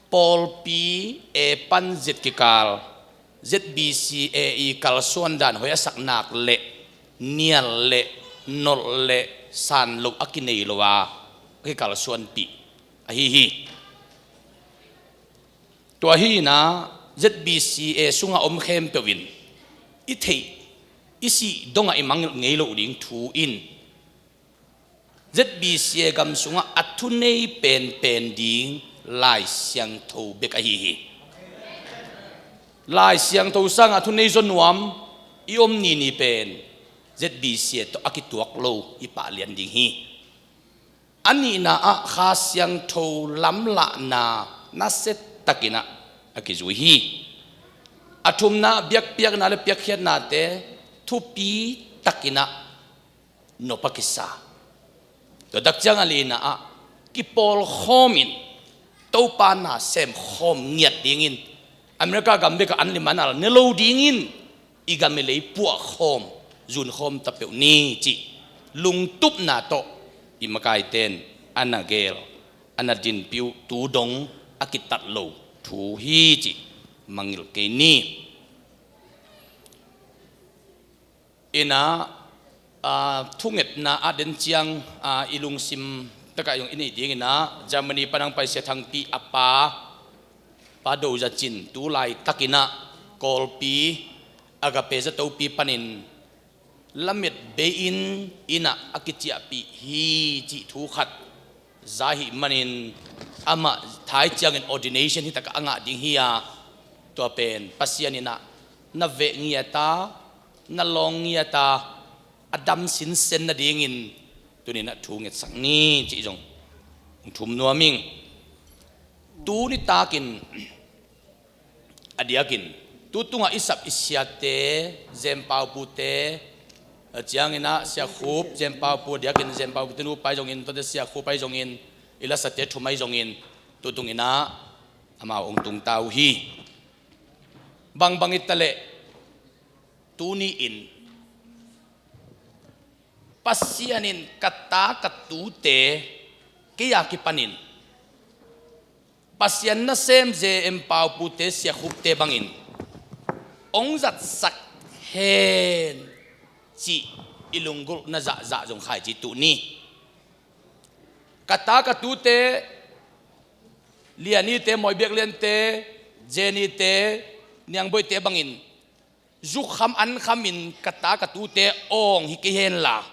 pawlpi A pan Z kikal Z B C A i kalsuan dan hoih a sak nak leh nial leh nolh leh san loh a kinei lo a kikalsuanpih ahi hi. Tua hinah Z B C A sunga om khempeuh in i theih i sih dongah i mang ngei loh ding thu in Z B C A gam sungah a thunei penpen ding Lai Siangtho bek ahi hi. Lai Siangtho sangah a thunei zaw nuam i om nini pen Z B C A tawh a kituak lo i pah lian ding hi. A nihna ah Kha Siangtho lamlahna nasia takinah a kizui hi. A thumna biakpiakna le piakkhiatnate thupi takinah nop a kisa. Tua dak ciang a lina ah kipawlkhawm in Topa na semkhawm ngiat dingin America gam bekah an limanal ne lo dingin i gam i lei puahkhawm zunkhawm ta peuh ni cih lungtupna tawh i makaite in a na gel a na dinpih uh tu dong a kitat lo thu hi cih mangngilh kei ni. Inah, ah, thungetna ah den ciang, ah, i lungsim takah zong i neih dinginah Germany pan hong paisia Thangpi a pa Pa Do Za Cin tu laitakinah Kawlpi Agape zatopi panin lamet bei-in innah a kiciahpih hi cih thu khat za ahih manin amah thai ciangin ordination hitakah a ngah ding hi a, tua pen Pasian innah na veh ngiat a, na lawng ngiat a, a dam sinsen nadingin tuninah thu ngetsak ni cih zong hong thum nuam ing. Tu nitakin a diakin tu tungah i sap i siate, Zen Pau Pute, a cianginah Sia Khup, Zen Pau Pu a diakin Zen Pau Pute nu pai zongin, tuate Sia Khup pai zongin, i lasate thum ai zongin tu tunginah amau hong tungta uh hi. Bangbang i taleh tuni in Pasian in ka ta ka tute kei a kipanin Pasian nasem J M Paupute siakhupte bangin hong zatsak hen cih i lunggulhna zahzah zong Khaici tuh ni. Ka ta ka tute, Lianite, Mawi Biak Liante, Jennyte, Niangboihte bangin zukham ankhamin ka ta ka tute awng hi kei henla,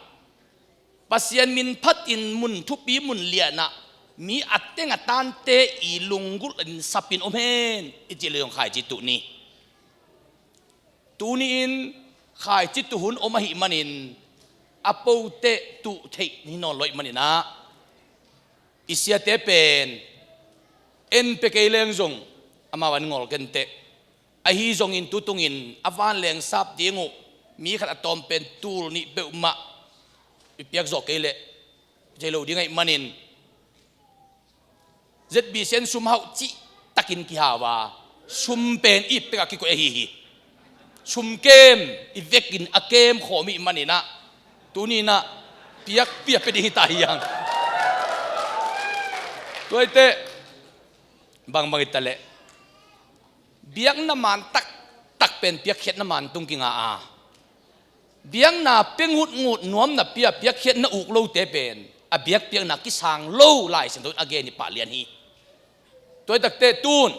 Pasian min phatin mun thupi mun lianah mi a teng a tante i lunggulh in sapin om hen i cih le zong Khaici tuh ni. Tuni-in Khaici tuh hun om ahih manin a pote tuh theih hi nawn lo ahih maninah i siate pen en pia kei leng zong amau an ngawl kenteh. Ahi zongin tutungin a vanleng sap ding uh mi khat a tawm pen tul nih peuhmah i piak zawh kei leh thei lo ding ahih manin Z B C in sum hauh cih takin kihau a, sum pen i pek a kikoih ahi hi. Sum kem i vekin a kem khawm ih maninah tuninah piak pia pia ding hi ta hi ang. Tuaite bangbang i ta leh biakna man taktak pen piakkhiatna man tung kinga a, biakna pia ngutngut nuamna pia piakkhiatna uk lote pen a biakpiakna kisang lo Lai Siangtho in a gen hi pah lian hi. Tua hi takte tun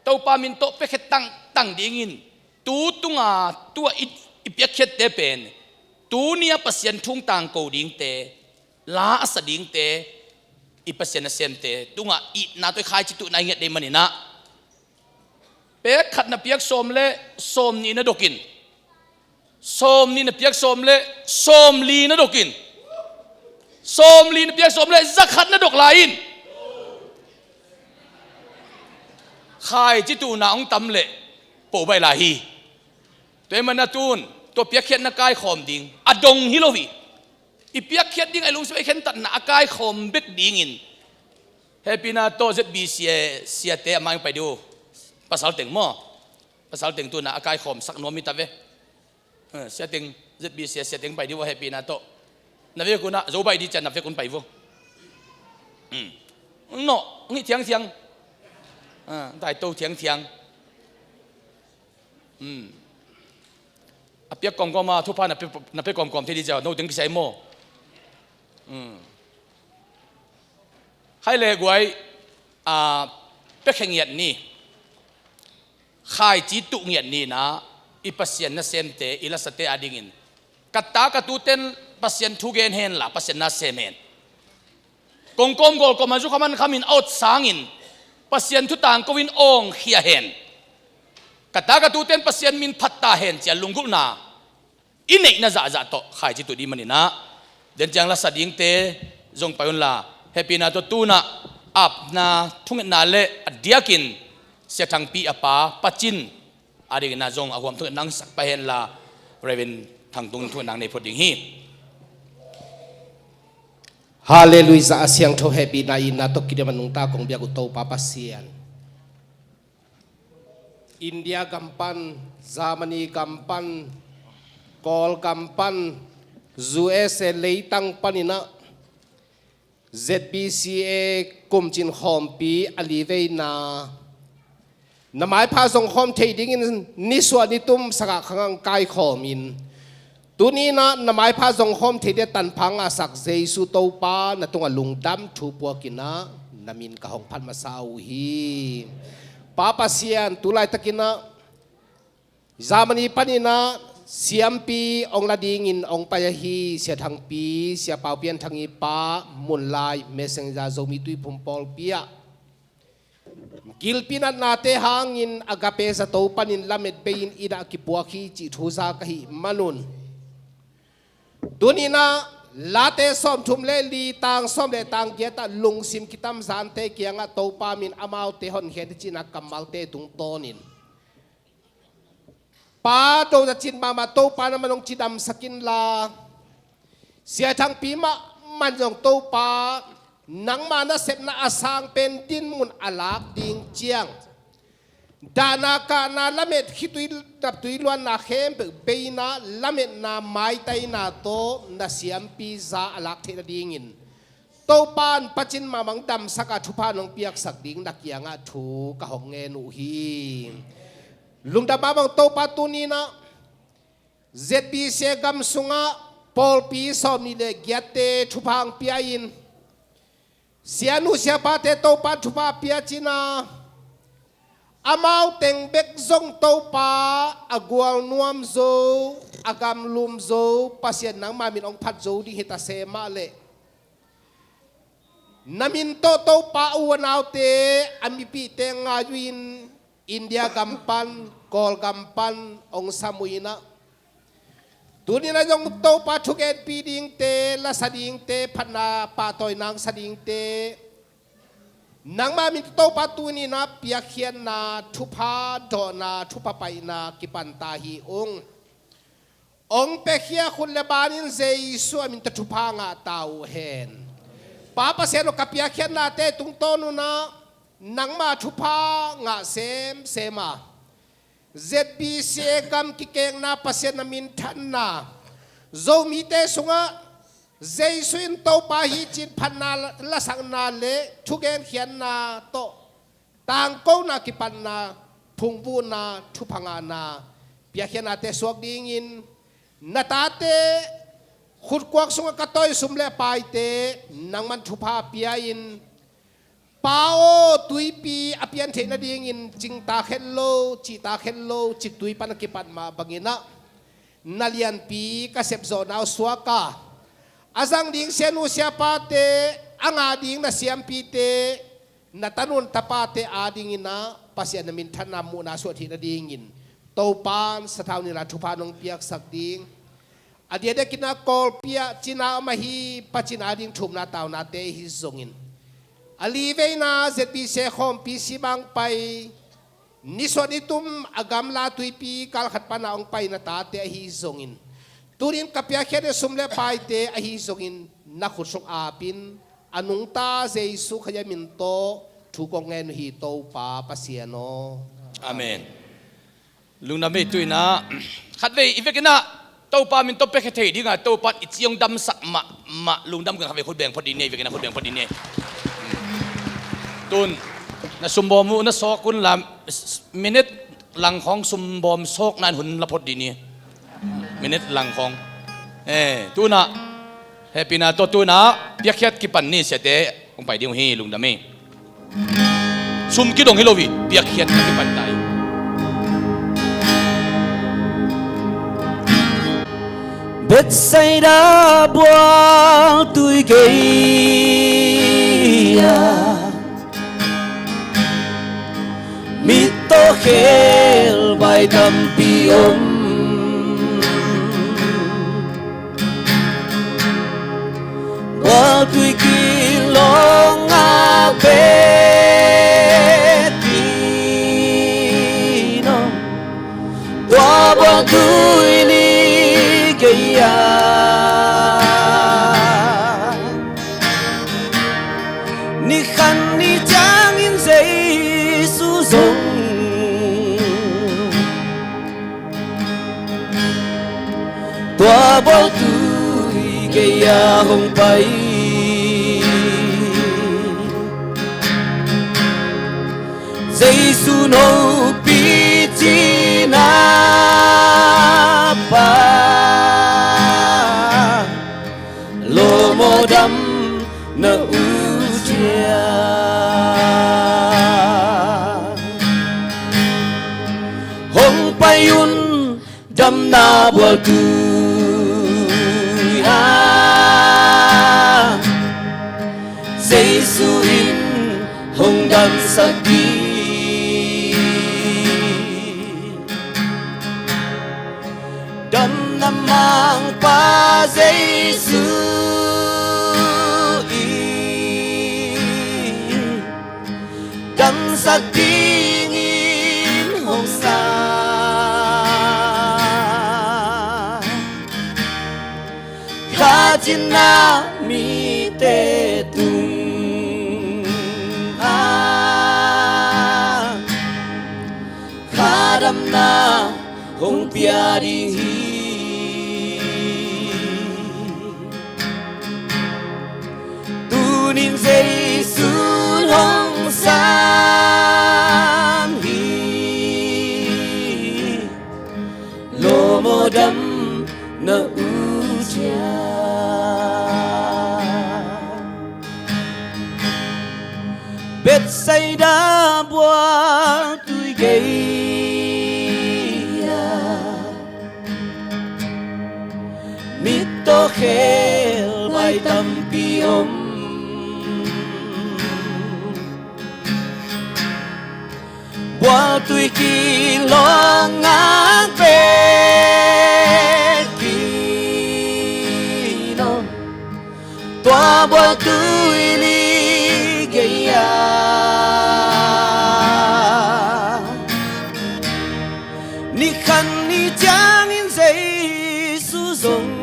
Topa min tawh piakkhiat tangtang dingin tu tunga tua i, i piakkhiatte pen tuni a Pasian thu tangko dingte, la a sa dingte, i Pasian nasemte tungah itna tawh i Khaici tuhna i ngiat dei maninah pek khatna piak sawm le sawm nihna dokin, sawm nihna piak sawm le sawm lina dokin, sawm lina piak sawm le za khatna dok lai in Khaici tuhna hong tam leh po baih lai hi. Tua ahih manin a tun tua piakkhiatna kaikhawm ding a dong hi lo hi. I piakkhiat ding a i lungsim a i khentatna a kaikhawm bek dingin hehpihna tawh Z B C a siate a mai pai dih uh. Pasal teng maw? Pasal teng tuna a kaikhawmsak nuam hi ta ve. Eh, siateng, Z B C a siateng pai dih uh a hehpihna tawh. Na vek unah zo baih dih ciah na vek un pai uh. Hmm. Nawh, ngih thiangthiang. Ah, daito thiangthiang. Hmm. A piak kawmkawm a thupha na pia, na pia kawmkawm thei dih ciah no teng kisia hi maw? Hmm. Hai le guai, a, piakhia ngiat ni. Khaici tuh ngiat ni inah i Pasian nasemte, i lasate adingin ka ta ka tuten Pasian thu gen henla Pasian na sem hen. Kongkawm gawlkawm a zukham ankhamin a awt sangin Pasian thu tangko in awngkhia hen. Ka ta ka tuten Pasian min phat ta hen cia lunggulhna i neihna zahzah tawh Khaici tuh dih maninah den ciang lasa dingte zong pai unla hehpihna tawh tunah apna thungetna le a diakin Sia Thangpi a pa Pacin adingin ah zong a huam thungetna hong sak pah henla Reverend Thang Tung thungetna nei phot ding hi. Halleluiah. A siangtho hehpihna itna tawh kidim a nungta kong biak uh Topa Pasian, India gam pan, Germany gam pan, Kawl gam pan, U S A leitang paninah Z B C A kumcin khawmpi a liveina na maipha zong khawm thei dingin nisuah nitum sakah khangang kaikhawmin tuninah na maipha zong khawm thei dia tanpha ngahsak Jesu Topa na tungah lungdam thu puakinah na min ka hong phat masa uh hi. Pa Pasian, tu laitakinah Germany paninah siampi hong la dingin hong pai ahi Sia Thangpi, Sia Pau Pian Thang i pa Munlai Messenger Zomi Tuiphum pawlpi ah gilpi natnate hangin Agape zato panin lamet bei-in i dah kipuak hi cih thu za ka hih manun tuninah Late sawmthum le li tang sawm le tang giatah lungsim kitamzante kiangah Topa min amaute honkhia ni cinah kammalte tungtawnin Pa do zacin mahmah Topa na manung cidamsak inla Sia Thangpi mah man zong Topa nangma nasepna a sang pen dinmun a lak ding ciang dahna kahna lamet khitui naptui luanna khempeuh beina lametna maitaina tawh na siampi za a lak theih nadingin Topa in pacin mahmah hong damsak a thupha nong piaksak ding na kiangah thu ka hong ngen uh hi. Lungdam mahmah ung Topa, tuni-in ah Z B C gam sungah pawlpi sawmnih le giatte thupha hong pia-in, sianu siapate Topa in thupha piacin a, amau teng bek zong Topa, a gualnuam zo, a gamlum zo Pasian nangma min hong phat zo ding hi ta se mah leh, na min tawh Topa, a u a naute, a mipihte ngai uh in, India gam pan, Kawlgam pan hong sam uh in ah, tuni-in ah zong Topa, thugenpih dingte, lasa dingte, phatna pahtawina hong sa dingte, nangma min tawh Topa, tuni-in ah piakkhiatna, thupha dawhna, thupha paina kipan ta hi ung. Hong piakhia khut le banin Jesu a min tawh thupha ngah ta uh hen. Pa Pasian aw, ka piakkhiatnate tungtawn un ah nangma thupha ngah semsem a, Z B C gam kikekna Pasian na minthanna, Zomite sungah Jesu in Topa hi ci-in phatna lasakna le thugenkhiatna tawh tangkona kipatna, phungvuhna, thupha ngahna, piakkhiatnate suak dingin, na tate khutkuak sungah ka tawi sum le paite nangman thupha pia-in, Pa aw, tuipi a pian theih nadingin cingtak het lo, cihtak het lo ciktui pan a kipat mah bangin ah, na lianpi ka sepzawhna uh suak a, a zang ding sianu siapate, a ngah ding na siampite, na tanu tapate adingin ah Pasian na minthanna muhna suah theih nadingin, Topa in sathau nilh a thupha nong piaksak ding, a diakdiakin ah Kawlpi ah cina om ahi pacin ading thumna taunate ahi zongin, a liveina Z B C khawmpi simang pai, nisuah nitum a gamla tuipi kalkhat pana hong pai na tate ahi zongin, tunin ka piakkhiat sum le paite ahi zongin, na khut sung apin, a nungta Jesu Khazih min tawh thu kong ngen uh hi, Topa Pasian aw. Amen. Lungdam ei. Tu-in ah khatvei i vekin ah Topa min tawh piakhia thei dingah Topa in i ci hong damsak mahmah lungdam keng. Khatvei khut beng phot dih ni, i vekin ah khut beng phot dih ni. Tun na sumbawm uh na sawk un la, minute lang khawng sumbawm sawkna in hun la phot dih ni. Minute lang khawng. Eh, tu-in ah hehpihna tawh tu-in ah piakkhiat kipan ni, siate hong pai ding uh hi. Lungdam ei. Sum kidong hi lo hi, piakkhiat a kipan ta hi. Bethsaida bual tui gei-ah, mittaw khelbai tampi om. Bual tui kilawng a betin om, tua bual tui li gei-ah, ni khat ni ciangin Jesu zong tua bual tui gei-ah hong pai. Jesu nopi cina pan lawm aw, damna uh ciah hong pai un. Damna bual tui-ah Jesu in hong damsak ding. Damna mangpa Jesu in damsak dingin hong sang. Kha cina mite tungah kha damna hong pia ding hi. Tu kei a, mit tawh khel vai tampi om. Bualtui kilawng ngak bek kilawng, tua bualtui li gei a, ni khat ni ciangin Jesu zong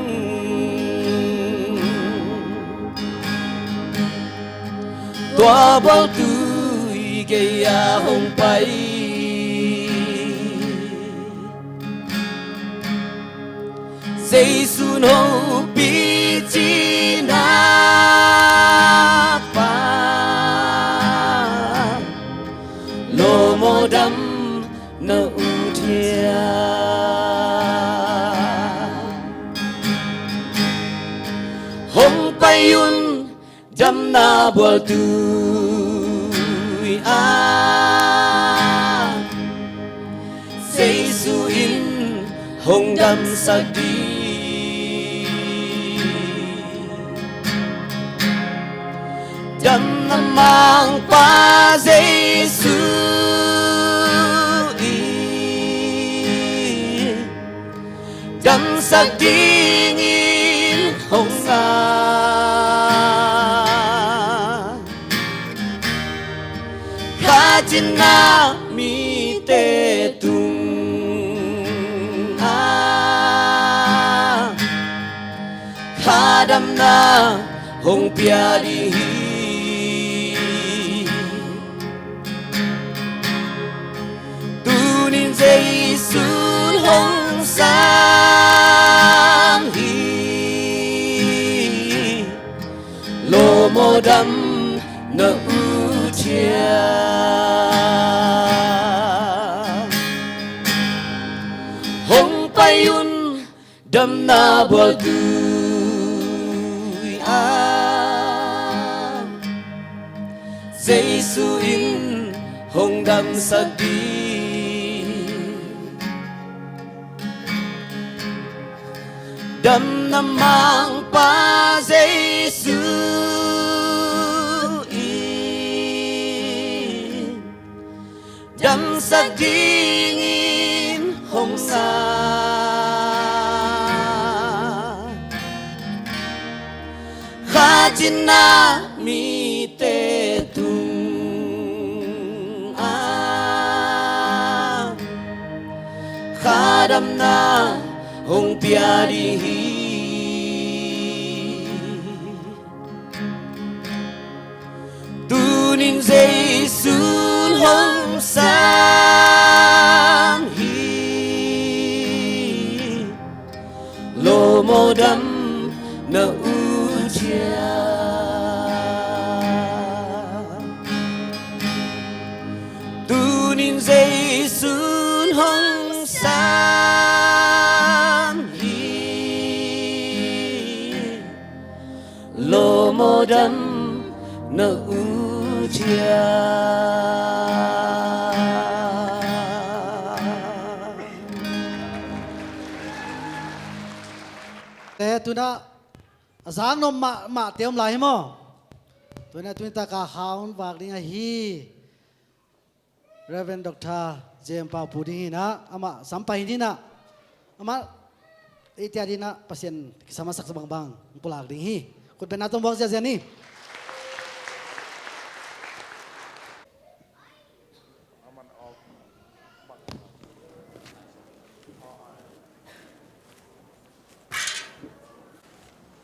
tua bualtui gei a hong pai. Jesu in hong picina pa, lawmawdam na ut hia? Hong pai un damna bualtui ah, Jesu in hong damsak ding. Damna mangpa Jesu in damsak dingin hong sang, kha cinna mite tungah kha damna hong pia ding hi. Tunin Jesu in hong sang hi, lawmawdam na ut hia? Hong pai un damna bualtui ah, Jesu in hong damsak ding. Damna mangpa Jesu in damsak dingin hong sang, kha cinna mite tungah kha damna hong pia ding hi. Tunin Jesu in hong sang hi, lawmawdam na ut hia? Tunin Jesu in hong sang hi, lawmawdam na ut hia? Eh, tuna a zak nop mahmahte om lai hi maw? Tuna tuni taka hau vak ding ahi Reverend Doctor J M Pau Pu ding hi na, amah sam pai hi na, amah ei tia ding na, Pasian kisam a saksa bangbang pulak ding hi. Khut bengna tawh buak ziazia ni.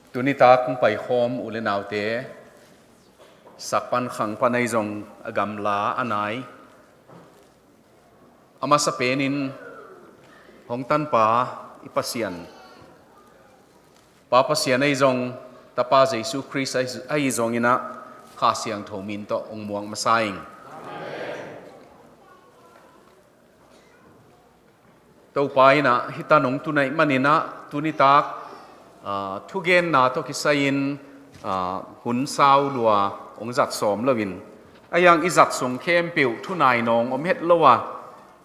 Tuni tak kong paikhawm u le naute, sak pan khang pan ahi zong a gamla a nai, a masa penin hong tanpa i Pasian, Pa Pasian ahi zong, Tapa Jesu Khrist ahi, ahi zongin ah Kha Siangtho min tawh hong muang masa ing. Topa in ah hih tan hong tun ahih manin ah tuni tak, aa, thugenna tawh kisai-in, aa, hun sau lua hong zat sawm loin, a hiang i zat sung khempeuh thu nai nawng om het lo a,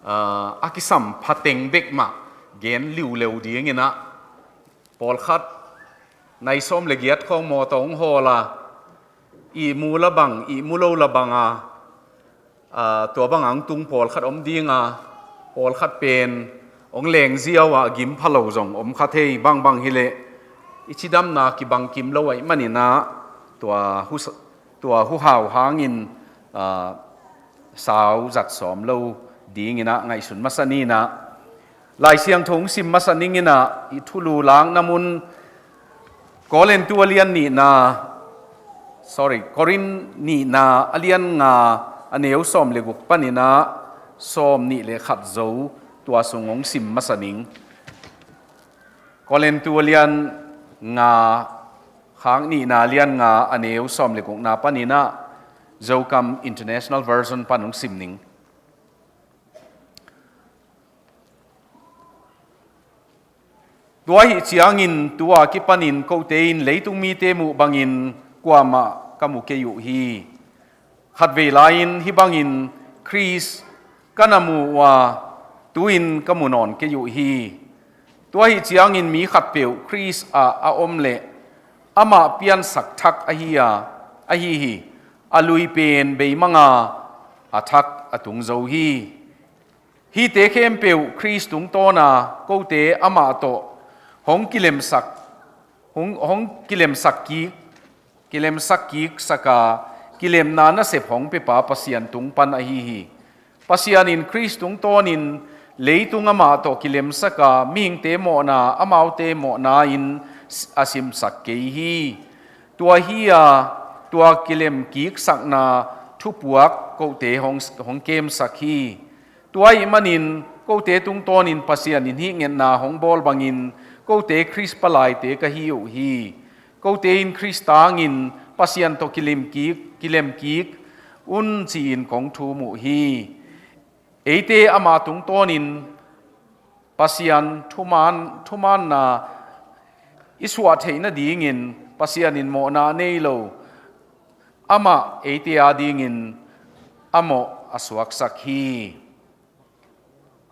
ah, a kisam phateng bek mah gen liuleu dinginah, pawlkhat nai sawm le giat khawng mawtaw hong hawla, ihmu la bang, ihmu lo la banga, ah, tua banga hong tung pawlkhat om dinga, pawlkhat pen hong lengziau ah gim pha lo zong om kha thei bangbang hileh, i cidamna kibang kim lo ahih maninah, tua hu, tua huhau hangin, ah, sau zat sawm lo dinginah ngaihsun masa ninah, Lai Siangtho hong sim masa ninginah, i thulu lakna mun Korintu a lian nihna, sorry, Korin nihna a lian nga a neu sawm le guk paninah sawm nih le khat zo, tua sung hong sim masa ning. Korintu a lian nga, khak nihna a lian nga a neu sawm le gukna paninah Zokam International Version pan hong sim ning. Tua ahih ciangin tua kipanin kote in leitung mite muh bangin kuamah ka mu kei uh hi. Khatvei lai-in hih bangin Khrist ka na mu uh a, tu-in ka mu nawn kei uh hi. Tua ahih ciangin mi khatpeuh Khrist ah a om leh amah piansak thak ahi a, ahi hi. A lui pen beimanga a thak a tung zo hi. Hihte khempeuh Khrist tungtawna kote amah tawh hong kilemsak, hong, hong kilemsak kik, kilemsak kiksaka, kilemna nasep hong pepa Pasian tung pan ahi hi. Pasian in Khrist tungtawnin leitung amah tawh kilemsaka, mihingte mawhna amaute mawhna-in a simsak kei hi. Tua hi-a, tua kilem kiksakna thupuak kote hong, hong kemsak hi. Tua ahih manin kote tungtawnin Pasian in hih ngetna hong bawl bangin kote Khrist palaite ka hi uh hi. Kote in Khrist tangin Pasian tawh kilem kik, kilem kik un ci-in kong thum uh hi. Eite ama tungtawnin Pasian thuman, thumanna i suah theih nadingin Pasian in mawhna a nei lo, amah eite adingin a mawh a suaksak hi.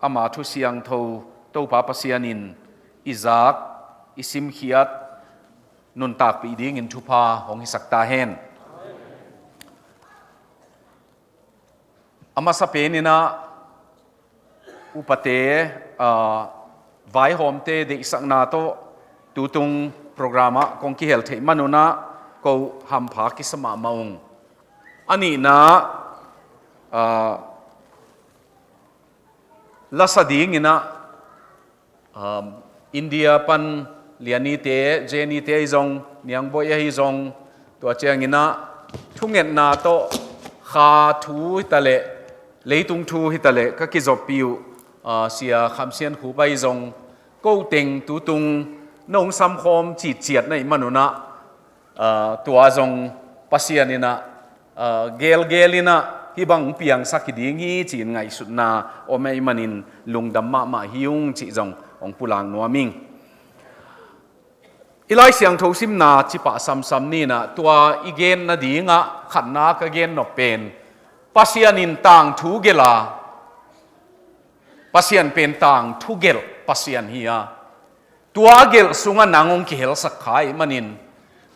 Ama thu siangtho Topa Pasian in i zak, i simkhiat, nuntakpih dingin thupha hong hisak ta hen. A masa peninah upate, aa, vaihawmte deihsakna tawh tutung program ah kong kihel theih manunah ko hampha kisa mahmah ung. A nihna, aa, lasa dinginah, um, India pan Lianite, Jenite ahi zong, Niangbawi ahi zong, tua cianginah thungetna tawh kha thu hitaleh, leitung thu hitaleh ka kizoppi uh, uh, Sia Kham Sian Khup ahi zong, ko teng tutung nong samkhawm citciat na ih manunah, aa, tua zong Pasian inah, aa, gelgel inah hih bang piangsak hi ding hi ci-in ngaihsutna om ahih manin lungdam mahmah hi ung cih zong hong pulak nuam ing. I Lai Siangtho simna cipah samsam ninah tua i gen nadingah khatna ka gen nop pen Pasian in tangthu gelh a, Pasian pen tangthu gelh Pasian hi a, tua gelh sungah nang hong kihelsak kha ahih manin,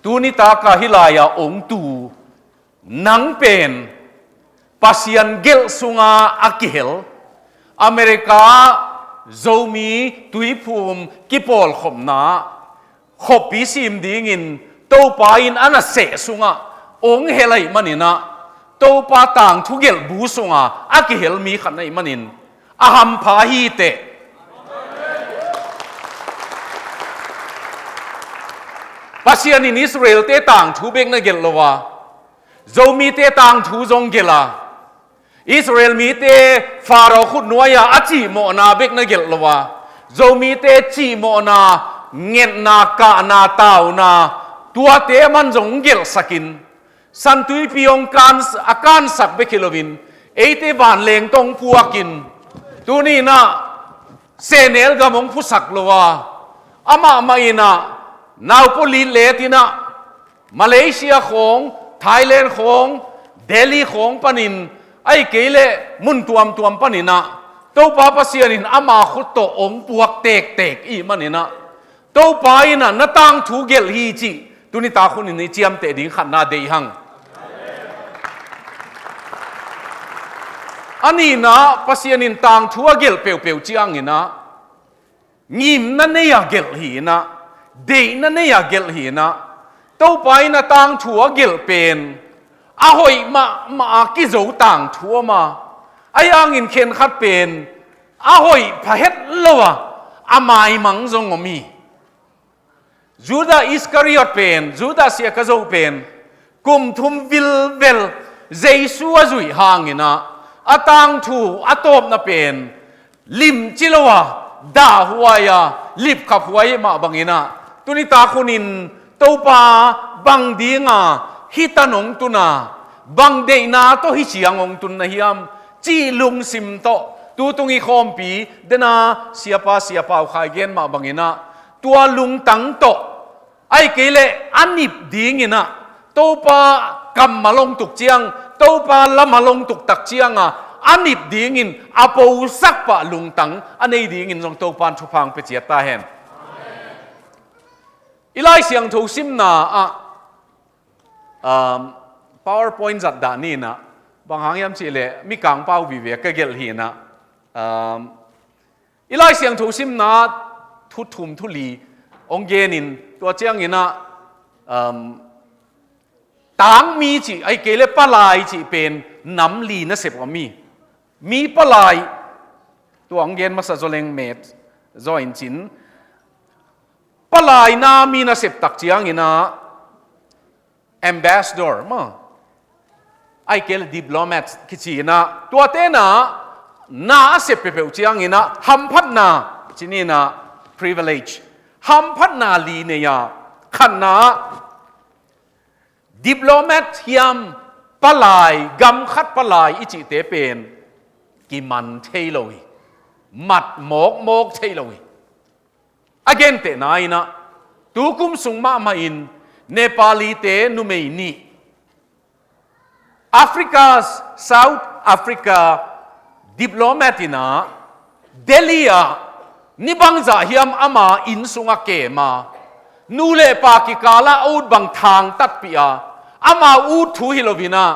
tuni taka hih lai-ah hong tu nang pen Pasian gelh sunga a kihel, America Zomi tuiphum kipawlkhopna khuapi sim dingin Topa in a naseh sungah hong hel ahih maninah, Topa tangthu gelh bu sunga a kihel mi khat ahih manin a hampha hi teh. Pasian in Israelte tangthu bek na gelh lo a, Zomite tangthu zong gelh a, Israel mite Pharaoh khutnuai-ah a cihmawhna bek na gelh lo a, Zomite cihmawhna, ngetna, kahna, tauna, tuate man zong gelhsakin, Santuipi hong kan, a kansak bek hi loin, eite vanleng tawh hong puakin, tuni inah sehnel gam hong phusak lo a, amah mah inah naupau litlet inah Malaysia khawng, Thailand khawng, Delhi khawng panin, ahih kei leh mun tuamtuam paninah Topa Pasian in ama khut tawh hong puak tektek i hih manin ah, Topa in ah na tangthu gelh hi cih tuni tak hun in i ciamteh ding khatna deih hang. A nihna, Pasian in tangthu a gelh peuhpeuh ciangin ah ngimna nei-a gelh hi in ah, deihna nei-a gelh hi in ah, Topa in a tangthu a gelh pen a hoih mahmah a kizo tangthu om a, ahi hangin khenkhat pen a hoih pha het lo a, a maimang zong om hi. Judah Iskariot pen, Judah sia ka zo pen, kum thum vilvel Jesu a zuih hangin ah, a tangthu a tawpna pen limci lo a, dahhuai a, lipkhaphuai mah bangin ah, tuni tak hun in Topa bang dinga hih tan hong tun a, bang deihna tawh hih ciang hong tun na hiam cih lungsim tawh tu tung i khawmpi dena siapa, siapa uh khai gen mah bangin ah, tua lungtang tawh, ahih kei leh a nip dingin ah, Topa kammal hong tuk ciang, Topa lammal hong tuk tak ciang a, a nip dingin a posak pah lungtang a nei dingin zong Topa in thupha hong pia ciat ta hen. I Lai Siangtho simna ah, um, PowerPoint zat dah ni in ah, bang hang hiam cih leh Mikang pau vive ka gelh hi in ah, um, i Lai Siangtho simna thu thum thu li hong gen in, tua ciangin ah, um, tangmi cih, ahih kei leh palai cih pen nam li nasep om hi. Mi palai, tua hong gen masa zaw leng met zaw in cin, palai na mi nasep tak ciangin ah, ambassador maw, ahih kei leh diplomat kici in ah, tuate na, na a sep peuhpeuh ciangin ah hamphatna, ci ni in ah, privilege, hamphatna li nei a, khatna, diplomat hiam, palai, gam khat palai i cihte pen kiman thei lo hi, mat mawkmawk thei lo hi. A gentehna in ah, tu kum sung mahmah in Nepalite numei nih, Africa, South Africa diplomat in ah, Delhi ah ni bangzah hiam ama inn sungah kem a, nu le pa kikal ah a ut bang thangtatpih a, ama ut thu hi lo in ah,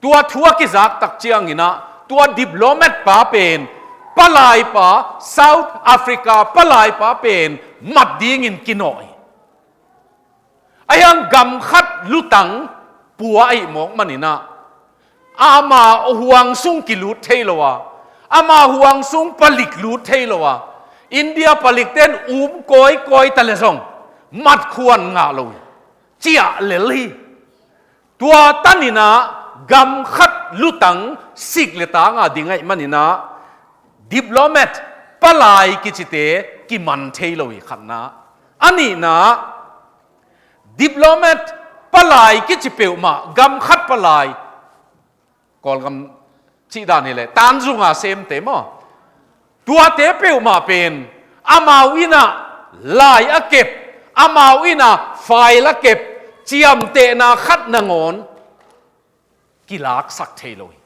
tua thu a kizak tak ciangin ah, tua diplomat pa pen, palai pa, South Africa palai pa pen mat dingin kinawh hi. Ahi hang gam khat lutang pua ahih mawk manin ah, ama huang sung kilut thei lo a, ama huang sung palik lut thei lo a, India palikte in um kawikawi ta leh zong matkhuan ngah lo hi, ciah lel hi. Tua tanin ah gam khat lutang sik le tang a ding ahih manin ah, diplomat, palai kicite kiman thei lo hi, khatna. A nihna, diplomat, palai kici peuhmah, gam khat palai, Kawlgam cih dan hi leh tanzunga semte maw, tuate peuhmah pen amau in ah lai a kep, amau in ah file a kep, ciamtehna khat nangawn kilaksak thei lo hi.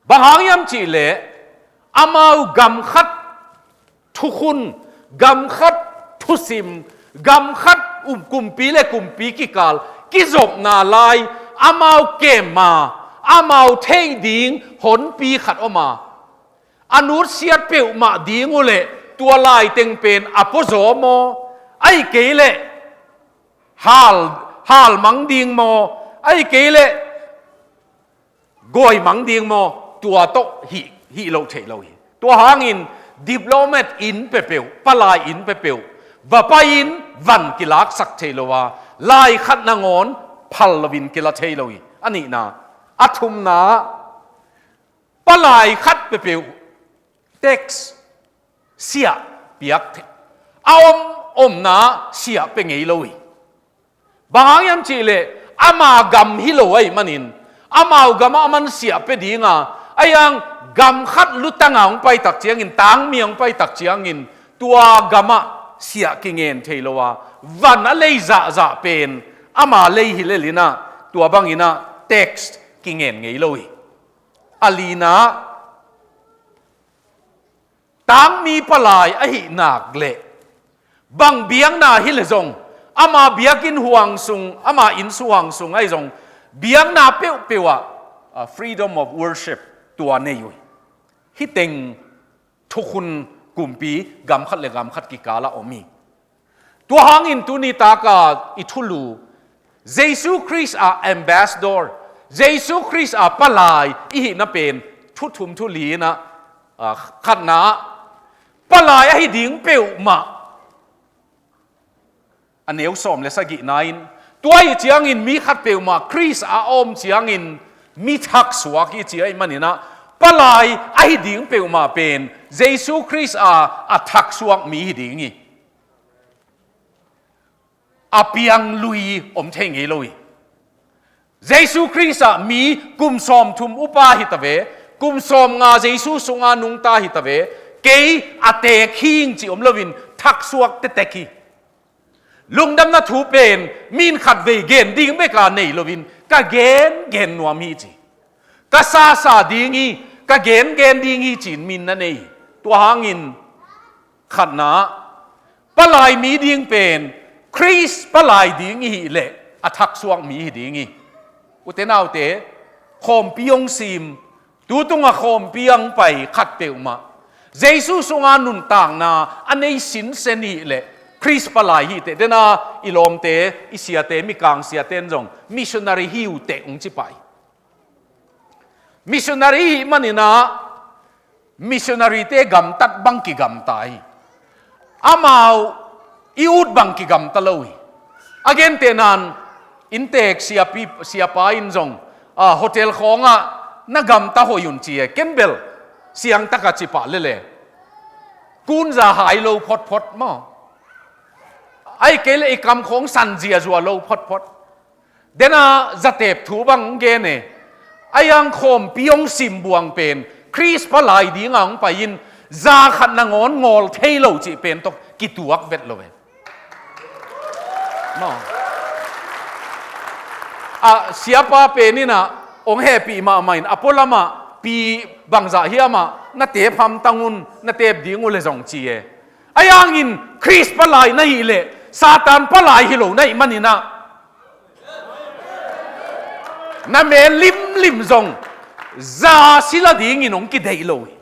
Bang hang hiam cih leh amau gam khat thukhun, gam khat thusim, gam khat um, kumpi le kumpi kikal kizopna lai amau kem a, amau theih ding honpi khat om a, a nutsiat peuhmah ding uh leh tua laiteng pen a puazaw maw, ahih kei leh hal, halmang ding maw, ahih kei leh gawimang ding maw, tua tawh hih, hih loh theih lo hi. Tua hangin diplomat inn peuhpeuh, palai inn peuhpeuh, va pai-in van kilaksak thei lo a, lai khat nangawn phal loin kila thei lo hi. A nihna, a thumna, palai khat peuhpeuh tax, siah piak thei, a om omna siah pia ngei lo hi. Bang hang hiam cih leh ama gam hi lo ahih manin, amau gamah aman siah pia ding a, ahi hang gam khat lutang a hong pai tak ciangin, tangmi a hong pai tak ciangin, tua gamah siah kingen thei lo a, van a lei zahzah pen ama lei hi lel in ah, tua bangin ah tax kingen ngei lo hi. A lina, Tangmi palai ahih nak leh, bang biakna hi leh zong, ama biakinn huang sung, ama inn huang sung ahi zong, biakna peuhpeuh ah, ah, freedom of worship tua nei uh hi. Hih teng thukhun kumpi gam khat le gam khat kikal ah om hi. Tua hangin tuni taka i thulu, Jesu Khrist a ambassador, Jesu Khrist a palai i hihna pen thu thum thu li in ah, ah, khatna ah, palai ahi ding peuhmah, a neu sawm le sagihna in, tua ahih ciangin mi khat peuhmah Khrist a om ciangin mi thaksuak i ci ahih manin ah, palai ahi ding peuhmah pen Jesu Khrist a a thaksuak mi hi ding hi. A piang lui om thei ngei lo hi. Jesu Khrist ah mi kum sawmthum upa hi ta ve, kum sawmnga Jesu sunga nungta hi ta ve, kei a teek hing ci om loin thaksuak tektek hi. Lungdamna thu pen min khatvei gen ding bek a nei loin ka gen gen nuam hi ci. Ka sasa ding hi, ka gen gen ding hi ci-in min na nei hi. Tua hangin khatna ah, palai mi ding pen Khrist palai ding i hih leh a thaksuak mi hi ding hi. Ute naute, khawmpi hong sim, tu tungah khawmpi hong pai khat peuhmah Jesu sunga nuntakna a nei sinsen i hih leh Khrist palai hi teh. Dena i lawmte, i siate, mikang siate in zong missionary hi uh teh hong ci pah hi. Missionary i hih manin ah, missionary-te gamtat bang kigamta hi. Amau i ut bang kigamta lo hi. A gentehna in, inntek siapi, siapa in zong, ah, hotel khawngah na gamta hoih un ci e, ken bel siangtak a ci pah lel e. Kunza hai lo photphot maw. Ahih kei leh i kam khawng san ziazua lo photphot. Dena zatep thu bang gen e. A iang khawmpi hong sim buang pen Khrist palai dinga hong pai in, za khat nangawn ngawl thei lo cih pen tawh kituak vet lo e. Maw. A siapa pen in ah hong hehpih mahmah in, a pualamah pi bangzah hiamah na tep hamtang un, na tep ding uh leh zong ci e. A iangin Khrist palai na hih leh Satan palai hi lo na hih manin ah, na mel limlim zong za sila dingin hong kideih lo hi.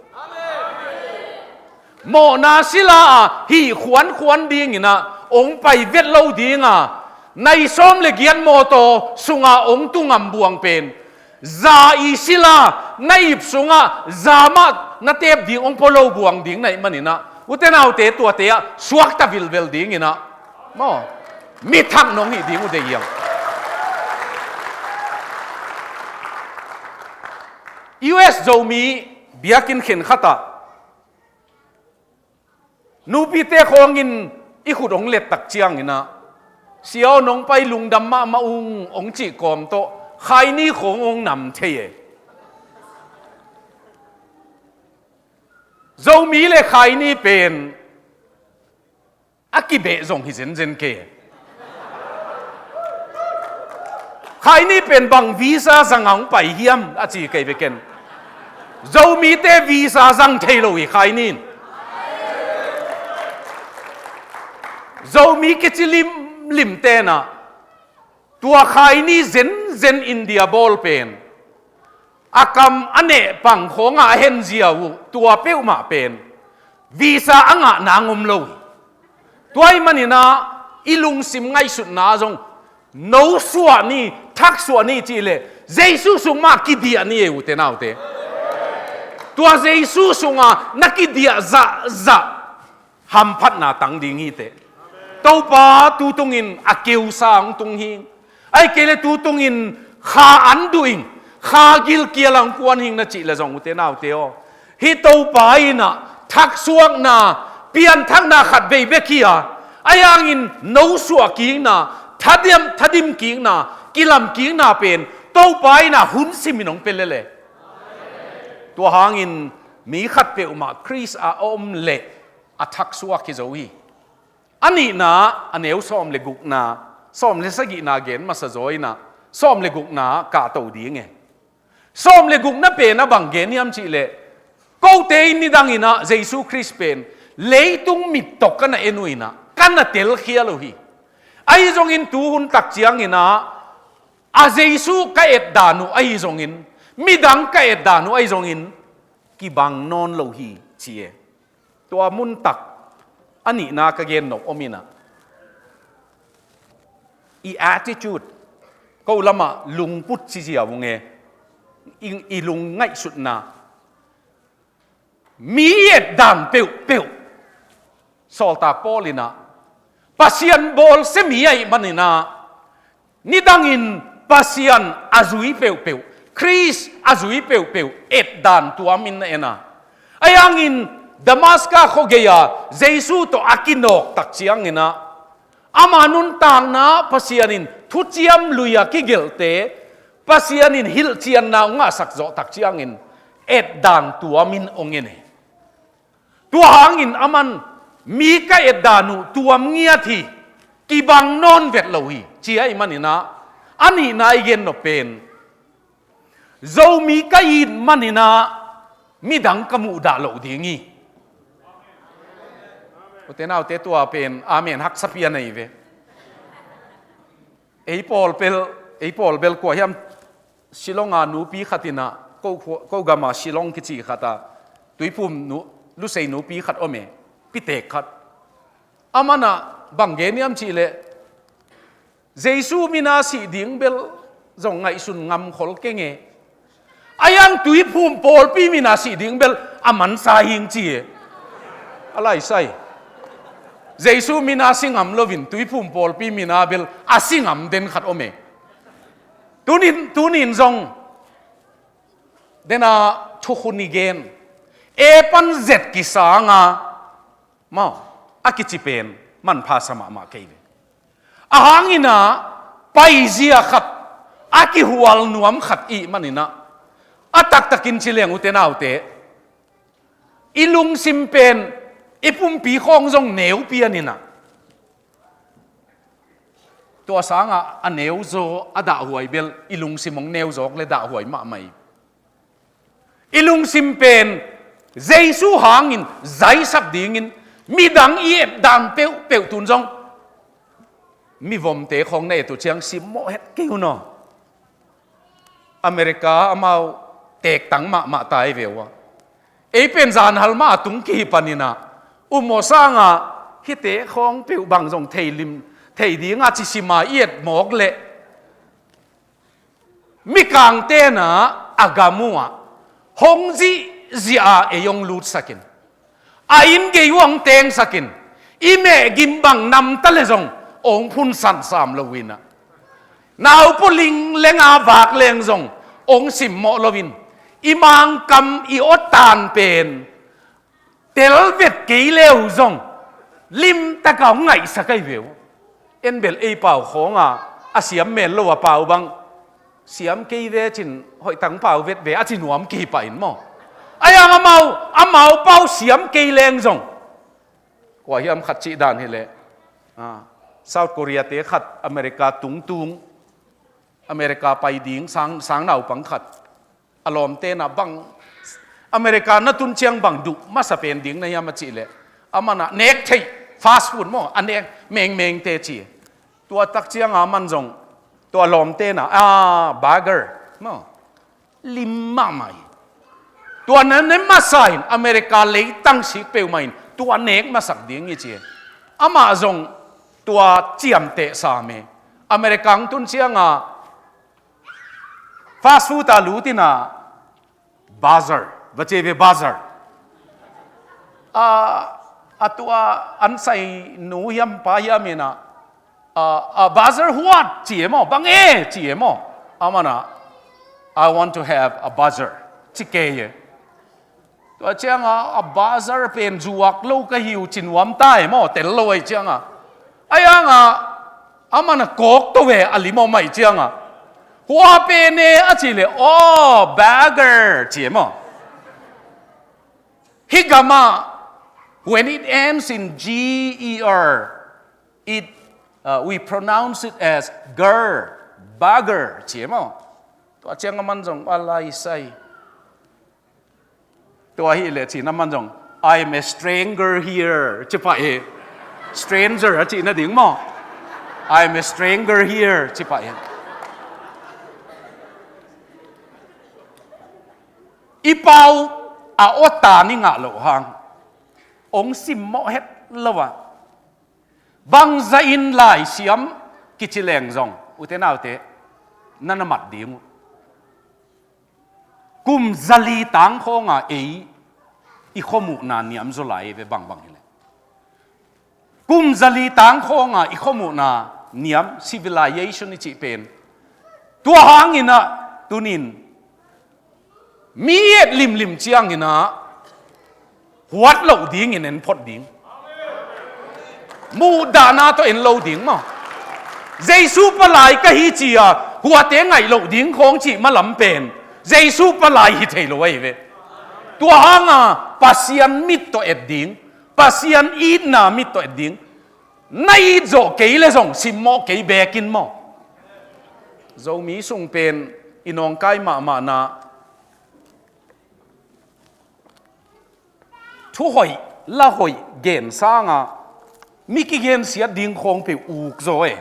Mawhna sila a hih khuankhuan dingin ah hong pai vet lo dinga, nai sawm le giat mawtaw sunga hong tu ngam buang pen, za i sila na ip sungah za mah na tep ding hong pua lo buang ding na hih manin ah, ute naute, tuate ah suakta vilvel dingin ah, maw, mi thak nong hih ding uh deih hiam. U S Zomi biakinn khenkhat ah nupite khawngin i khut hong let tak ciangin ah, "Sia aw, nong pai lungdam mahmah ung," hong cih kawm tawh Khaini khawng hong nam thei e. Zomi le Khaini pen a kibeh zong hi zenzen kei. Khaini pen bang visa zanga hong pai hiam a ci kei ve ken. Zomite visa zang thei lo hi Khaini in. Zomi kici limlim tenah tua Khaini zenzen India bawl pen, a kam a neh pang khawngah a henzia uh tua peuhmah pen visa a ngah nang om lo hi. Tua ahih manin ah i lungsim ngaihsutna zong, "No suah ni, thak suah ni," cih leh Jesu sung mah kidiah ni e, ute naute. Tua Jesu sunga na kidiah zahzah hamphatna tang ding hi teh. Topa tutungin a keusa hong tung hing. Ahih kei leh tutungin kha an duh ing, kha gilkial hong kuan hing na cih leh zong, ute naute aw, hih Topa in ah thaksuakna, pianthakna khat vei bek hi a, a iangin no suah kikna, thadim, thadim kikna, kilam kikna pen Topa in ah hun simin hong pia lel e. Tua hangin mi khat peuhmah Khrist a om leh a thaksuak hi zo hi. A nihna, a neu sawm le gukna, sawm le sagihna gen masa zaw in ah, sawm le gukna kahto ding e. Sawm le gukna pen a bang gen hiam cih leh, Kote in nidang in ah Jesu Khrist pen leitung mit tawh ka na en uh in ah ka na telkhial uh hi. Ahi zongin tuhun tak ciangin ah a Jesu ka et dan uh ahi zongin, midang ka et dan uh ahi zongin kibang nawn lo hi ci e. Tua mun tak a nihna ka gen nop om in ah i attitude, ko lamah lungput ci ziau ung e, i, i lung ngaihsutna, mi i et dan peuhpeuh, sawltak Paul in ah Pasian bawlsia mi ahih manin ah nidangin Pasian a zui peuhpeuh, Khrist a zui peuhpeuh et dan tuamin na en a. Ahi hangin Damaska khuagei-a Jesu tawh a kinawk tak ciangin ah ama nuntakna Pasian in thuciam lui-a kigelhte Pasian in hilhcianna hong ngahsak zawh tak ciangin et dan tuamin hong en hi. Tua hangin aman mi ka et dan uh tuam ngiat hi, kibang nawn vet lo hi ci ahih manin ah a nihna i gen nop pen Zomi ka it manin ah midang ka muhdah loh ding hi. Ute naute, tua pen amen haksa pian ahi ve. Ei pawl bel, ei pawl bel kua hiam Shillong a nupi khat in ah, ko, ko gam a Shillong kici khat a Tuiphum nu, Lusei nupi khat om e, pitek khat. Aman ah bang gen hiam cih leh Jesu min a sih ding bel zong ngaihsun ngam khol keng e. Ahi hang Tuiphum pawlpi min a sih ding bel a mansa hing ci e. A laisai. Jesu min a si ngam loin Tuiphum pawlpi min a bel a si ngam den khat om e. Tunin, tunin zong dena thukhun i gen. E pan zet kisang a, maw, a kici pen manpha sa mahmah kei ve. A hangin ah paizia khat, a kihual nuam khat i hih manin ah a taktakin ci leng, ute naute, i lungsim pen i pumpi khawng zong neu pian in ah tua sangah a neuzaw a dahhuai bel i lungsim hong neuzawk le dahhuai mahmah hi. I lungsim pen Jesu hangin zaisak dingin midang i et dan peuhpeuh tun zong mivomte khawng na et uh ciang simmawh het kei un aw. America amau tektang mahmah ta hi ve uh a. Ei pen zanhal mah a tung kihi panin ah ummawh sangah hihte khawng peuh bang zong thei lim, thei ding a ci sim a i et mawk leh Mikangte in ah a gam uh ah hong zihziah a ei hong lutsakin, a inn gei uh hong tengsakin, i mehgim bang namta le zong hong phunsan sam lo in ah, naupau linglenga vak leng zong hong simmawh loin, i Mangkam i awtan pen tel vet kei le uh zong limtak a hong ngaihsak ahi ve uh. En bel ei pau khawng a, a siam mel lo a pau bang siam kei ve cin, hoihtang pau vet ve a ci nuam kihi pah in maw. Ahi hang amau, amau pau siam kei leng zong, kua hiam khat cih dan hi leh, ah, South Korea te khat America tungtung, America pai ding sang, sang naupang khat, a lawmte in ah bang, America na tun ciang bang duh masa pen ding na hiam a cih leh, aman ah nek theih, fast food maw, a nek mengmengte ci. Tua tak ciang a aman zong, tua lawmte in ah, ah, burger maw, lim mahmah hi. Tua na ne masa in, America leitang sik peuhmah in tua nek masak ding hi ci. Amah zong tua ciamteh sam e. America hong tun ciang a fast food a lut in ah, burger, va ci ve, burger. A, a tua an sai nu hiam pa hiam in ah, a, a burger what ci e maw, bang e ci e maw. Aman ah, "I want to have a burger," ci kei e. Tua ciang a, "A burger pen zuak lo ka hi uh," ci nuam ta e maw, tel lo ahih ciang a. Ahi hang a, aman a kawk to ve, a lim om ahih ciang a, "Hua pen e," a cih leh, "Oh, burger," ci e maw. Hih gam ah, when it ends in G E R, it, uh, we pronounce it as ger, burger, ci e maw. Tua ciang aman zong, "A laisai, Tua hi leh cih na man zong, "I'm a stranger here," ci pah hi. Stranger a cih nading maw? "I'm a stranger here," ci pah hi. I pau a awta ni ngah loh hang, ong simmawh het lo a, bangzah in laisiam kici leng zong, ute naute, na na mat ding uh. Kum zali tang khawnga ei i khuamuhna niam zaw lai ve bangbang hileh. Kum zali tang khawnga i khuamuhna niam, civilization i cih pen. Tua hangin ah tunin mi et limlim ciangin ah huat loh dingin en phot ding. Muhdahna tawh en lo ding maw? Jesu palai ka hi ci-a huate ngaih loh ding khawng cih malam pen Jesu palai hi thei lo ahi ve. Tua hanga Pasian mit tawh et ding, Pasian itna mit tawh et ding. Na it zawh kei le zong simmawh kei bekin maw? Zomi sung pen i nawngkai mahmahna, thu hoih, la hoih gen sanga mi kigensiat ding khawng peuh uk zaw e.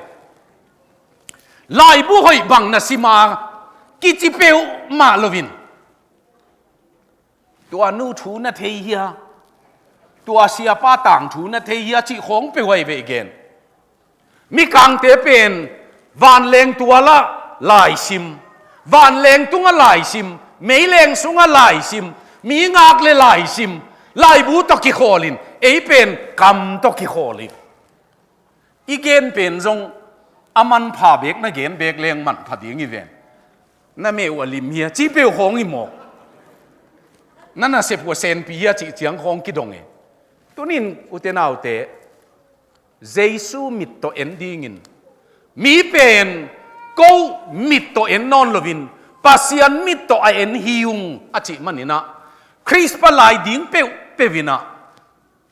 Laibu hoih bang na sima kici peuhmah loin, tua nu thu na thei hia, tua siapa tangthu na thei hia cih khawng peuh ahi ve i gen. Mikangte pen vanleng tualah laisim, vanleng tungah laisim, meileng sungah laisim, mi ngak le laisim, laibu tawh kikhawlin, ei pen kam tawh kikhawlin. I gen pen zong a manpha bek na gen bek leng manpha ding i ven. Na meh uh a lim hia, ci peuh khawng i mawk. Na nasep uh a senpi hia cih ciang khawng kidong e. Tunin ute naute, Jesu mit tawh en dingin, mi pen ko mit tawh en nawn loin Pasian mit tawh a en hi ung a cih maninah, Khrist palai ding peuhpeuh inah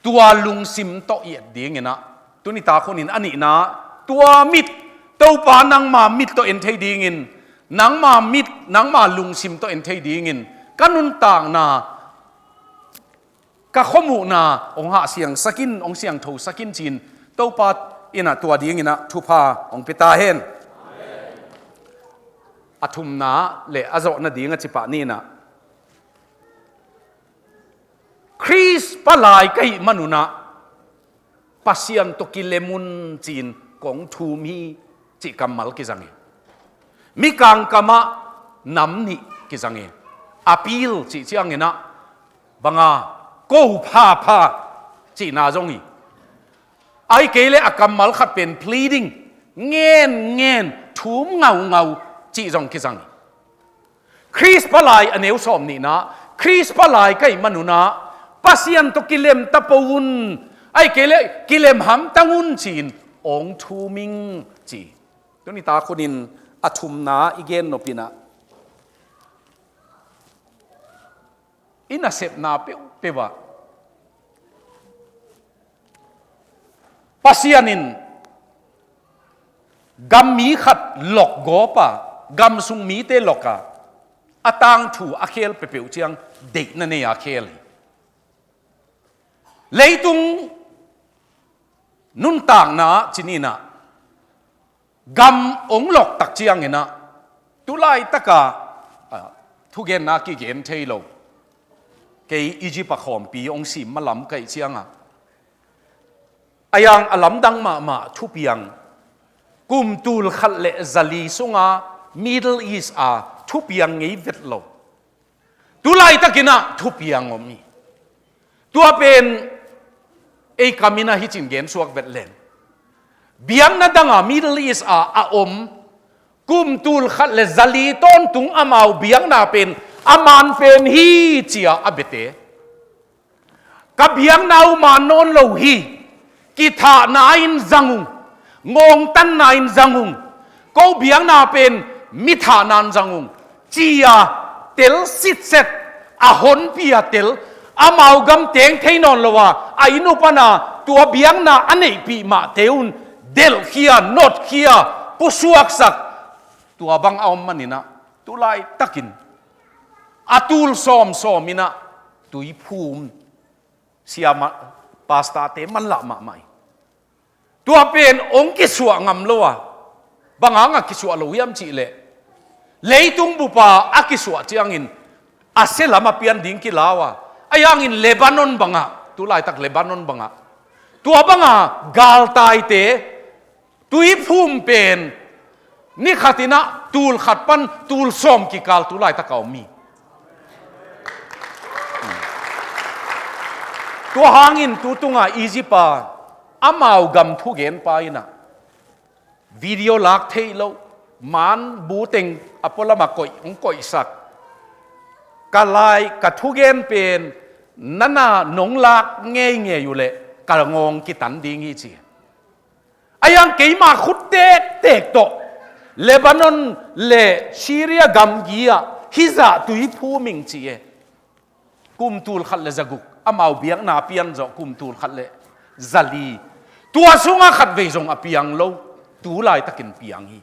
tua lungsim tawh i et dinginah, tuni tak hunin a nihna, tua mit, Topa nangma mit tawh en thei dingin, nangma mit, nangma lungsim tawh en thei dingin ka nuntakna, ka khuamuhna hong hahsiangsak in, hong siangthosak in ci-in Topa innah tua dinginah thupha hong pia ta hen. A thumna le a zawhna ding a cipah ninah, Khrist palai ka hih manunah Pasian tawh kilem un ci-in kong thum hi cih kammal kizang hi. Mikang kamah nam nih kizang hi. Appeal cih cianginah banga, ko phapha cihna zong hi. Ahih kei leh a kammal khat pen pleading, ngen ngen, thum ngaungau cih zong kizang hi. Khrist palai a neu sawm nihna, Khrist palai ka hih manunah Pasian tawh kilem tapo un, ahih kei leh kilem hamtang un ci-in hong thum ing ci. Tuni tak hunin a thumna i gen nopinah, i nasepna peuhpeuh ah Pasian in gammi khat lokgawp a, gamsung mite lok a, a tangthu a khel peuhpeuh ciang deihna nei a khel hi. Leitung nuntakna ah ci ninah, gam hong loktak cianginah, tu laitakah, ah, thugenna kigen thei lo. Kei Egypt a khawmpi hong sim malam ka hih ciangah, a yang a lamdang mahmah thupiang, kum tul khat le zali sunga Middle East a thupiang ngei vet lo. Tu laitakinah thupiang om hi. Tua pen ei kaminah hicin gen suak vet leng, biakna danga Middle East a a om, kum tul khat le zali tawntung amau biakna pen a man pen hi ci-a a biate. Ka biakna uh man nawn lo hi. Kithahna in zang ung, ngawngtanna in zang ung, ko biakna pen mi thahna in zang ung, ci-a tel sitset, a honpi a tel, amau gam teng thei nawn lo a, a inn uh pana tua biakna a neihpih mahte un delhkhia, notkhia, pusuaksak, tua bang a om maninah, tu laitakin a tul sawmsawm inah Tuiphum siama pastor te manlah mahmah hi. Tua pen hong kisuah ngam lo a, bang hangah kisuah lo hiam cihleh, leitung bupa a kisuah ciangin a sia lam a pian ding kilau a, a yangin Lebanon bangah, tulaitak Lebanon bangah, tua bangah galtaite, tuiphum pen ni khatinah tul khat pan tul sawm kikal tulaitak a om hi. Tua hangin tutunga Egypt a amau gam thugenpa inah video lak theih loh, man bu teng a pualamah koih hong koihsak, ka lai ka thugen pen nana nong lak ngeingei uhleh ka ngawng kitan ding hi ci. A yang keima khut tektek tawh Lebanon le Syria gamgi ah hizah tuiphum ing ci e. Kum tul khat le zaguk, amau biakna pian zawh kum tul khat le zali. Tua sungah khatvei zong a piang lo, tulaitakin piang hi.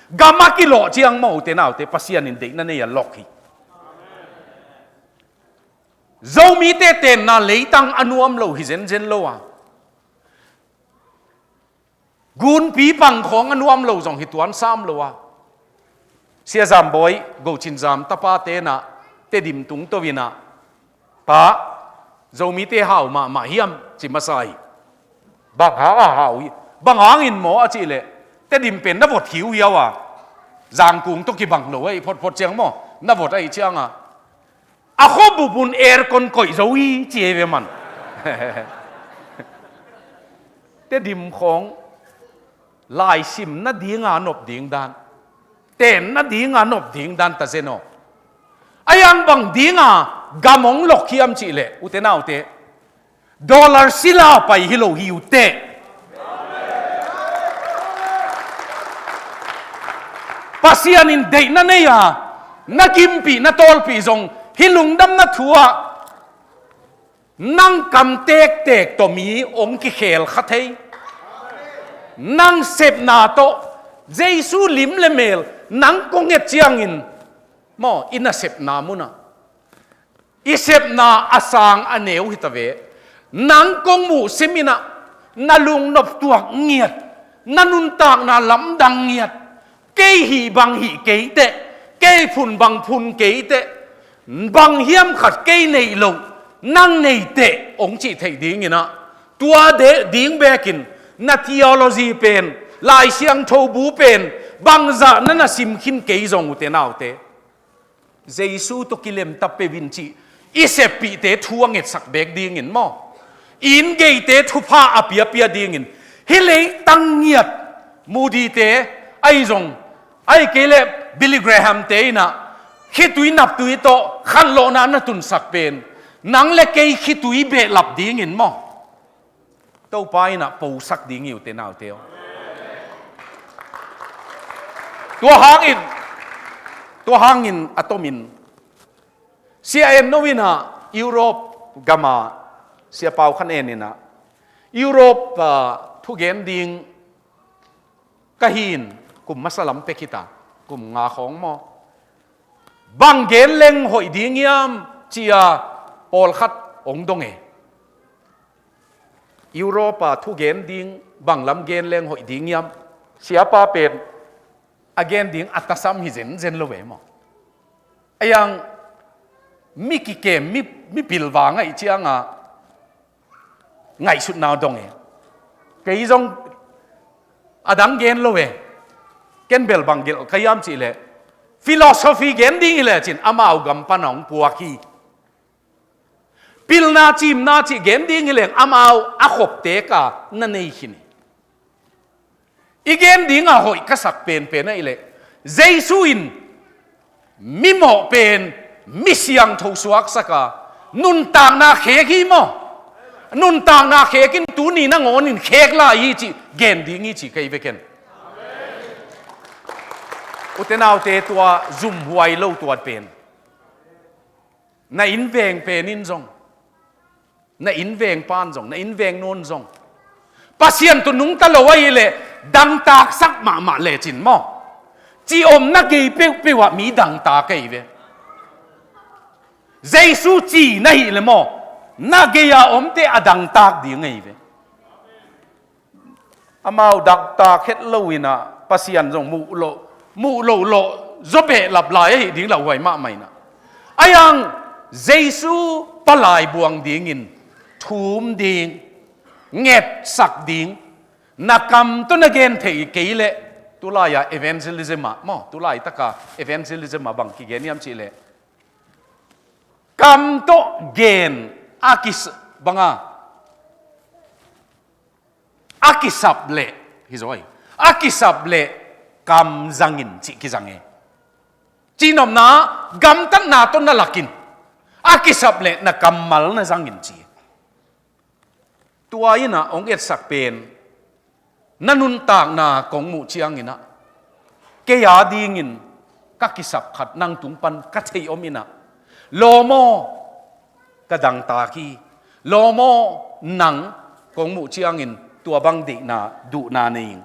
Gam a kilawh ciang mawh ute naute Pasian in deihna nei a lok hi. Zomite tenna leitang a nuam lo hi zenzen lo a, gunpi pang khawng a nuam lo zong hi tuan sam lo a. Sia Zambawi, Go Cin Zam tapa tenah Tedim tungto inah, "Pa, Zomite hau mahmah hiam?" ci masa hi. "Bang hang a hau hi, bang hangin maw?" a cihleh, "Tedim pen na vot hiuhiau a, Zangkung tawh kibang lo ahi photphot ciang maw, na vot ahi cianga a khuabup un aircon koih zo hi," ci ei ve man. Tedim khawng laisim nadinga nop ding dan, ten nadinga nop ding dan ta zen aw. A yang bang dinga gam hong lok hiam cihleh ute naute, dollar sila pai hi lo hi ute. Pasian in deihna nei a, na gimpih na tawlpih zong hih lungdamna thu ah nang kam tektek tawh mi hong kikhel kha thei. Nang sepna tawh Jesu lim le mel nang kong et ciangin maw, i nasepna munah, i sepna a sang a neu hi ta ve. Nang kong muh siminah na lungnop tuak ngiat, na nuntakna lamdang ngiat, kei hih bang hih kei teh, kei phun bang phun kei teh, bang hiam khat kei neih loh nang nei teh hong cih theih dinginah, tua deh ding bekin na theology pen, Lai Siangtho bu pen bangzah na na sim khin kei zong ute naute, Jesu tawh kilemta peuh in cih i seppihte thu a ngetsak bek dingin maw, i inn geite thupha a piapia dingin, hih leitang ngiat Moody-te ahi zong, ahih kei leh Billy Graham-te inah khitui naptui tawh khanlawhna na tunsak pen, nang le kei khitui behlap dingin maw, Topa inah posak ding hi ute naute aw. Tua hangin, tua hangin a tomin Sia En No inah Europe gama Sia Pau Khan En inah Europe, ah, thugen ding ka hi in, kum masa lam pek hita, kum nga khawng maw. Bang gen leng hoih ding hiam ci-a pawlkhat hong dong e. Europa thugen ding bang lam gen leng hoih ding hiam? Siapa pen a gen ding a tasam hi zenzen lo ve maw. A yang mi kikem, mi, mi pilvang ahih cianga ngaihsutna dong e. Kei zong a dang gen lo e. Ken bel bang gelh ka hiam cihleh, philosophy gen ding hileh cin amau gam pana hong puak hi. Pilna cimna cih gen ding hileng amau a khopte ka na nei khin hi. I gen dinga hoih ka sak penpen ahih leh, Jesu in mimawh pen mi siangtho suaksak a, nuntakna khek hi maw? Nuntakna khek in tuni nangawnin khek lai hi cih gen ding hi ci kei ve ken. Ute naute, tua zumhuai lo tuat pen, na innveng pen in zong, na innveng pan zong, na innveng nun zong Pasian tawh nungta lo ahih leh dangtaksak mahmah lecin maw, ci omna gei peuhpeuh ah mi dangtak ahi ve. Jesu ci na hih le maw, na gei-a omte a dangtak ding ahi ve. Amau dangtak het lo in ah Pasian zong muh lo, muh lo lo zaw behlap lai ahi ding lauhuai mahmah in ah. Ahi hang Jesu palai buang dingin thum ding, ngetsak ding, na kam tawh na gen thei kei leh, tulai-a evangelism ah maw, tulai taka evangelism ah bang kigen hiam cih leh, kam tawh gen a kis-, banga, a kisap leh, hi zaw hi, a kisap leh kam zangin cih kizang e. Cihnopna, gamtatna tawh na lakin, a kisap leh na kammal na zangin ci. Tua in ah hong etsak pen, na nuntakna kong muh ciangin ah, kei a dingin ka kisap khat nang tung pan ka theih om in ah, lawm aw, ka dangtak hi, lawm aw, nang kong muh ciangin tua bang deihna, duhna nei ing.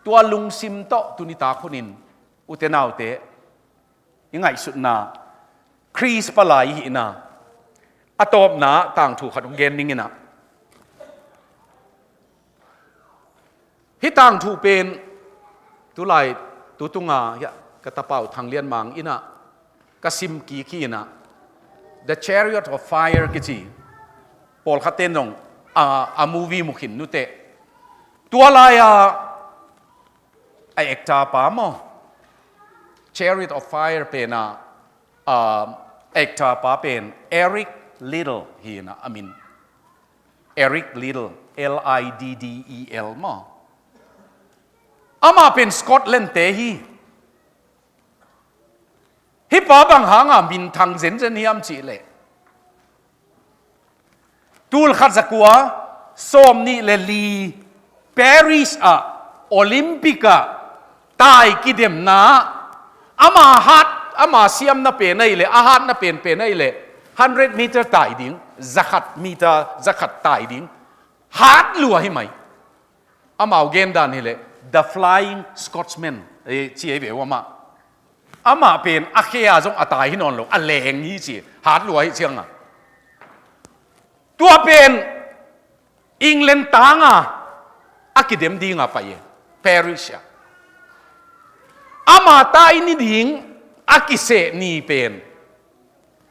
Tua lungsim tawh tuni tak hunin, ute naute, i ngaihsutna, Khrist palai i hihna, a tawpna tangthu khat hong gen ning in ah. Hih tangthu pen, tulai, tutunga, hiah, ka tapau Thang Lian Mang in ah, ka sim kik hi in ah, The Chariot of Fire kici, pawlkhat ten zong, a, a movie mu khin nuteh. Tua lai-a, a actor pa maw, Chariot of Fire pen a, a actor pa pen Eric Liddell hi in ah, a min. Eric Liddell, L I D D E L maw. Amah pen Scotland te hi. Hih pa bang hanga minthang zenzen hiam cih leh, tul khat za kua sawmnih le li Paris ah, Olympic ah, tai kidemna ah, ama hat, ama siamna pen ahih leh, a hatna penpen ahih leh, hundred meter tai ding, zakhat meter, zakhat tai ding, hat lua hi mai. Amau gendan hileh, The Flying Scotsman, eh, ci ei ve uh amah. Amah pen a khe-a zong a tai hi nawn lo, a leng hi ci, hat lua hi cianga. Tua pen England tanga a kidem dinga pai e, Paris ah. Ama tai ni ding a kiseh ni pen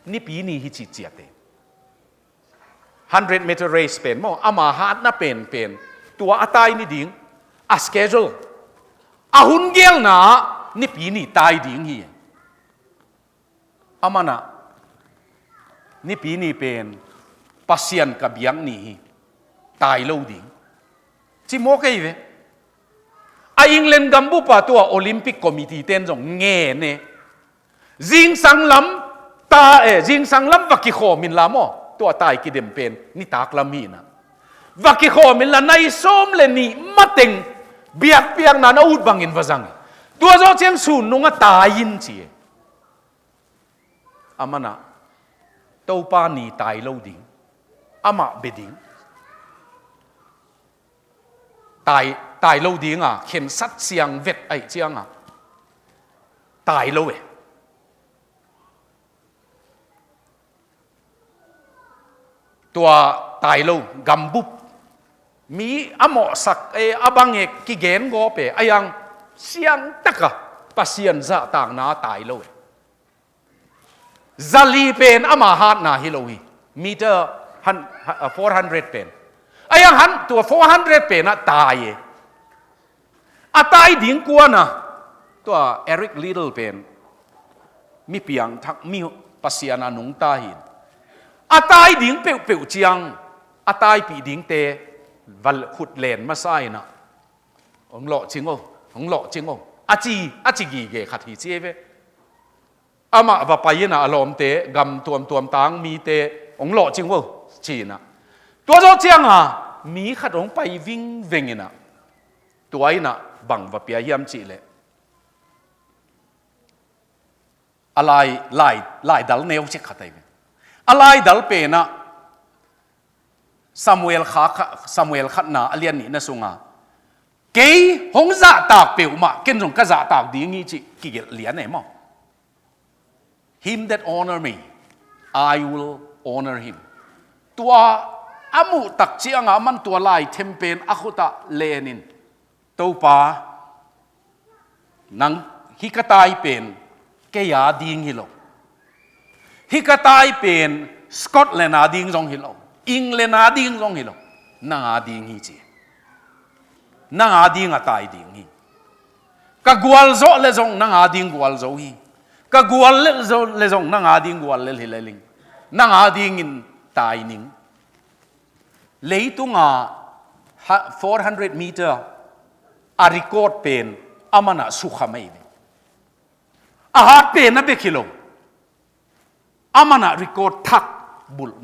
Nipi ni hi ci ciat e. Hundred meter race pen maw, ama hatna penpen, tua a tai ni ding, a schedule, a hun gelna ah Nipi ni tai ding hi. Aman ah Nipi ni pen Pasian ka biak ni hi, tai lo ding, ci mawk ei ve. A England gambup ah tua Olympic Committee ten zong ngen e. Zingsang lam ta, eh, zingsang lam va kikhawm inla maw, tua tai kidem pen nitak lam hi in ah, va kikhawm inla nai sawm le nih mateng biakpiakna na ut bangin va zang hi. Tua zawh ciang sun nungah tai in ci e. Aman ah Topa ni tai lo ding, amah bia ding. Tai, tai lo dinga khensat siang vet ahih cianga tai lo e. Tua tai lo gambup, mi a mawhsak e, a bang e, kigen gawp e, a yang siangtaka Pasian zahtakna tai lo e. Zali pen ama hatna hi lo hi. Meter hun-, uh, four hundred pen. A yang han tua four hundred pen ah tai e. A tai ding kuana, tua Eric Liddell pen mi piangthak, mi Pasian a nungta hi. A tai ding peuhpeuh ciang, a taipih dingte va khut len masa in ah, hong lawhcing o, hong lawhcing o, a ci, a ci gige khat hi ci e ve. Amah va pai in ah a lawmte, gam tuamtuam tang mite, hong lawhcing o, ci in ah. Tua zawh cianga mi khat hong pai vingveng in ah, tua in ah bang va pia hiam cih leh, a lai, lai, laidal neu cik khat ahi ve. A laidal pen ah Samuel kha, kha, Samuel khatna a lian nihna sunga, kei hong zahtak peuhmah ken zong ka zahtak ding hi cih kigelh lian e maw. Him that honor me, I will honor him. Tua a muh tak ciangah aman tua laithem pen a khutah lenin, Topa, nang, hih ka tai pen kei a ding hi lo. Hih ka tai pen Scotland a ding zong hi lo, England a ding zong hi lo, nang a ding hi ci. Nang a ding a tai ding hi. Ka gualzawh le zong nang a ding gualzo hi. Ka guallelh zo le zong nang a ding guallelh hi le ling. Nang a dingin tai ning. Leitunga ha-, four hundred meter a record pen amanah sukha mai ve. A hat pen a bek hi lo. Amanah record thak bulh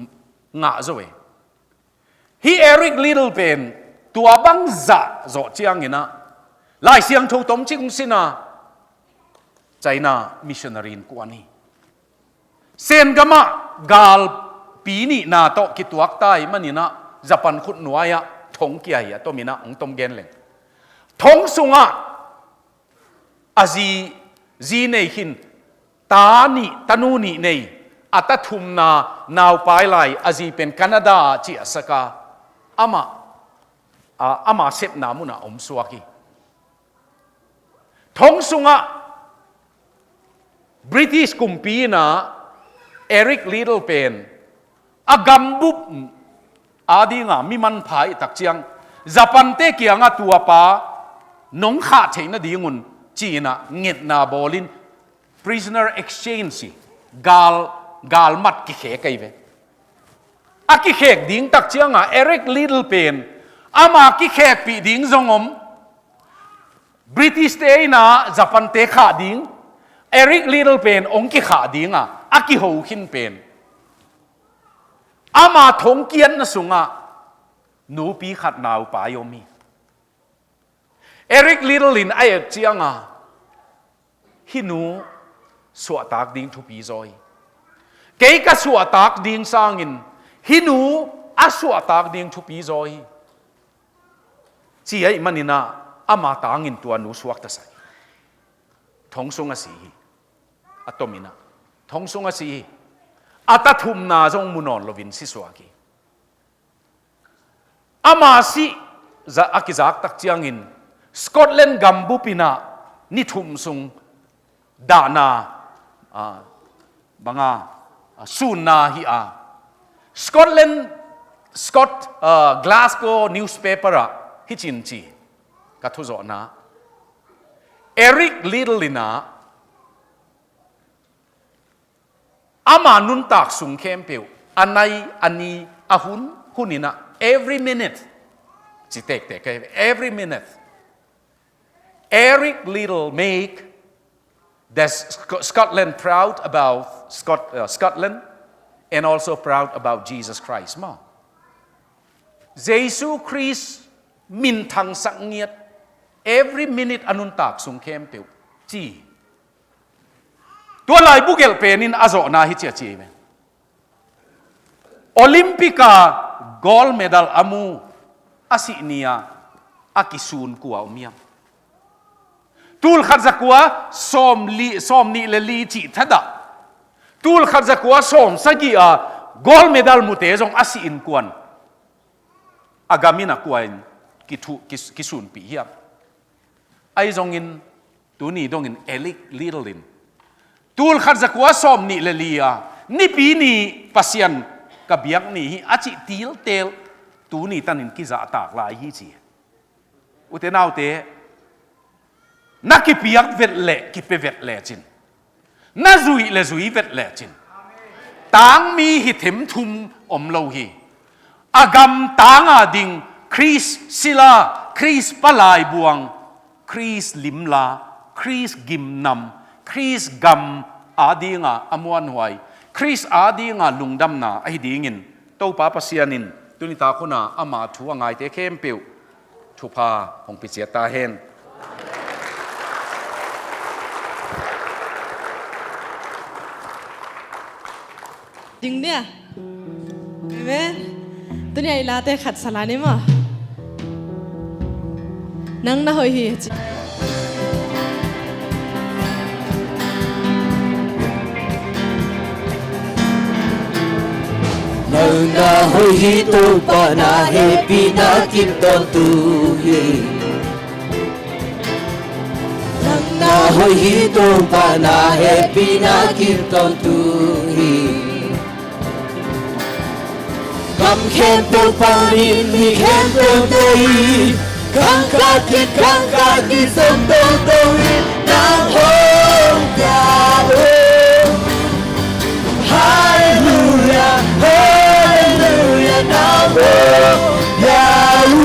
ngah zo e. Hih Eric Liddell pen tua bang zah zawh cianginah Lai Siangtho tomcik hong sin a, China missionary in kuan hi. Sengamah galpi nihna tawh kituak tai maninah Japan khutnuai-ah thong kia hi, a tominah hong tom gen leng. Thong sungah a zi, zi nei khin, ta nih, tanu nih nei, a ta thumna naupai lai, a zi pen Canada ah ciahsak a, amah, a, ama sepna munah omsuak hi. Thong sungah British kumpi inah Eric Liddell pen a gambup a dinga mi manpha i tak ciang, Japan-te kiangah tua pa nong khah theih nadingun ci-inah ngetna bawlin prisoner exchange hi, gal, galmat kikhek ahi ve. A kikhek ding tak cianga Eric Liddell pen ama kikhekpih ding zong om. British-te inah Japan-te khah ding, Eric Liddell pen hong kikhah dinga a kiho khin pen ama thongkiatna sungah nupi khat naupai om hi. Eric Liddell in a et cianga, hih nu suahtak ding thupi zaw hi. Kei ka suahtak ding sangin hih nu a suahtak ding thupi zaw hi, ci ahih maninah ama tangin tua nu suakta sa hi. Thong sung a si hi. A tominah thong sung a si hi. A ta thumna zong mu nawn loin si suak hi. Ama sih za-, a kizak tak ciangin Scotland gambup inah ni thum sung dahna, ah, banga, ah, sunna hi a. Scotland, Scot-, ah, Glasgow newspaper ah hicin ci, ka thuzawhna, Eric Liddell inah ama nuntak sung khempeuh, a nai, a ni, a hun, hun inah, every minute, ci tektek, every minute, Eric Liddell make the Sc-, Scotland proud about Scot-, uh, Scotland and also proud about Jesus Christ maw. Jesu Khrist minthangsak ngiat, every minute a nuntak sung khempeuh, ci. Tua laibu gelh penin a zawhna hi ciaci hi ve. Olympic a gold medal a mu a sih ni-a a kisun kua om hiam? Tul khat za kua sawm li, sawm nih le li cih thadah, tul khat za kua sawm sagih a gold medal mute zong a sih in kuan, a gamin a kua in kithu-, kis-, kisunpih hiam? Ahi zongin tuni dongin Eric Liddell in tul khat za kua sawm nih le li a nipi ni Pasian ka biak ni hi a cih tiltel tuni tanin kizahtak lai hi ci. Ute naute, na kipiak vet leh kipia vet lecin, na zuih le zui vet lecin, tangmi hi themthum om lo hi. A gam tanga ding Khrist sila, Khrist palai buang, Khrist limla, Khrist gimnam, Khrist gam adinga a muanhuai, Khrist adinga lungdamna ahi dingin Topa Pasian in tuni tak huna ama thu a ngaite khempeuh thupha hong pia ciat ta hen. Ding dia. Amen. Tuni a i late khat sa lai ni maw. Nang na hoih hi ci. Nang na hoih hi Topa, na hehpihna kim tawntung hi. Nang na hoih hi Topa, na hehpihna kim tawntung hi. Gam khempeuh panin mi khempeuh te in, khang khat khit khang khat khit zong toto in nang hong pia uh. Halleluia, halleluia, nang hong pia uh.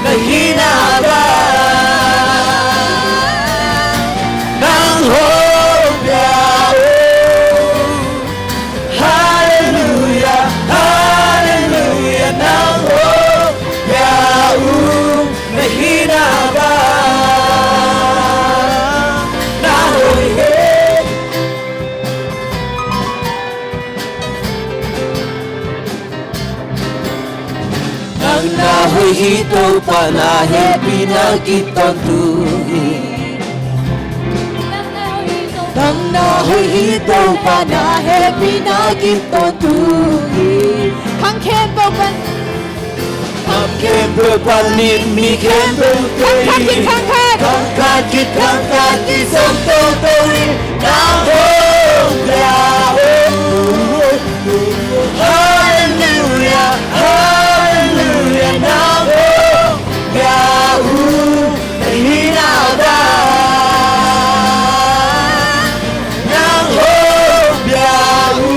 Na hihna bang nang hong pia uh. Halleluia, halleluia, nang hong pia uh. Na hihna bang na hoih hi. Nang na hoih hi Topa, na hehpihna kim tawntung hi. Nang na hoih hi Topa, na hehpihna kim tawntung hi. Khang khempeuh pan, khang khempeuh panin mi khempeuh te in, khang khat khit khang khat, khang khat khit khang khat khit zong toto in nang hong pia uh. Halleluia, halleluia, nang hong pia uh. Na hihna bang nang hong pia uh.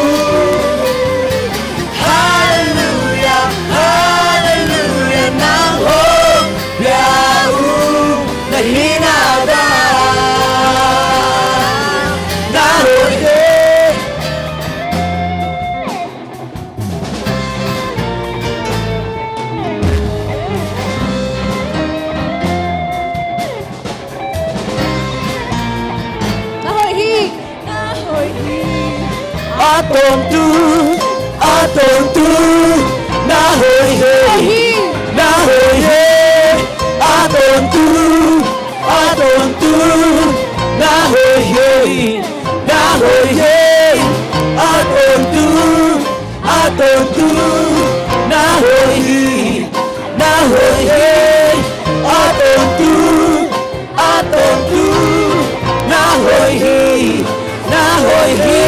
Halleluia, halleluia, nang hong pia uh. Na hihna bang na hoih hi. Na hoih hi. Na hoih hi. A tawntung, a tawntung, na hoih hi. Na hoih hi. A tawntung, a tawntung, na hoih hi. Na hoih hi. A tawntung, a tawntung, na hoih hi. Na hoih hi. A tawntung, a tawntung, na hoih hi. Na hoih hi.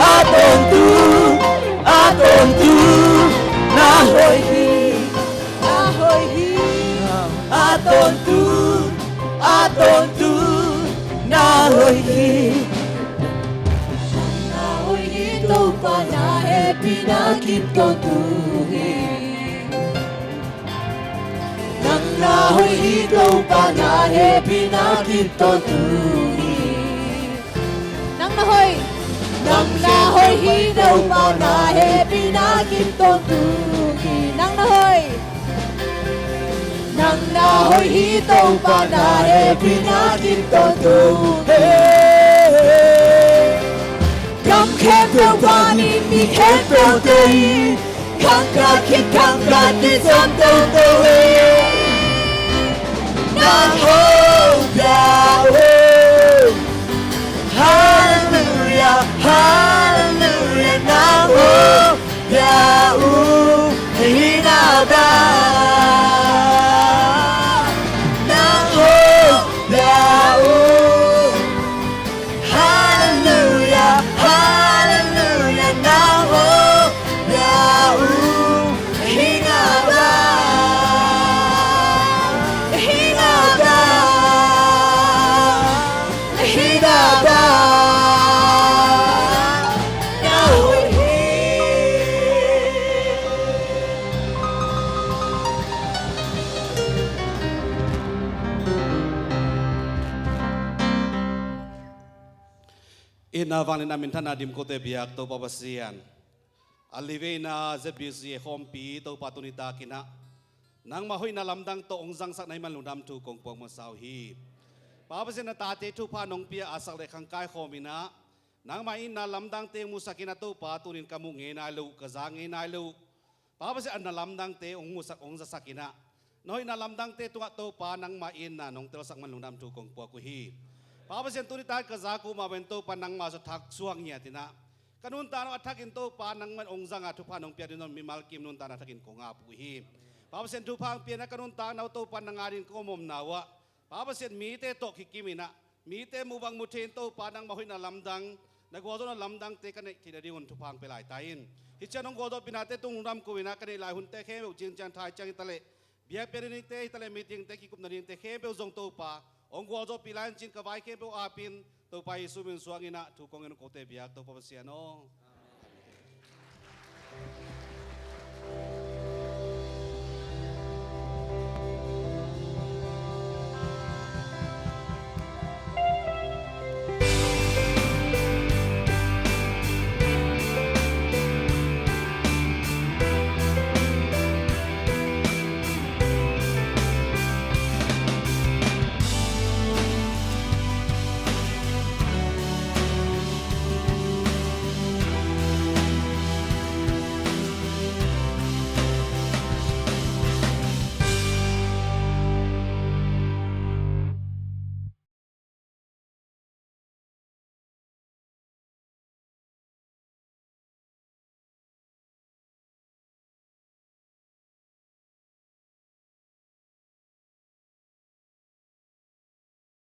A tawntung, a tawntung, na hoih hi. Na hoih hi. A tawntung, a tawntung, na hoih hi. Nang na hoih hi Topa, na hehpihna kim tawntung hi. Nang na hoih hi Topa, na hehpihna kim tawntung hi. Nang na hoih. Nang na hoih hi Topa, na hehpihna kim tawntung hi. Nang na hoih. Nang na hoih hi Topa, na hehpihna kim tawntung hi. Gam khempeuh panin mi khempeuh te in, khang khat khit khang khat khit zong toto in nang hong pia uh. Halleluia, halleluia, nang hong pia uh. Na hihna bang nang hong pia uh. Halleluia, halleluia, nang hong pia uh. Na hihna bang, na hihna bang, na hihna bang na hoih hi. Itna vangliatna minthanna dim kote biak Topa Pasian, a liveina Z B C a khawmpi Topa tuni takin ah nangmah hoihna lamdang tawh hong zangsak na hih man lungdam thu kong puak masa uh hi. Pa Pasian, na tate thupha nong pia a sak le khangkai khawm in ah nangmah itna lamdangte hong musak in ah Topa, tunin ka muh ngei nai lo uh, ka za ngei nai lo uh, Pa Pasian, a na lamdangte hong musak, hong zasak in ah na hoihna lamdangte tungah Topa nangmah itna nong telsak man lungdam thu kong puak uh hi. Pa Pasian, tuni takin ka za kuamah pen Topa nangmah zong thak suak ngiat in ah Ka nuntakna uh a thakin Topa nangman hong zanga thupha nong pia ding zong mimal kim nuntakna a thakin kong ap uh hi. Pa Pasian, thupha hong piana ka nuntakna uh Topa nang adingin kong om omna uh ah, Pa Pasian, mite tawh kikim inah, mite mubang muthein Topa nangmah hoihna lamdang, na gualzawhna lamdangte ka neih theihna dingun thupha hong pia lai ta in. Hih ciang hong gualzawhpihnate tung lungdam ko inah ka neih lai hunte khempeuh cingciang thai ciang hi taleh, biakpiak nadingte hi taleh, meetingte kikupna dingte khempeuh zong Topa hong gualzawhpih lai in cin ka vai khempeuh apin, Topa Jesu min suang inah thu kong ngen uh kote biak Topa Pasian aw.